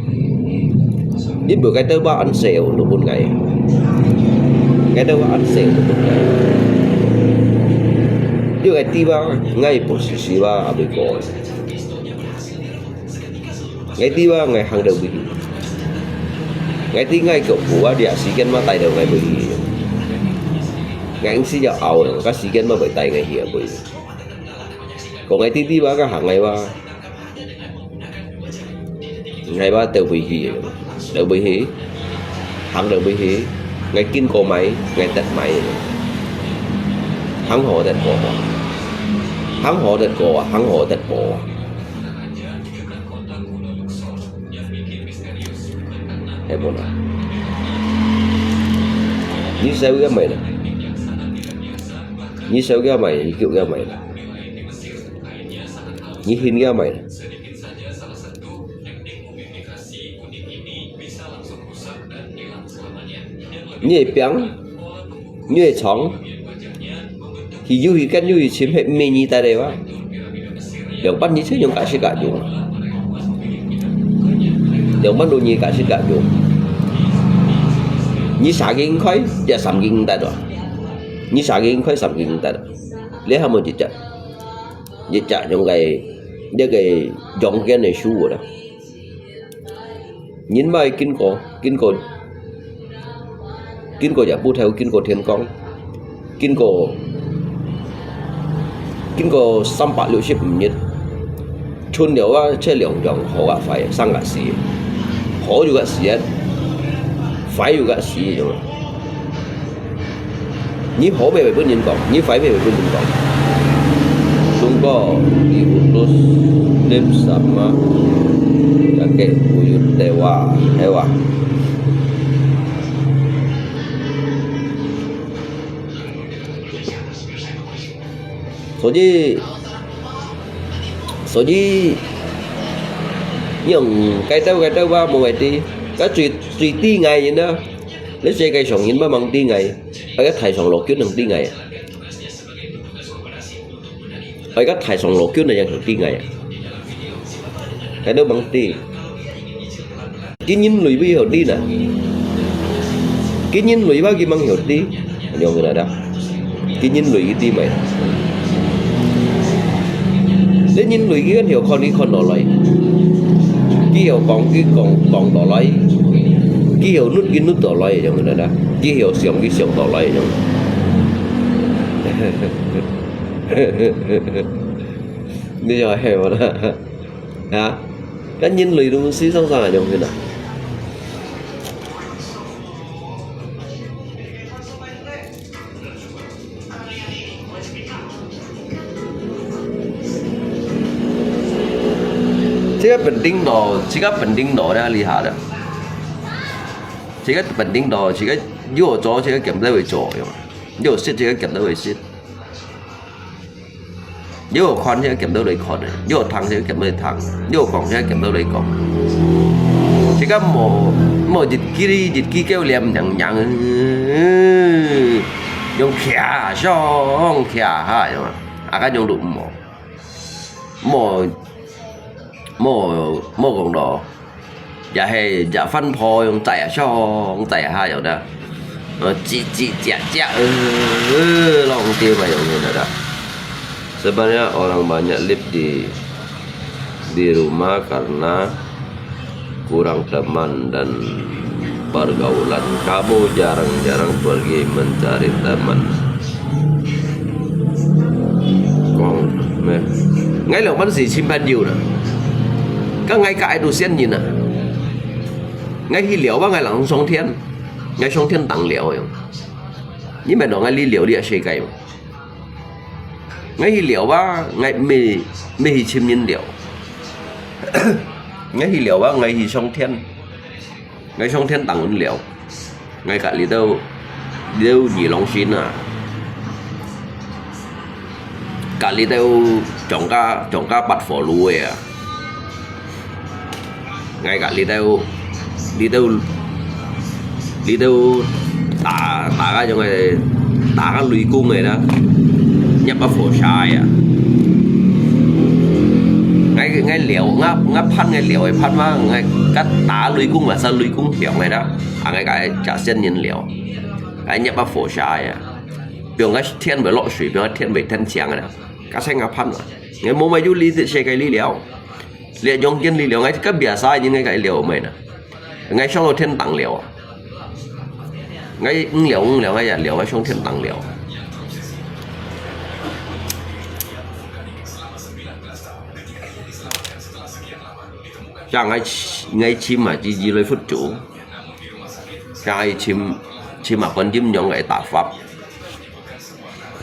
Ni bu kai tau ba an se u lu bun ngai. Kai tau ba an se u lu bun ngai. Ni kai ti ba ngai bu si si ba a bu ko. Ngai ti ba ngai hang dau bui hi. Ngai ti ngai kiok bu a dia si ken ma tai dau ngai bui hi. Ngai ang si ya au ka si ken ma bai tai ngai hi a bui. Ko ngai ti ti ba ka hang ngai ba. Ngai ba tau bui hi. Tau bui hi. Hang tau bui hi. Ngai kin ko mai, ngai tet mai. Hang ho tet ko. Hang ho tet ko, hang ho tet ko. He mona. Ni sau ga mai na. Ni sau ga mai, ni kiu ga mai na. Ni hin ga mai na. Ni piang. Nui chong, hi yu hi kan yu hi chim he me ni ta de wa. Yang pan ni che yang ka shi ka yu. Yang pan lu ni ka shi ka yu. Ni sa ging khoi, ya sam ging ta do. Ni sa ging khoi, sam ging ta do. Le ha mo ji cha. Ji cha yang gai, de gai jong gen ne shu wo da. Nhân loại kinh khổ, kinh khổ, kinh khổ giả bu theo, kinh khổ thiên công, kinh khổ, kinh khổ 三百六十五日. Chun liao a, che liang yong, hổ gak fai, sang gak si. Hổ yu gak si, fai yu gak si, yong. Ni hó me bai pun yin kong, ni fai me bai pun yin kong. Sungko diutus tim sama kakek buyut dewa, hewa. 所以，所以，用該兜該兜話無會知，該最最知𠊎人啊，你世界上人乜吂知𠊎。 Ai ka thai song lo kyun nang ti ngai. Ai ka thai song lo kyun nang yang ti ngai. Ka do bang ti. Ki nyin lui bi hio ti na. Ki nyin lui ba ki mang hio ti. Nyong na da. Ki nyin lui ki ti mai. Lê nyin lui ki kan hio kon ki kon lo lai. Ki hio kong ki kong kong lo lai. 佢曉努佢努到來个樣个啦，佢曉想佢想到來个樣。你曉係無啦？啊？該人類都係生生个樣个啦。 這个本領咯，這个本領咯，厲害了。這个本領咯，這个有做，這个兼得會做，有無？有識，這个兼得會識。有看，這个兼得會看个；有聽，這个兼得會聽；有講，這个兼得會講。這个無，無一支，一支狗黏黏黏，用徛上徛下，有無？啊，該用都無。 莫，莫，莫講咯，也係也翻破用載啊，上載下有的，呃，嘖嘖嘖嘖，呃，浪費嘛用用的啦。Sebenarnya orang banyak live di di rumah karena kurang teman dan pergaulan. Kamu jarang-jarang pergi mencari teman. 講咩？𠊎兩班係尋朋友啦，該𠊎个愛都仙人啊。𠊎去尞啊，𠊎人上天，𠊎上天堂尞个。你毋係同𠊎去尞這世界嘛？𠊎去尞啊，𠊎毋係毋係去尋人尞。𠊎去尞啊，𠊎去上天。 𠊎上天堂尞，𠊎隔離到，到二郎神啊，隔離到張家，張家八火爐个啊，𠊎隔離到，離到，離到打，打該種个，打該雷公个啦，入啊火車个啊。𠊎，𠊎尞，𠊎，𠊎盼𠊎尞个盼嘛，𠊎該打雷公嘛，係雷公響个啦。 啊，𠊎个隻仙人尞，𠊎入啊火車个啊，放个天會落水，放个天會天晴个啦，該先𠊎盼啊，𠊎無麼有理這世界理了，這陽間理了，𠊎該biasa人𠊎个尞毋係呢，𠊎上到天堂尞啊，𠊎毋尞毋尞，𠊎也尞，𠊎上天堂尞。像𠊎，𠊎尋啊，自己來佛祖。 像𠊎尋，尋啊觀音娘个打法。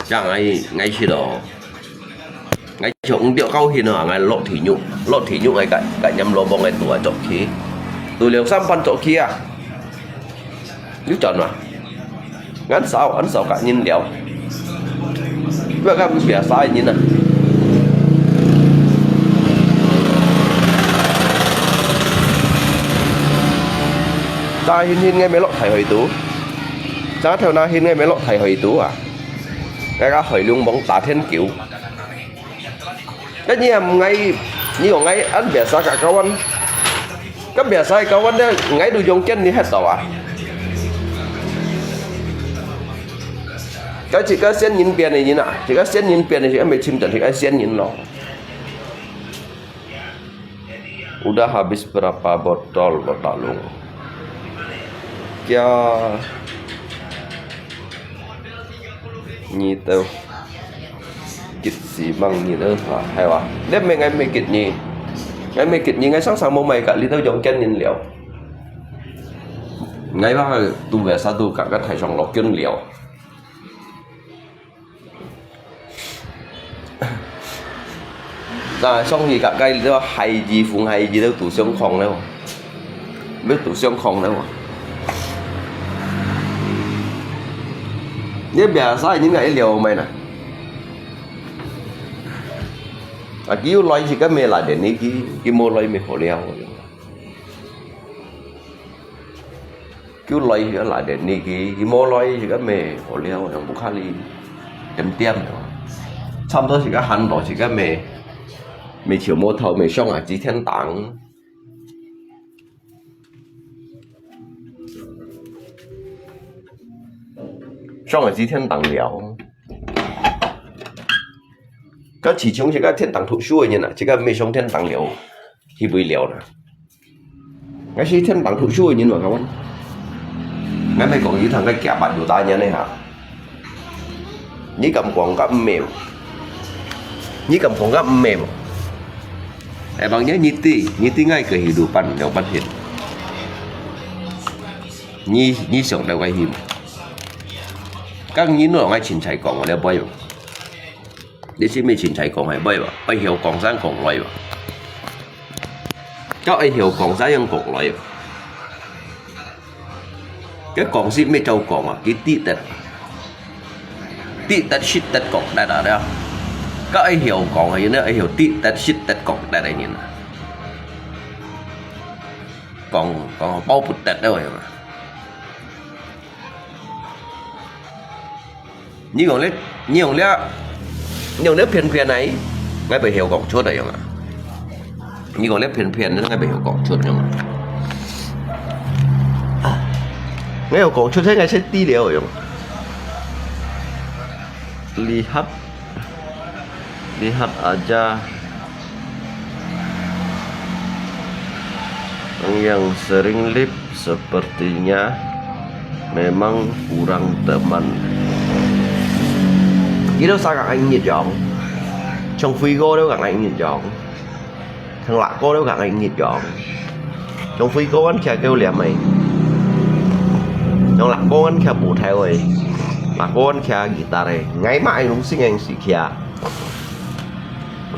像𠊎，𠊎去咯，𠊎從朝到現啊，𠊎落地獄，落地獄𠊎个，个念羅網个肚啊做起，肚兩三班做起啊，有轉啊，恁少，恁少个人了。 不要看biasa个人啊。Jangan hin hin ngai melok thai hoi tu. Jangan thau na hin ngai melok thai hoi tu à. Ngai ka hoi lung bong ta thiên kiu. Cái gì mà ngai, như ngai ăn biasa cả kawan. Cái biasa kawan đó ngai du yong ken ni hết tàu à. Cái chỉ có xiên nhìn biển này nhìn à, chỉ có xiên nhìn biển này chỉ có mấy chim tận thì cái xiên nhìn lo. Udah habis berapa botol Batalung? Kia nyi tau kit xi măng nyi tau ha, hai wa. Lep me ngai me kit nyi. Ngai me kit nyi ngai sang sang mo mai ka li tau yong ken nyin liao. Ngai ba tu ve sa tu ka ka thai song lok kyun liao. Ta song hi ka kai liao hai ji phung hai ji tau tu siang khong liao. Biết tu siang khong liao. Nyi biasa nyi ngai liao mai na. A kiu loi si ka me la de ni ki, ki mo loi me ho liao. Kiu loi si ka la de ni ki, ki mo loi si ka me ho liao yang bu kha li. Tem tiam. Cham to si ka han lo si ka me, me chiu mo thau me song a ji thiên đàng. Song a ji thiên đàng liao. Ka chỉ chung si ka thiên đàng thu su nyi na, si ka me song thiên đàng liao. Hi bui liao na. Ngai si thiên đàng thu su nyi ma ka wan. 𠊎毋係講佢同个假扮有打人个哈。你敢講甲毋係無？你敢講甲毋係無？哎，望仔你知，你知𠊎个係兩半，兩半天。你，你想到个係無？講你攏愛凊彩講，了會無？ 你係毋係凊彩講个，會無？愛曉講先講來無？該愛曉講先樣講來無？該講係毋係照講啊？佢知得，知得識得講得啊，了。該愛曉講个人呢，愛曉知得識得講得个人啊。講，講包不得了，有無？ 你講這，你講這，你講這偏偏來，𠊎會曉講出來樣啊。你講這偏偏，𠊎會曉講出樣啊。𠊎曉講出，𠊎先知了樣。Lihat, lihat aja. Yang sering live sepertinya memang kurang teman. Kita sa kang ai ngit yong. Chong Fui Go liu kang ai ngit yong. Chong Lak Go liu kang ai ngit yong. Chong Fui Go kan kia kêu liam ai. Chong Lak Go kan kia bu thai ai. Lak Go kan kia guitar ai. Ngai ma ai lung sing ai si kia.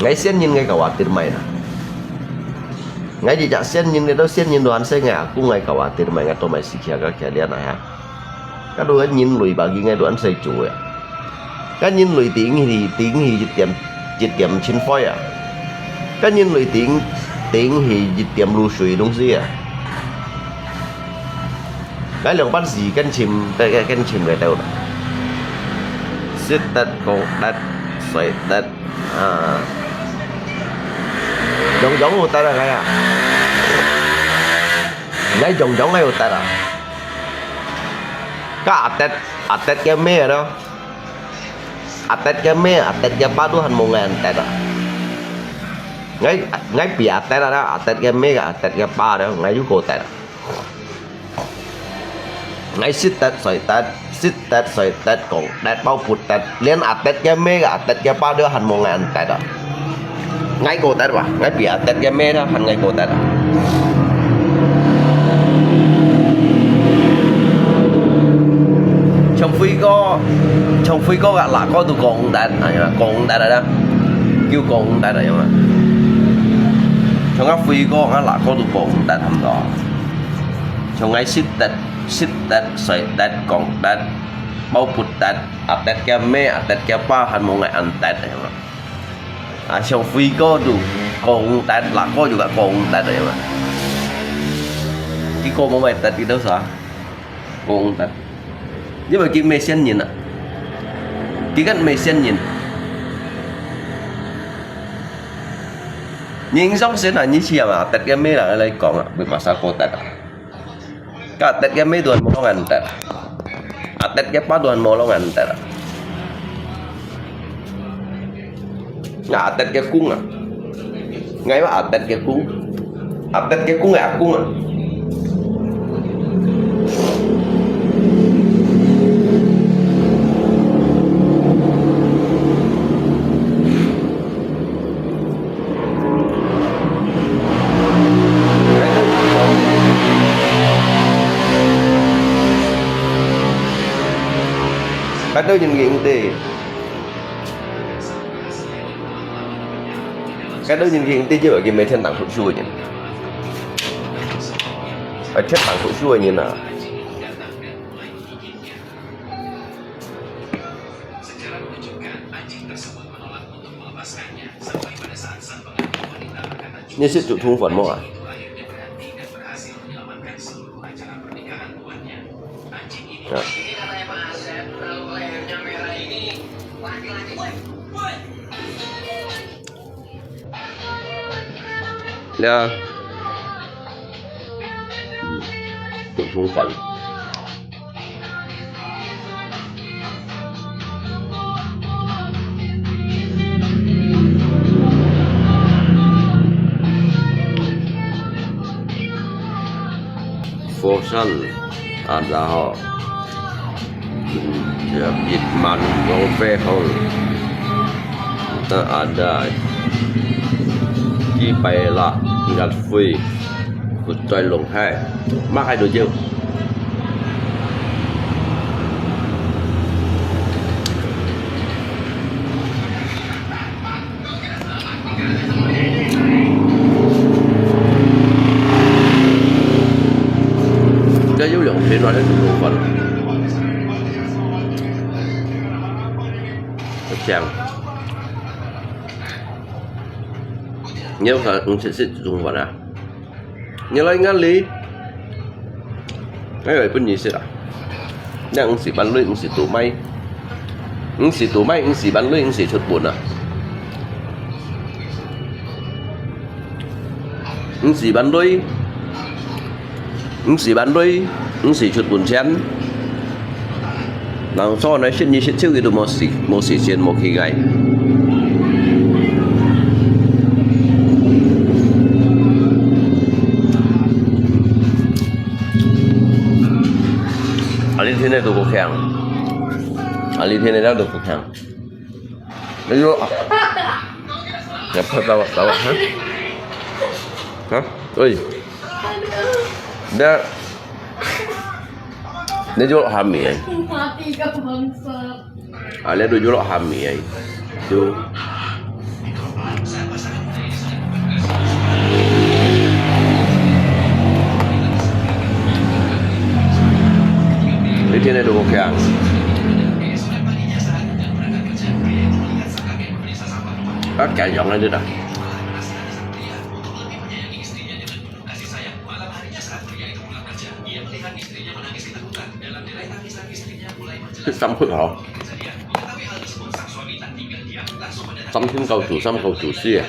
Ngai siên ngin ngai khawatir mai na. Ngai di jak siên ngin ngai to siên ngin luan sai ngai aku ngai khawatir mai ngai to mai si kia ka kia lian na ha. Ka du ngai ngin lui ba gi ngai luan sai chu ya. Ka ngin lui ting hi ting hi jit tiam jit tiam chin foi ya. Ka ngin lui ting ting hi jit tiam lu shui dong si ya. Ngai liang ban si kan chim kan chim ngai tau. Sit tat kong tat soi tat. À. Yong yong hu tat à ngai à. Ngai yong yong ngai hu tat à. Ka a tet a tet kia me à đó. A tet kia me a tet kia pa du han mong ngai an tet à. Ngai ngai pi a tet à đó a tet kia me a tet kia pa đó ngai du ko tet à. Ngai sit tet soi tet, sit tet soi tet kong tet pau put tet, lian a tet kia me a tet kia pa du han mong ngai an tet à. Ngai ko tet wa, ngai pi a tet kia me da han ngai ko tet à. Chong Fui Go, Chong Fui Go gak la ko du kong tet, à, kong tet à da. Kêu kong tet à, yong à. Chong a Fui Go gak la ko du kong tet ham do. Chong ngai sit tet, sit tet, soi tet, kong tet, pau put tet, a tet kia me, a tet kia pa, han mong ngai an tet, yong à. À, Chong Fui Go du kong tet, la ko du gak kong tet, yong à. Ki ko mong ngai tet, ki tau sa. Kong tet. Yong à, ki me siên ngin à. Ki kan me siên ngin. Ngin song siên à, ngi siam à, tet kia me la, lai kong à, bi ma sa ko tet à. Ka tet kia me du han mong long an tet. A tet kia pa du han mong long an tet. Nga a tet kia kung à. Ngai wa a tet kia kung. A tet kia kung a kung à. Cái đó nhìn nghiện đi. Cái đó nhìn nghiện đi chứ, cái mấy thiên đẳng thụ sư nhìn. Ở chết đẳng thụ sư nhìn à. Ini sih cuk thung fun mo ah. Ya. Ya. Hmm. Cuk thung fun. Four Sun. Ada ho, ya bit man long fe hong. Ta ada, ki pai la, ngat fui, kut toi long hai, mak hai do jiu. Cái dấu hiệu thế nói đến chủng phần. Chàng. Nếu là, sẽ, sẽ chủng phần à? Ngiê lai ngan li. Ai, ai, pun nyi sit ah. Nang ngi sit ban lui, ngi sit tu mai. Ngi sit tu mai, ngi sit ban lui, ngi sit chut pun ah. Ngi sit ban lui. Ngi sit ban lui, ngi sit chut pun chén. Nang cho nai sit nyi sit chiu kì tu mò sì, mò sì siên mò kì gai. Ali thiên này tu kò khang. Ali thiên này đang tu kò khang. Ayo. Ngapa tawa, tawa, ha? Ha? Oi. Dah. Nè yulok hami ai. Mati ka bangsa. Ah, nè tu yulok hami ai. Tu. Nè thiên nè tu kò khang. Kak kaya yang ada dah. Samphut hor. Samphut kau tu, samphut kau tu si ah.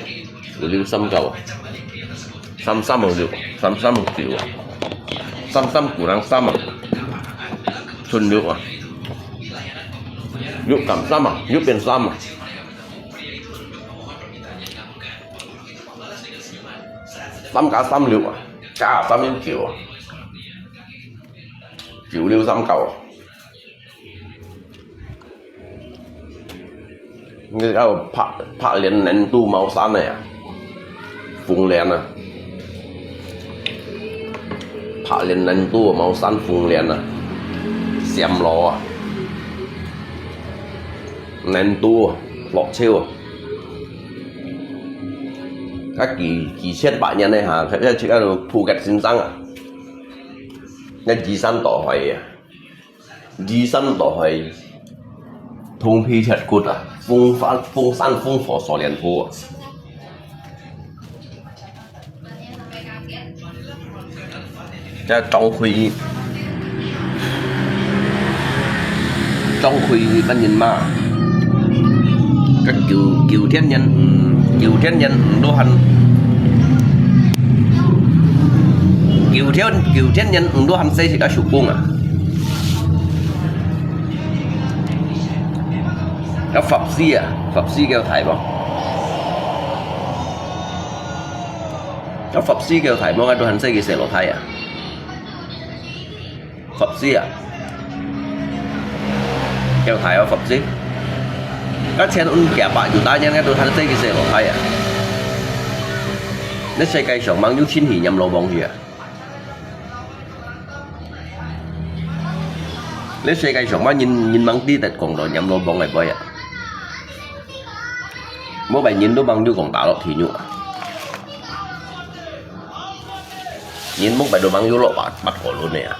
Lu liu samphut kau. Samphut samphut liu, samphut samphut liu ah. Samphut samphut kurang samphut. Chun liu ah. Yu kam samphut, yu pian samphut. Samphut ka samphut liu ah. Ka samphut liu kiu ah. Kiu liu samphut kau. Nè kau pak, pak lian nèn tu màu xanh nè ah. Phung lian ah. Pak lian nèn tu màu xanh phung lian ah. Siam lo ah. Nèn tu, lok chiu ah. Kak kì, kì siên pak niên nè ha, kak kak kak Phuket sin sang ah. Nè di san to hoi ah. Di san to hoi. Thung phi thiat kut ah. Phung fa, phung san phung fo so lian phu ah. Kak Chong Khui, Chong Khui ban yin ma. Kak kiu, kiu thiên niên, kiu thiên niên, ndo han. Kiu thiên, kiu thiên niên, ndo han sei si kak shu kung ah. Kak Phật si ah, Phật si kêu Thái bao. Kak Phật si kêu Thái bao, ngai tu han sei kì sè lo Thái ah. Phật si ah. Kêu Thái ah Phật si. Kak chén un kia pak yu ta niên ngai tu han sei kì sè lo Thái ah. Nè sei kak song mang yu chin hi niam lo bong hi ah. Nè sei kak song mang yin, yin mang ti tet kong lo niam lo bong ngai boi ah. Mô bai yin tu mang yu kong ta lo thi nyu ah. Yin mô bai tu mang yu lo pat, pat ko lo nè ah.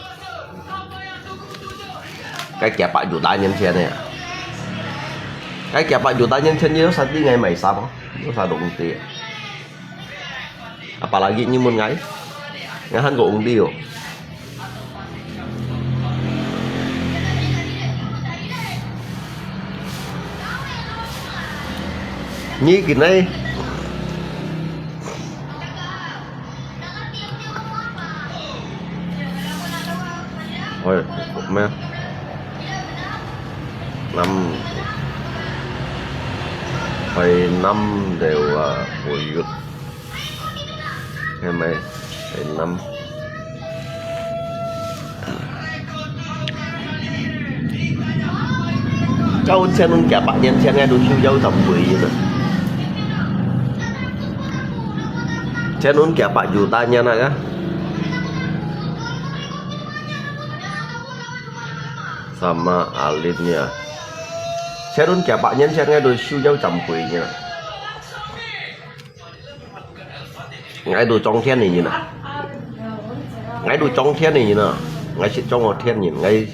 Kak kia pak yu ta niên chén nè ah. Kak kia pak yu ta niên chén yu sa ti ngai mai sa po. Yu sa dong ti. Apalagi nyi mun ngai. Ngai han ko ung ti yo. Nyi kin nai. Ôi, mẹ. Năm. Ôi, năm đều, à, buổi duyệt. Ngày mai, ôi, năm. Kau千un kia pak nyan千ngai tu siu yau tam bui yin a.千un kia pak juta nyan a ka. Sama alin ya.千un kia pak nyan千ngai tu siu yau tam bui yin a. Ngai tu chong thiên ni yin a. Ngai tu chong thiên ni yin a. Ngai sit chong o thiên yin. Ngai,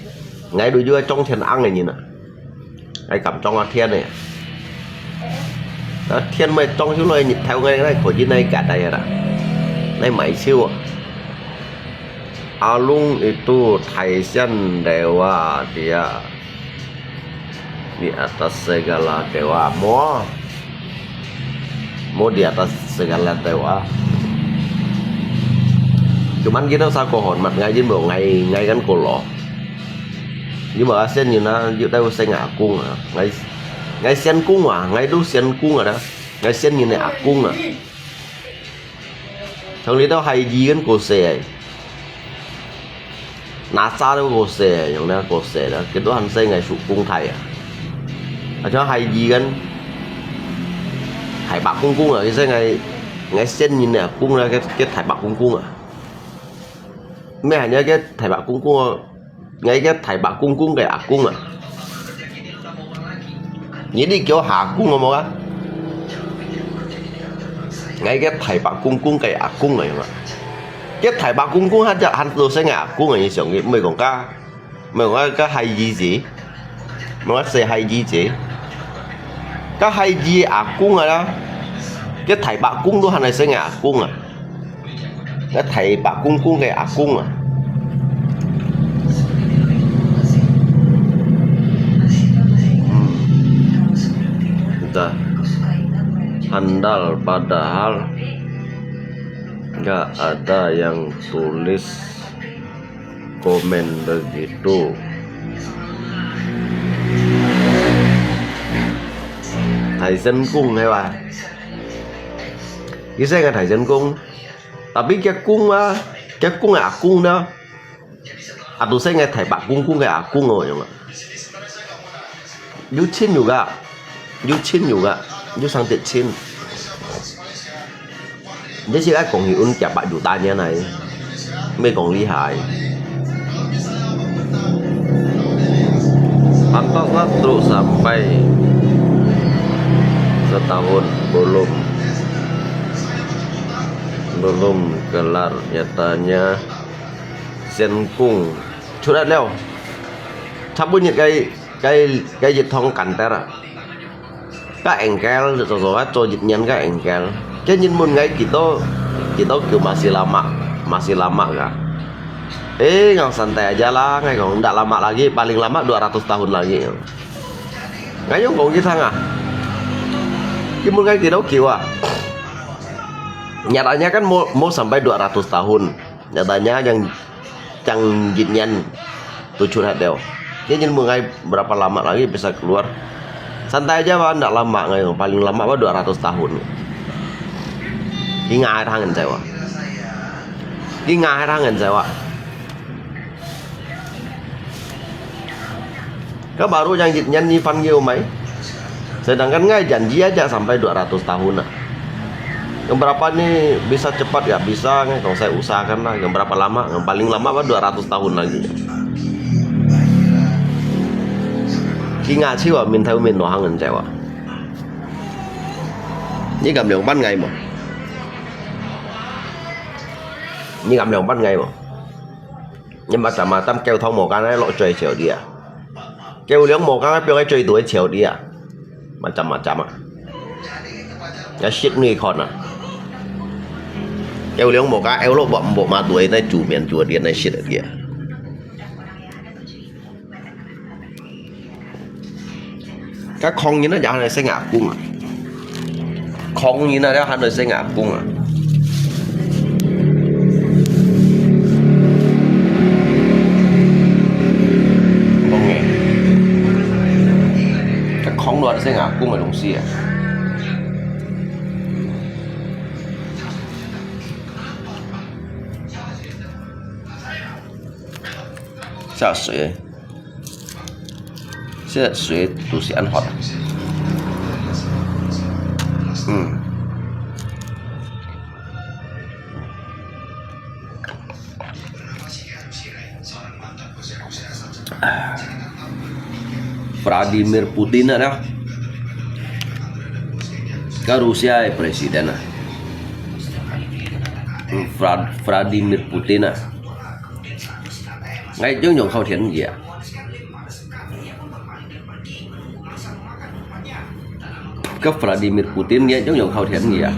ngai tu yua chong thiên ang ni yin a. Ngai kam chong o thiên ni. Ta thiên mai chong hiu loi ni thau ngai ngai ko yin ngai ka dai ya da. Ngai mai siu a. Alung itu Thai sian dewa dia. Di atas segala dewa. Mo. Mo di atas segala dewa. Cuman kita sa ko hormat ngai jin mo ngai ngai kan ko lo. Ni mo asen ni na yu tau seng akung a. Ngai ngai sian kung a, ngai du sian kung a da. Ngai sian ni ne akung a. Thang li tau hai ji kan ko se ai. NASA tau ko se ai, yong na ko se da. Kit tau han se ngai su kung thai a. A chang hai ji kan. Thai pak kung kung a, kit se ngai ngai sian ni ne akung da, kit kit thai pak kung kung a. Mei han ya kit thai pak kung kung a. Ngai kit thai pak kung kung ke akung a. Ni di kiu ha kung a mo a. Ngai kit thai pak kung kung ke akung a yong a. Kit thai pak kung kung ha ja han tu se ngai akung a ni siang kit mei kong ka. Mei kong ka hai ji ji. Mei kong se hai ji ji. Ka hai ji akung a la. Kit thai pak kung tu han se ngai akung a. Ngai thai pak kung kung ke akung a. Hmm. Dah. Handal padahal nggak ada yang tulis komen begitu. Thai sian kung he ba. Kit se ngai thai sian kung. Tapi kia kung a, kia kung a akung na. A tu se ngai thai pak kung kung ke akung o yong a. Yu chin yu ga. Yu chin yu ga. Yu sang tet chin. Ni si ai kong hi un kia pak yu ta nian ai. Mei kong li hai. Pantaslah truk sampai setahun belum belum kelar nyatanya. Sian kung. Chut at leo. Chap bu nyit kai kai kai yit thong kan ter a. Ka engkel, so so ka cho yit nyan ka engkel. Ke nyin mun ngai kito kito kiu masih lama, masih lama ka. Eh, ngang santai aja lah, ngai kong ndak lama lagi, paling lama dua ratus tahun lagi. Ngai yong kong kit thang a. Ki mun ngai kito kiu a. Nyatanya kan mo mo sampai dua ratus tahun. Nyatanya yang yang yit nyan tu chut hat deo. Ni nyin mun ngai berapa lama lagi bisa keluar. Santai aja ba, ndak lama ngai, paling lama ba dua ratus tahun. Ki ngai thang ngen cai wa. Ki ngai thang ngen cai wa. Ka baru yang yit nyan ni fan ngiu mai. Sedangkan ngai janji aja sampai dua ratus tahun nah. Yang berapa ni bisa cepat ya bisa ngai kong sai usahakan lah. Yang berapa lama? Yang paling lama ba dua ratus tahun lagi. Ki nga chiu a min thau min no hang ngen cai wa. Ni kam liang pan ngai mo. Ni kam liang pan ngai mo. Ni macam-macam kêu thong mo kan ai lo chui chiu dia. Kêu liang mo kan ai piang ai chui tu chiu dia. Macam-macam a. Ya shit ni kon a. Kêu liang mo kan ai lo bo bo ma tu ai nai chu mian chu dia nai shit dia. Ka khong yin a ya han seng a kung a. Khong yin a ya han seng a kung a. Khong e. Ka khong lo seng a kung a dong si a. Sa sui. 這水都係恁好啊。嗯。Vladimir Putin ada. Ka Rusia President ah. Vladimir Putin ah. Ngai yong yong khâu thian gì à? Ka Vladimir Putin ngai yong yong khâu thian gì à?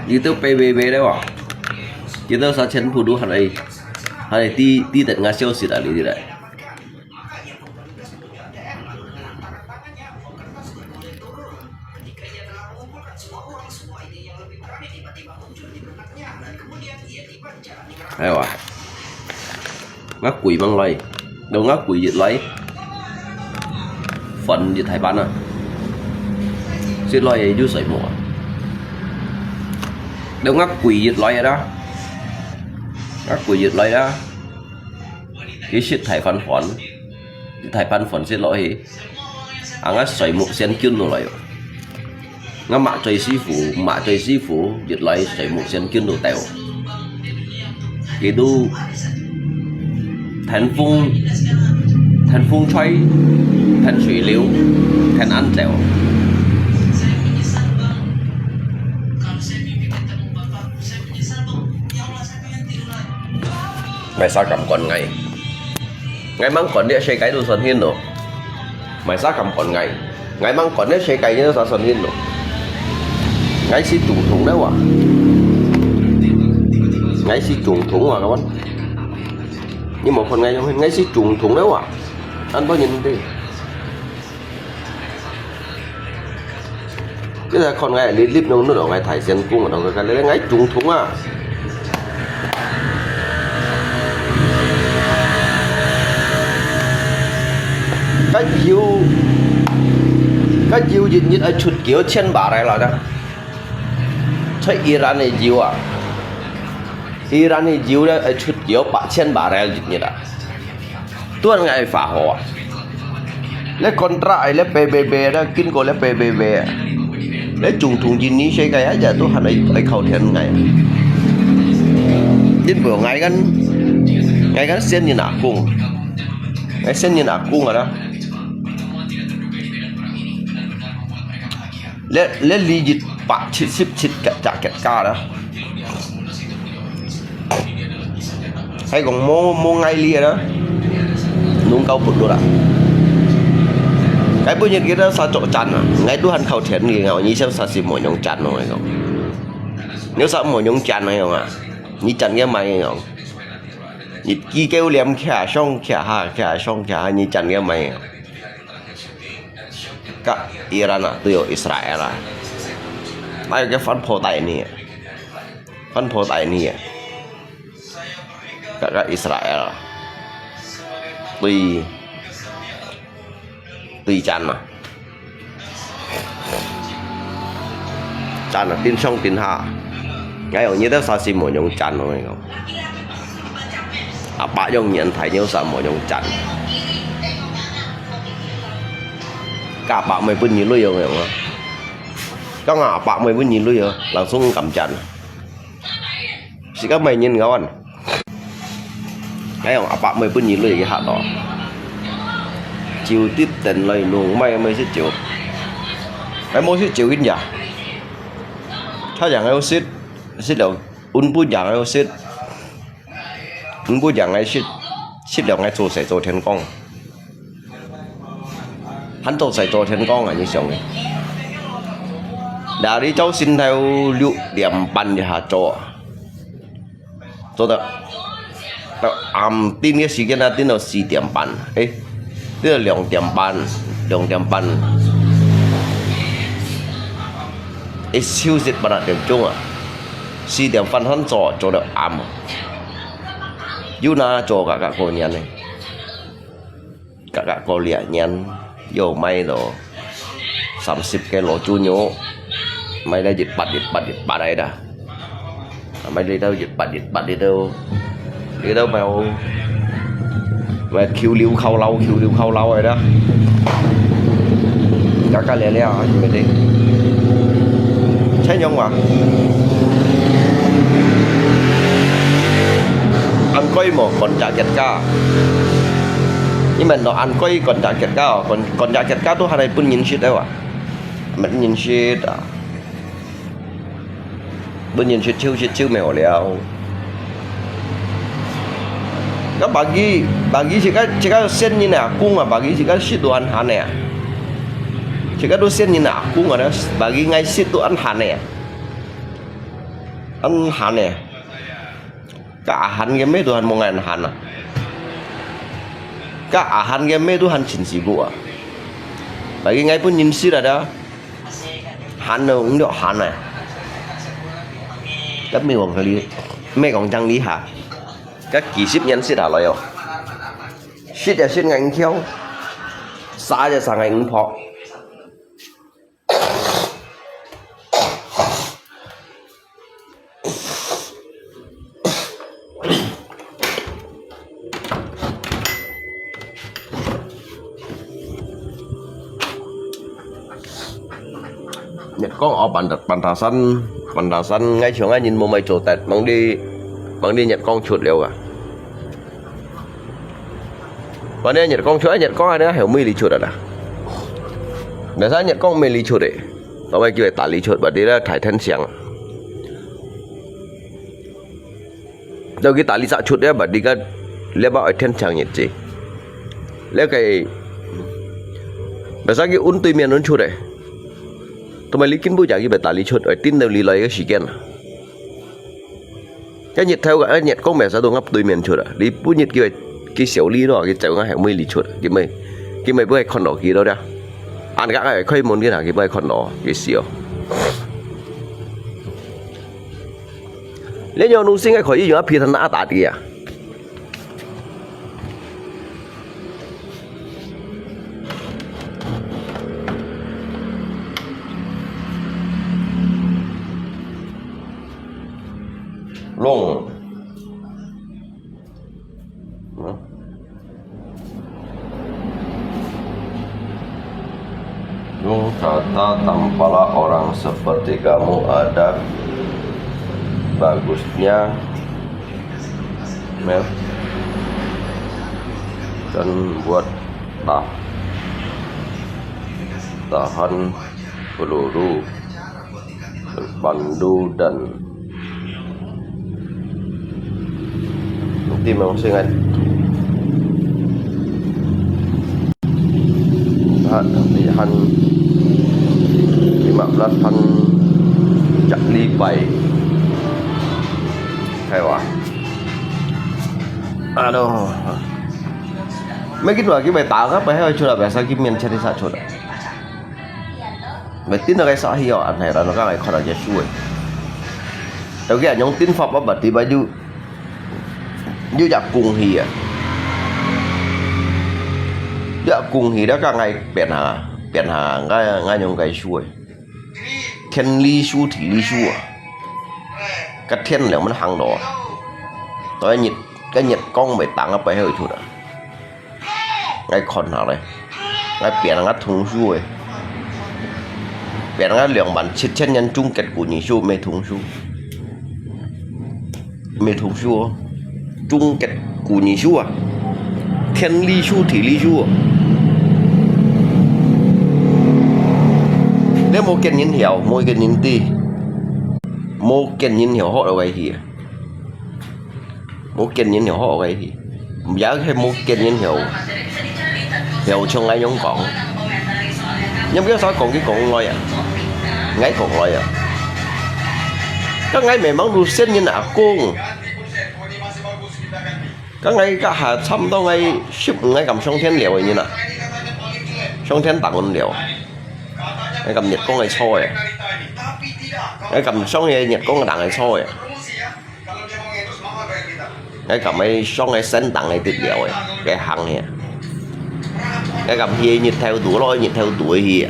Đi tao pê bê bê đấy à? Đi tao sa chen phu du hạt ấy. Hạt ấy đi đi tết ngã siêu xịt à đi đi đấy. Ai wa. Ngak kui mang lai. Đâu ngak kui yit lai. Phần yit thái pan à. Xịt lai yu soi mua. Đâu ngak kui yit lai đó. Ngak kui yit lai đó. Cái xịt thái pan phần. Thái pan phần xịt lai. Ang á soi mua sen kyun nô lai. Ngã mạ trời sư phụ, mạ trời sư phụ, dịch lai soi mua sen kyun nô tèo. Kì du thành phong, thành phong choi, thành sui liu, thành ăn tèo. Mai sa kam kon ngai. Ngai mang kon dia sai kai du son hin no. Mai sa kam kon ngai. Ngai mang kon dia sai kai ni sa son hin no. Ngai si tung thung na wa. Ngai si tung thung wa kawan. Ni mo kon ngai yong hin ngai si tung thung na wa. An bao nyin de. Cái là con ngai lip lip nông nút ở ngai thải sen cung ở đâu cái cái ngai trùng thùng à. Cái chiếu cái chiếu dịch nhiệt ở chuột kiểu chen bả đây là đó. Thấy Iran này chiếu à. Iran này chiếu đó ở chuột kiểu bả chen bả đây dịch nhiệt à. Tuan ngai fa ho. Leh kontra ai leh P B B đó, kin ko leh P B B. Leh chung thung jin ni sai kai aja tu han ai ai khâu thian ngai. Jin bo ngai kan ngai kan sen ni na kung. Ngai sen ni na kung ada. Leh leh li jit pa chit sip chit kat chak kat ka đó. Hay kong mo mo ngai li đó. Nung kau put đó. Cái bữa nhiệt kia đó sa chỗ chăn à. Ngai tu han khâu thiện gì ngau, nhị xem sa si mo nhung chăn rồi không. Nếu sa mo nhung chăn này không à. Nhị chăn cái mày không. Nhị ki kêu liam kia song kia ha kia song kia ha nhị chăn cái mày. Ka Iran à, tu yo Israel à. Ai cái phán phô tại ni. Phán phô tại ni. Ka ka Israel. Tùy tùy chăn à. Chăn à, tin song tin ha. Ngai yong ni tao sa si mo yong chăn ngai yong. À, bác yong niên thái nhiêu sa mo yong chăn. Ka bác mày bún ni lui yong yong à. Ka ngà bác mày bún ni lui yong, langsung kam chăn. Sika mai nyin ngawan. Ai ong apa mai pun nyi lui ki hat to. Chiu tip ten lai nung mai mai sit chiu. Ai mo sit chiu kin ya. Cha yang ai sit sit lo. Un bu yang ai sit. Un bu yang ai sit. Sit lo ngai zo sai zo thian kong. Hăn tô sai tô thiên quang à, như sống. Đã đi châu xin theo lũ điểm bàn đi hà trọ. Tô đó. Đó, ám tin cái sự kiện là tin là 四點半. Ê, tin là 兩點半, 兩點半. Ê, siêu dịch bắt đầu điểm chung à. 四點半 hăn trọ, trọ được ám. Yuna trọ cả cả cô nhắn này. Kakak ko liak nyan, yo mai lo, 三十 ke lo chu nyo, mai la jit pat jit pat jit pat ai da. 啊，買這兜一百、一百這兜，這兜買，買九流烤肉，九流烤肉个啦。加加了了啊，係毋係？請用啊。安居無？Konjac Ketka。你問到安居Konjac Ketka哦，Kon-，Konjac Ketka都還係分人食个哇，分人食啊。 分人食手食手無了。該bagi，bagi自家，自家先人啊，公啊，bagi自家食到恁閒个啊。自家都先人啊，公啊，bagi𠊎食到恁閒个啊。恁閒个。該阿閒个咩都還無𠊎恁閒啊。該阿閒个咩都還盡時過啊。Bagi𠊎分人食啊，這。 閒到毋了閒啊。該毋係講正哩，毋係講正哩哈。該幾十年食下來哦，食也食𠊎毋翹，捎也捎𠊎毋破。 日光哦，Pan-，Pandasan，Pandasan，𠊎想𠊎人無買做得，望你，望你日光出了啊！望你日光出，日光啊，你後尾你出啊啦！Biasa日光尾你出个，到尾叫佢打你出，berarti咧大天上。 就佢打理殺出咧，berarti該這把愛天長日子。這個，biasa佢運對面運出个，同埋你根本就佢愛打理出，愛等到你來个時間啊。該日頭个，日光biasa都𠊎對面出啊，你本日佢會，佢小你咯，佢走𠊎後尾你出，佢咪，佢咪不會看到佢咯的。恁个愛開門佢啊，佢不會看到，佢笑。 你用路線个可以用啊，皮特那打的啊。Long. Hmm? Yung kata tampala orang seperti kamu ada bagusnya, Mel. Dan buat tah-, tahan peluru. Pandu dan nanti memang saya ingat. Ha, latihan lima belas han jak lipai. Hai wah. Aduh. Mungkin lagi baik tak apa, hai, curah biasa, gimana cari sah curah. Mesti nak kisah hiyo, aneh lah, nak kisah kau nak jadi suai. Tapi kan, yang tin fap apa, tiba ju, ju jak kung hi ya. Jak kung hi dah kan ngai pian ha, pian ha, ngai, ngai nyong kai suai. Thiên lý sư, thủy lý sư à. Cái thiên là mình hàng đó. Tôi nhiệt, cái nhiệt công phải tăng cái phải hơi thôi đó. Ngai khon hak leh. Ngai pian ngai thùng su eh. Pian ngai liang ban chit chen nyan chung ket ku nyi su me thùng su. Me thùng su. Chung ket ku nyi su à. Thiên lý sư, thủy lý sư à. Nếu mô ket nyin hiao, mô ket nyin ti. Mô ket nyin hiao hot away here. Mô ket nyin hiao hot away here. Yau he mô ket nyin hiao. Hiao chung ngai nyong kong. Nyam kia sa kong ki kong loi à. Ngai kong loi à. Ka ngai me mang lu sen nyin a kong. Ka ngai ka ha chăm to ngai sip ngai kam song tien liao nyin à. Song tien tang un liao. Ngai kam nhiệt công ngai choi à. Ngai kam song ye nhiệt công tang ngai choi à. Ngai kam ai song ai sen tang ai tip liao eh, cái hàng hia. Ngai kam hia nhiệt theo tuổi lo nhiệt theo tuổi hia.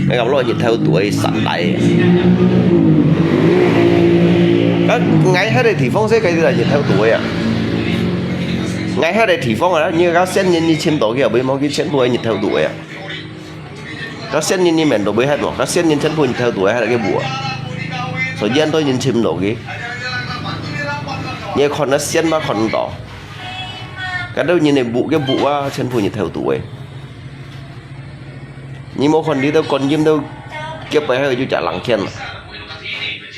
Ngai kam lo nhiệt theo tuổi sẵn lại. 啊，𠊎歇个地方係該个日頭肚个啊。𠊎歇个地方啊，你該仙人你尋到佢啊，毋好去全部係日頭肚个啊。該仙人你面都毋會歇無，該仙人全部日頭肚个歇个屋啊。所以現代人尋毋到佢。你看該仙嘛看毋到。該兜人个屋，个屋啊，全部日頭肚个。你無看你兜觀音兜，結拜後有隻人牽啊。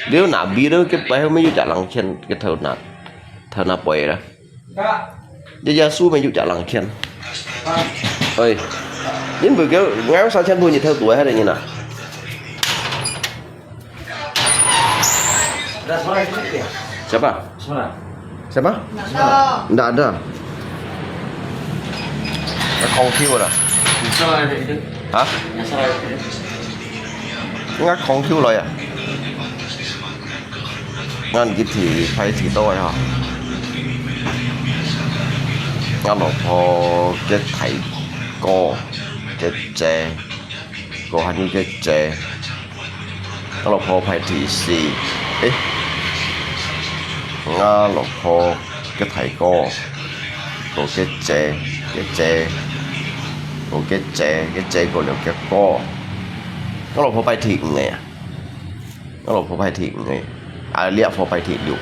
你兜拿米兜，結拜後乜有隻人牽，个頭拿，頭拿杯啦。 你耶穌乜有隻人牽。哎，因為佢，𠊎有三千分日頭肚个人啊。Ada suara sedikit ya? Siapa? Suara. Siapa? Nggak ada. Nggak ada. Nggak confuse lah. Nyesel ada itu. Hah? Nyesel ada itu. Nggak confuse lah ya. Ngan佢提，排提到个吼。吾老婆个大哥，个姐，个還有个姐，吾老婆排第四。誒，吾老婆个大哥，个个姐，个姐，个个姐，个姐个了个哥。吾老婆排第五个啊。 吾老婆排第五个，啊，你阿婆排第六个，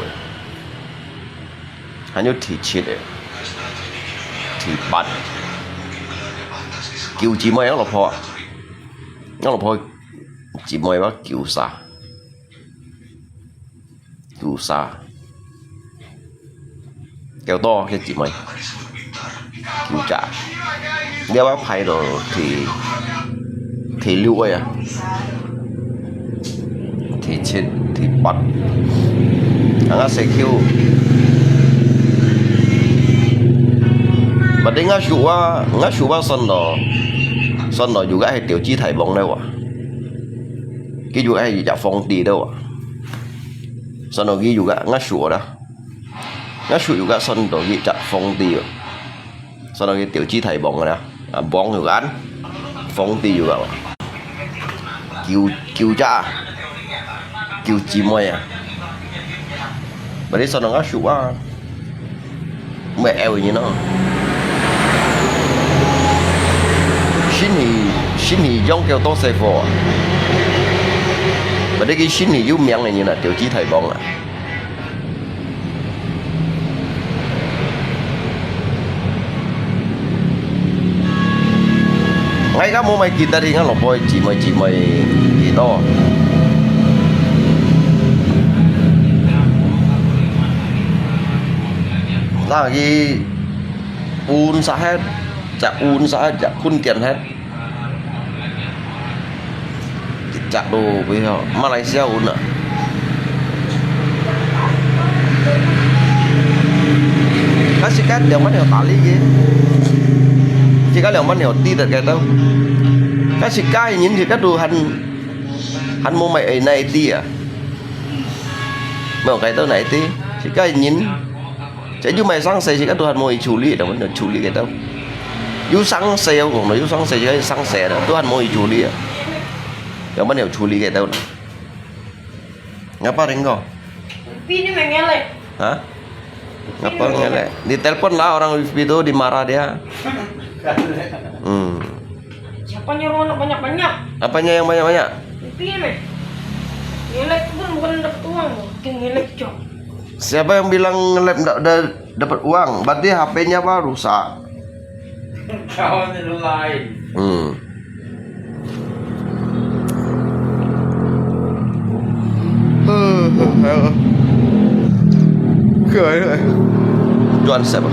還有第七个，第八，九姊妹，吾老婆啊，吾老婆姊妹吧，九儕，九儕。 幾多个姊妹？九隻。你愛排到第，第六个啊？第七、第八。啊，吾細舅。Berarti吾叔啊，吾叔啊，算到，算到又該係吊機大王了哇。佢又該係一隻皇帝了哇。算到佢又該，吾叔啦。 吾叔又該算到佢隻皇帝哦，算到佢吊機大王个啦，啊，王又該，皇帝又該，九，九隻啊，九姊妹啊。Berarti算到吾叔啊，毋係愛人哦。新年，新年養狗多細貨啊。Berarti佢新年有名个人啊，吊機大王啊。 𠊎而家無麼記得，吾老婆姊妹，姊妹幾多。那佢搬晒忒，隻搬晒忒，隻搬店忒。 一隻都毋曉，馬來西亞運啊。該時間兩萬條打理个，自家兩萬條知得个都。該時間人自家都還，還無買哪知啊。無買到哪知，自家人 這就買生死，自家都還無去處理，兩萬條處理个都。有生死，𠊎講了，有生死，自家生死了，都還無去處理啊。兩萬條處理个都。Ngapa ringko? Pi ni mengelek. Hah? Ngapa mengelek? Di telepon lah orang Wispi tu, dimarah dia. Hmm. Siapa nyuruh anak banyak-banyak? Apanya yang banyak-banyak? Pi ni. Ngelek pun bukan dapat uang, ngelek cok. Siapa yang bilang ngelap ndak ada dapat uang? Berarti H P-nya apa rusak? Kawan yang lain. Hmm. Tuan siapa?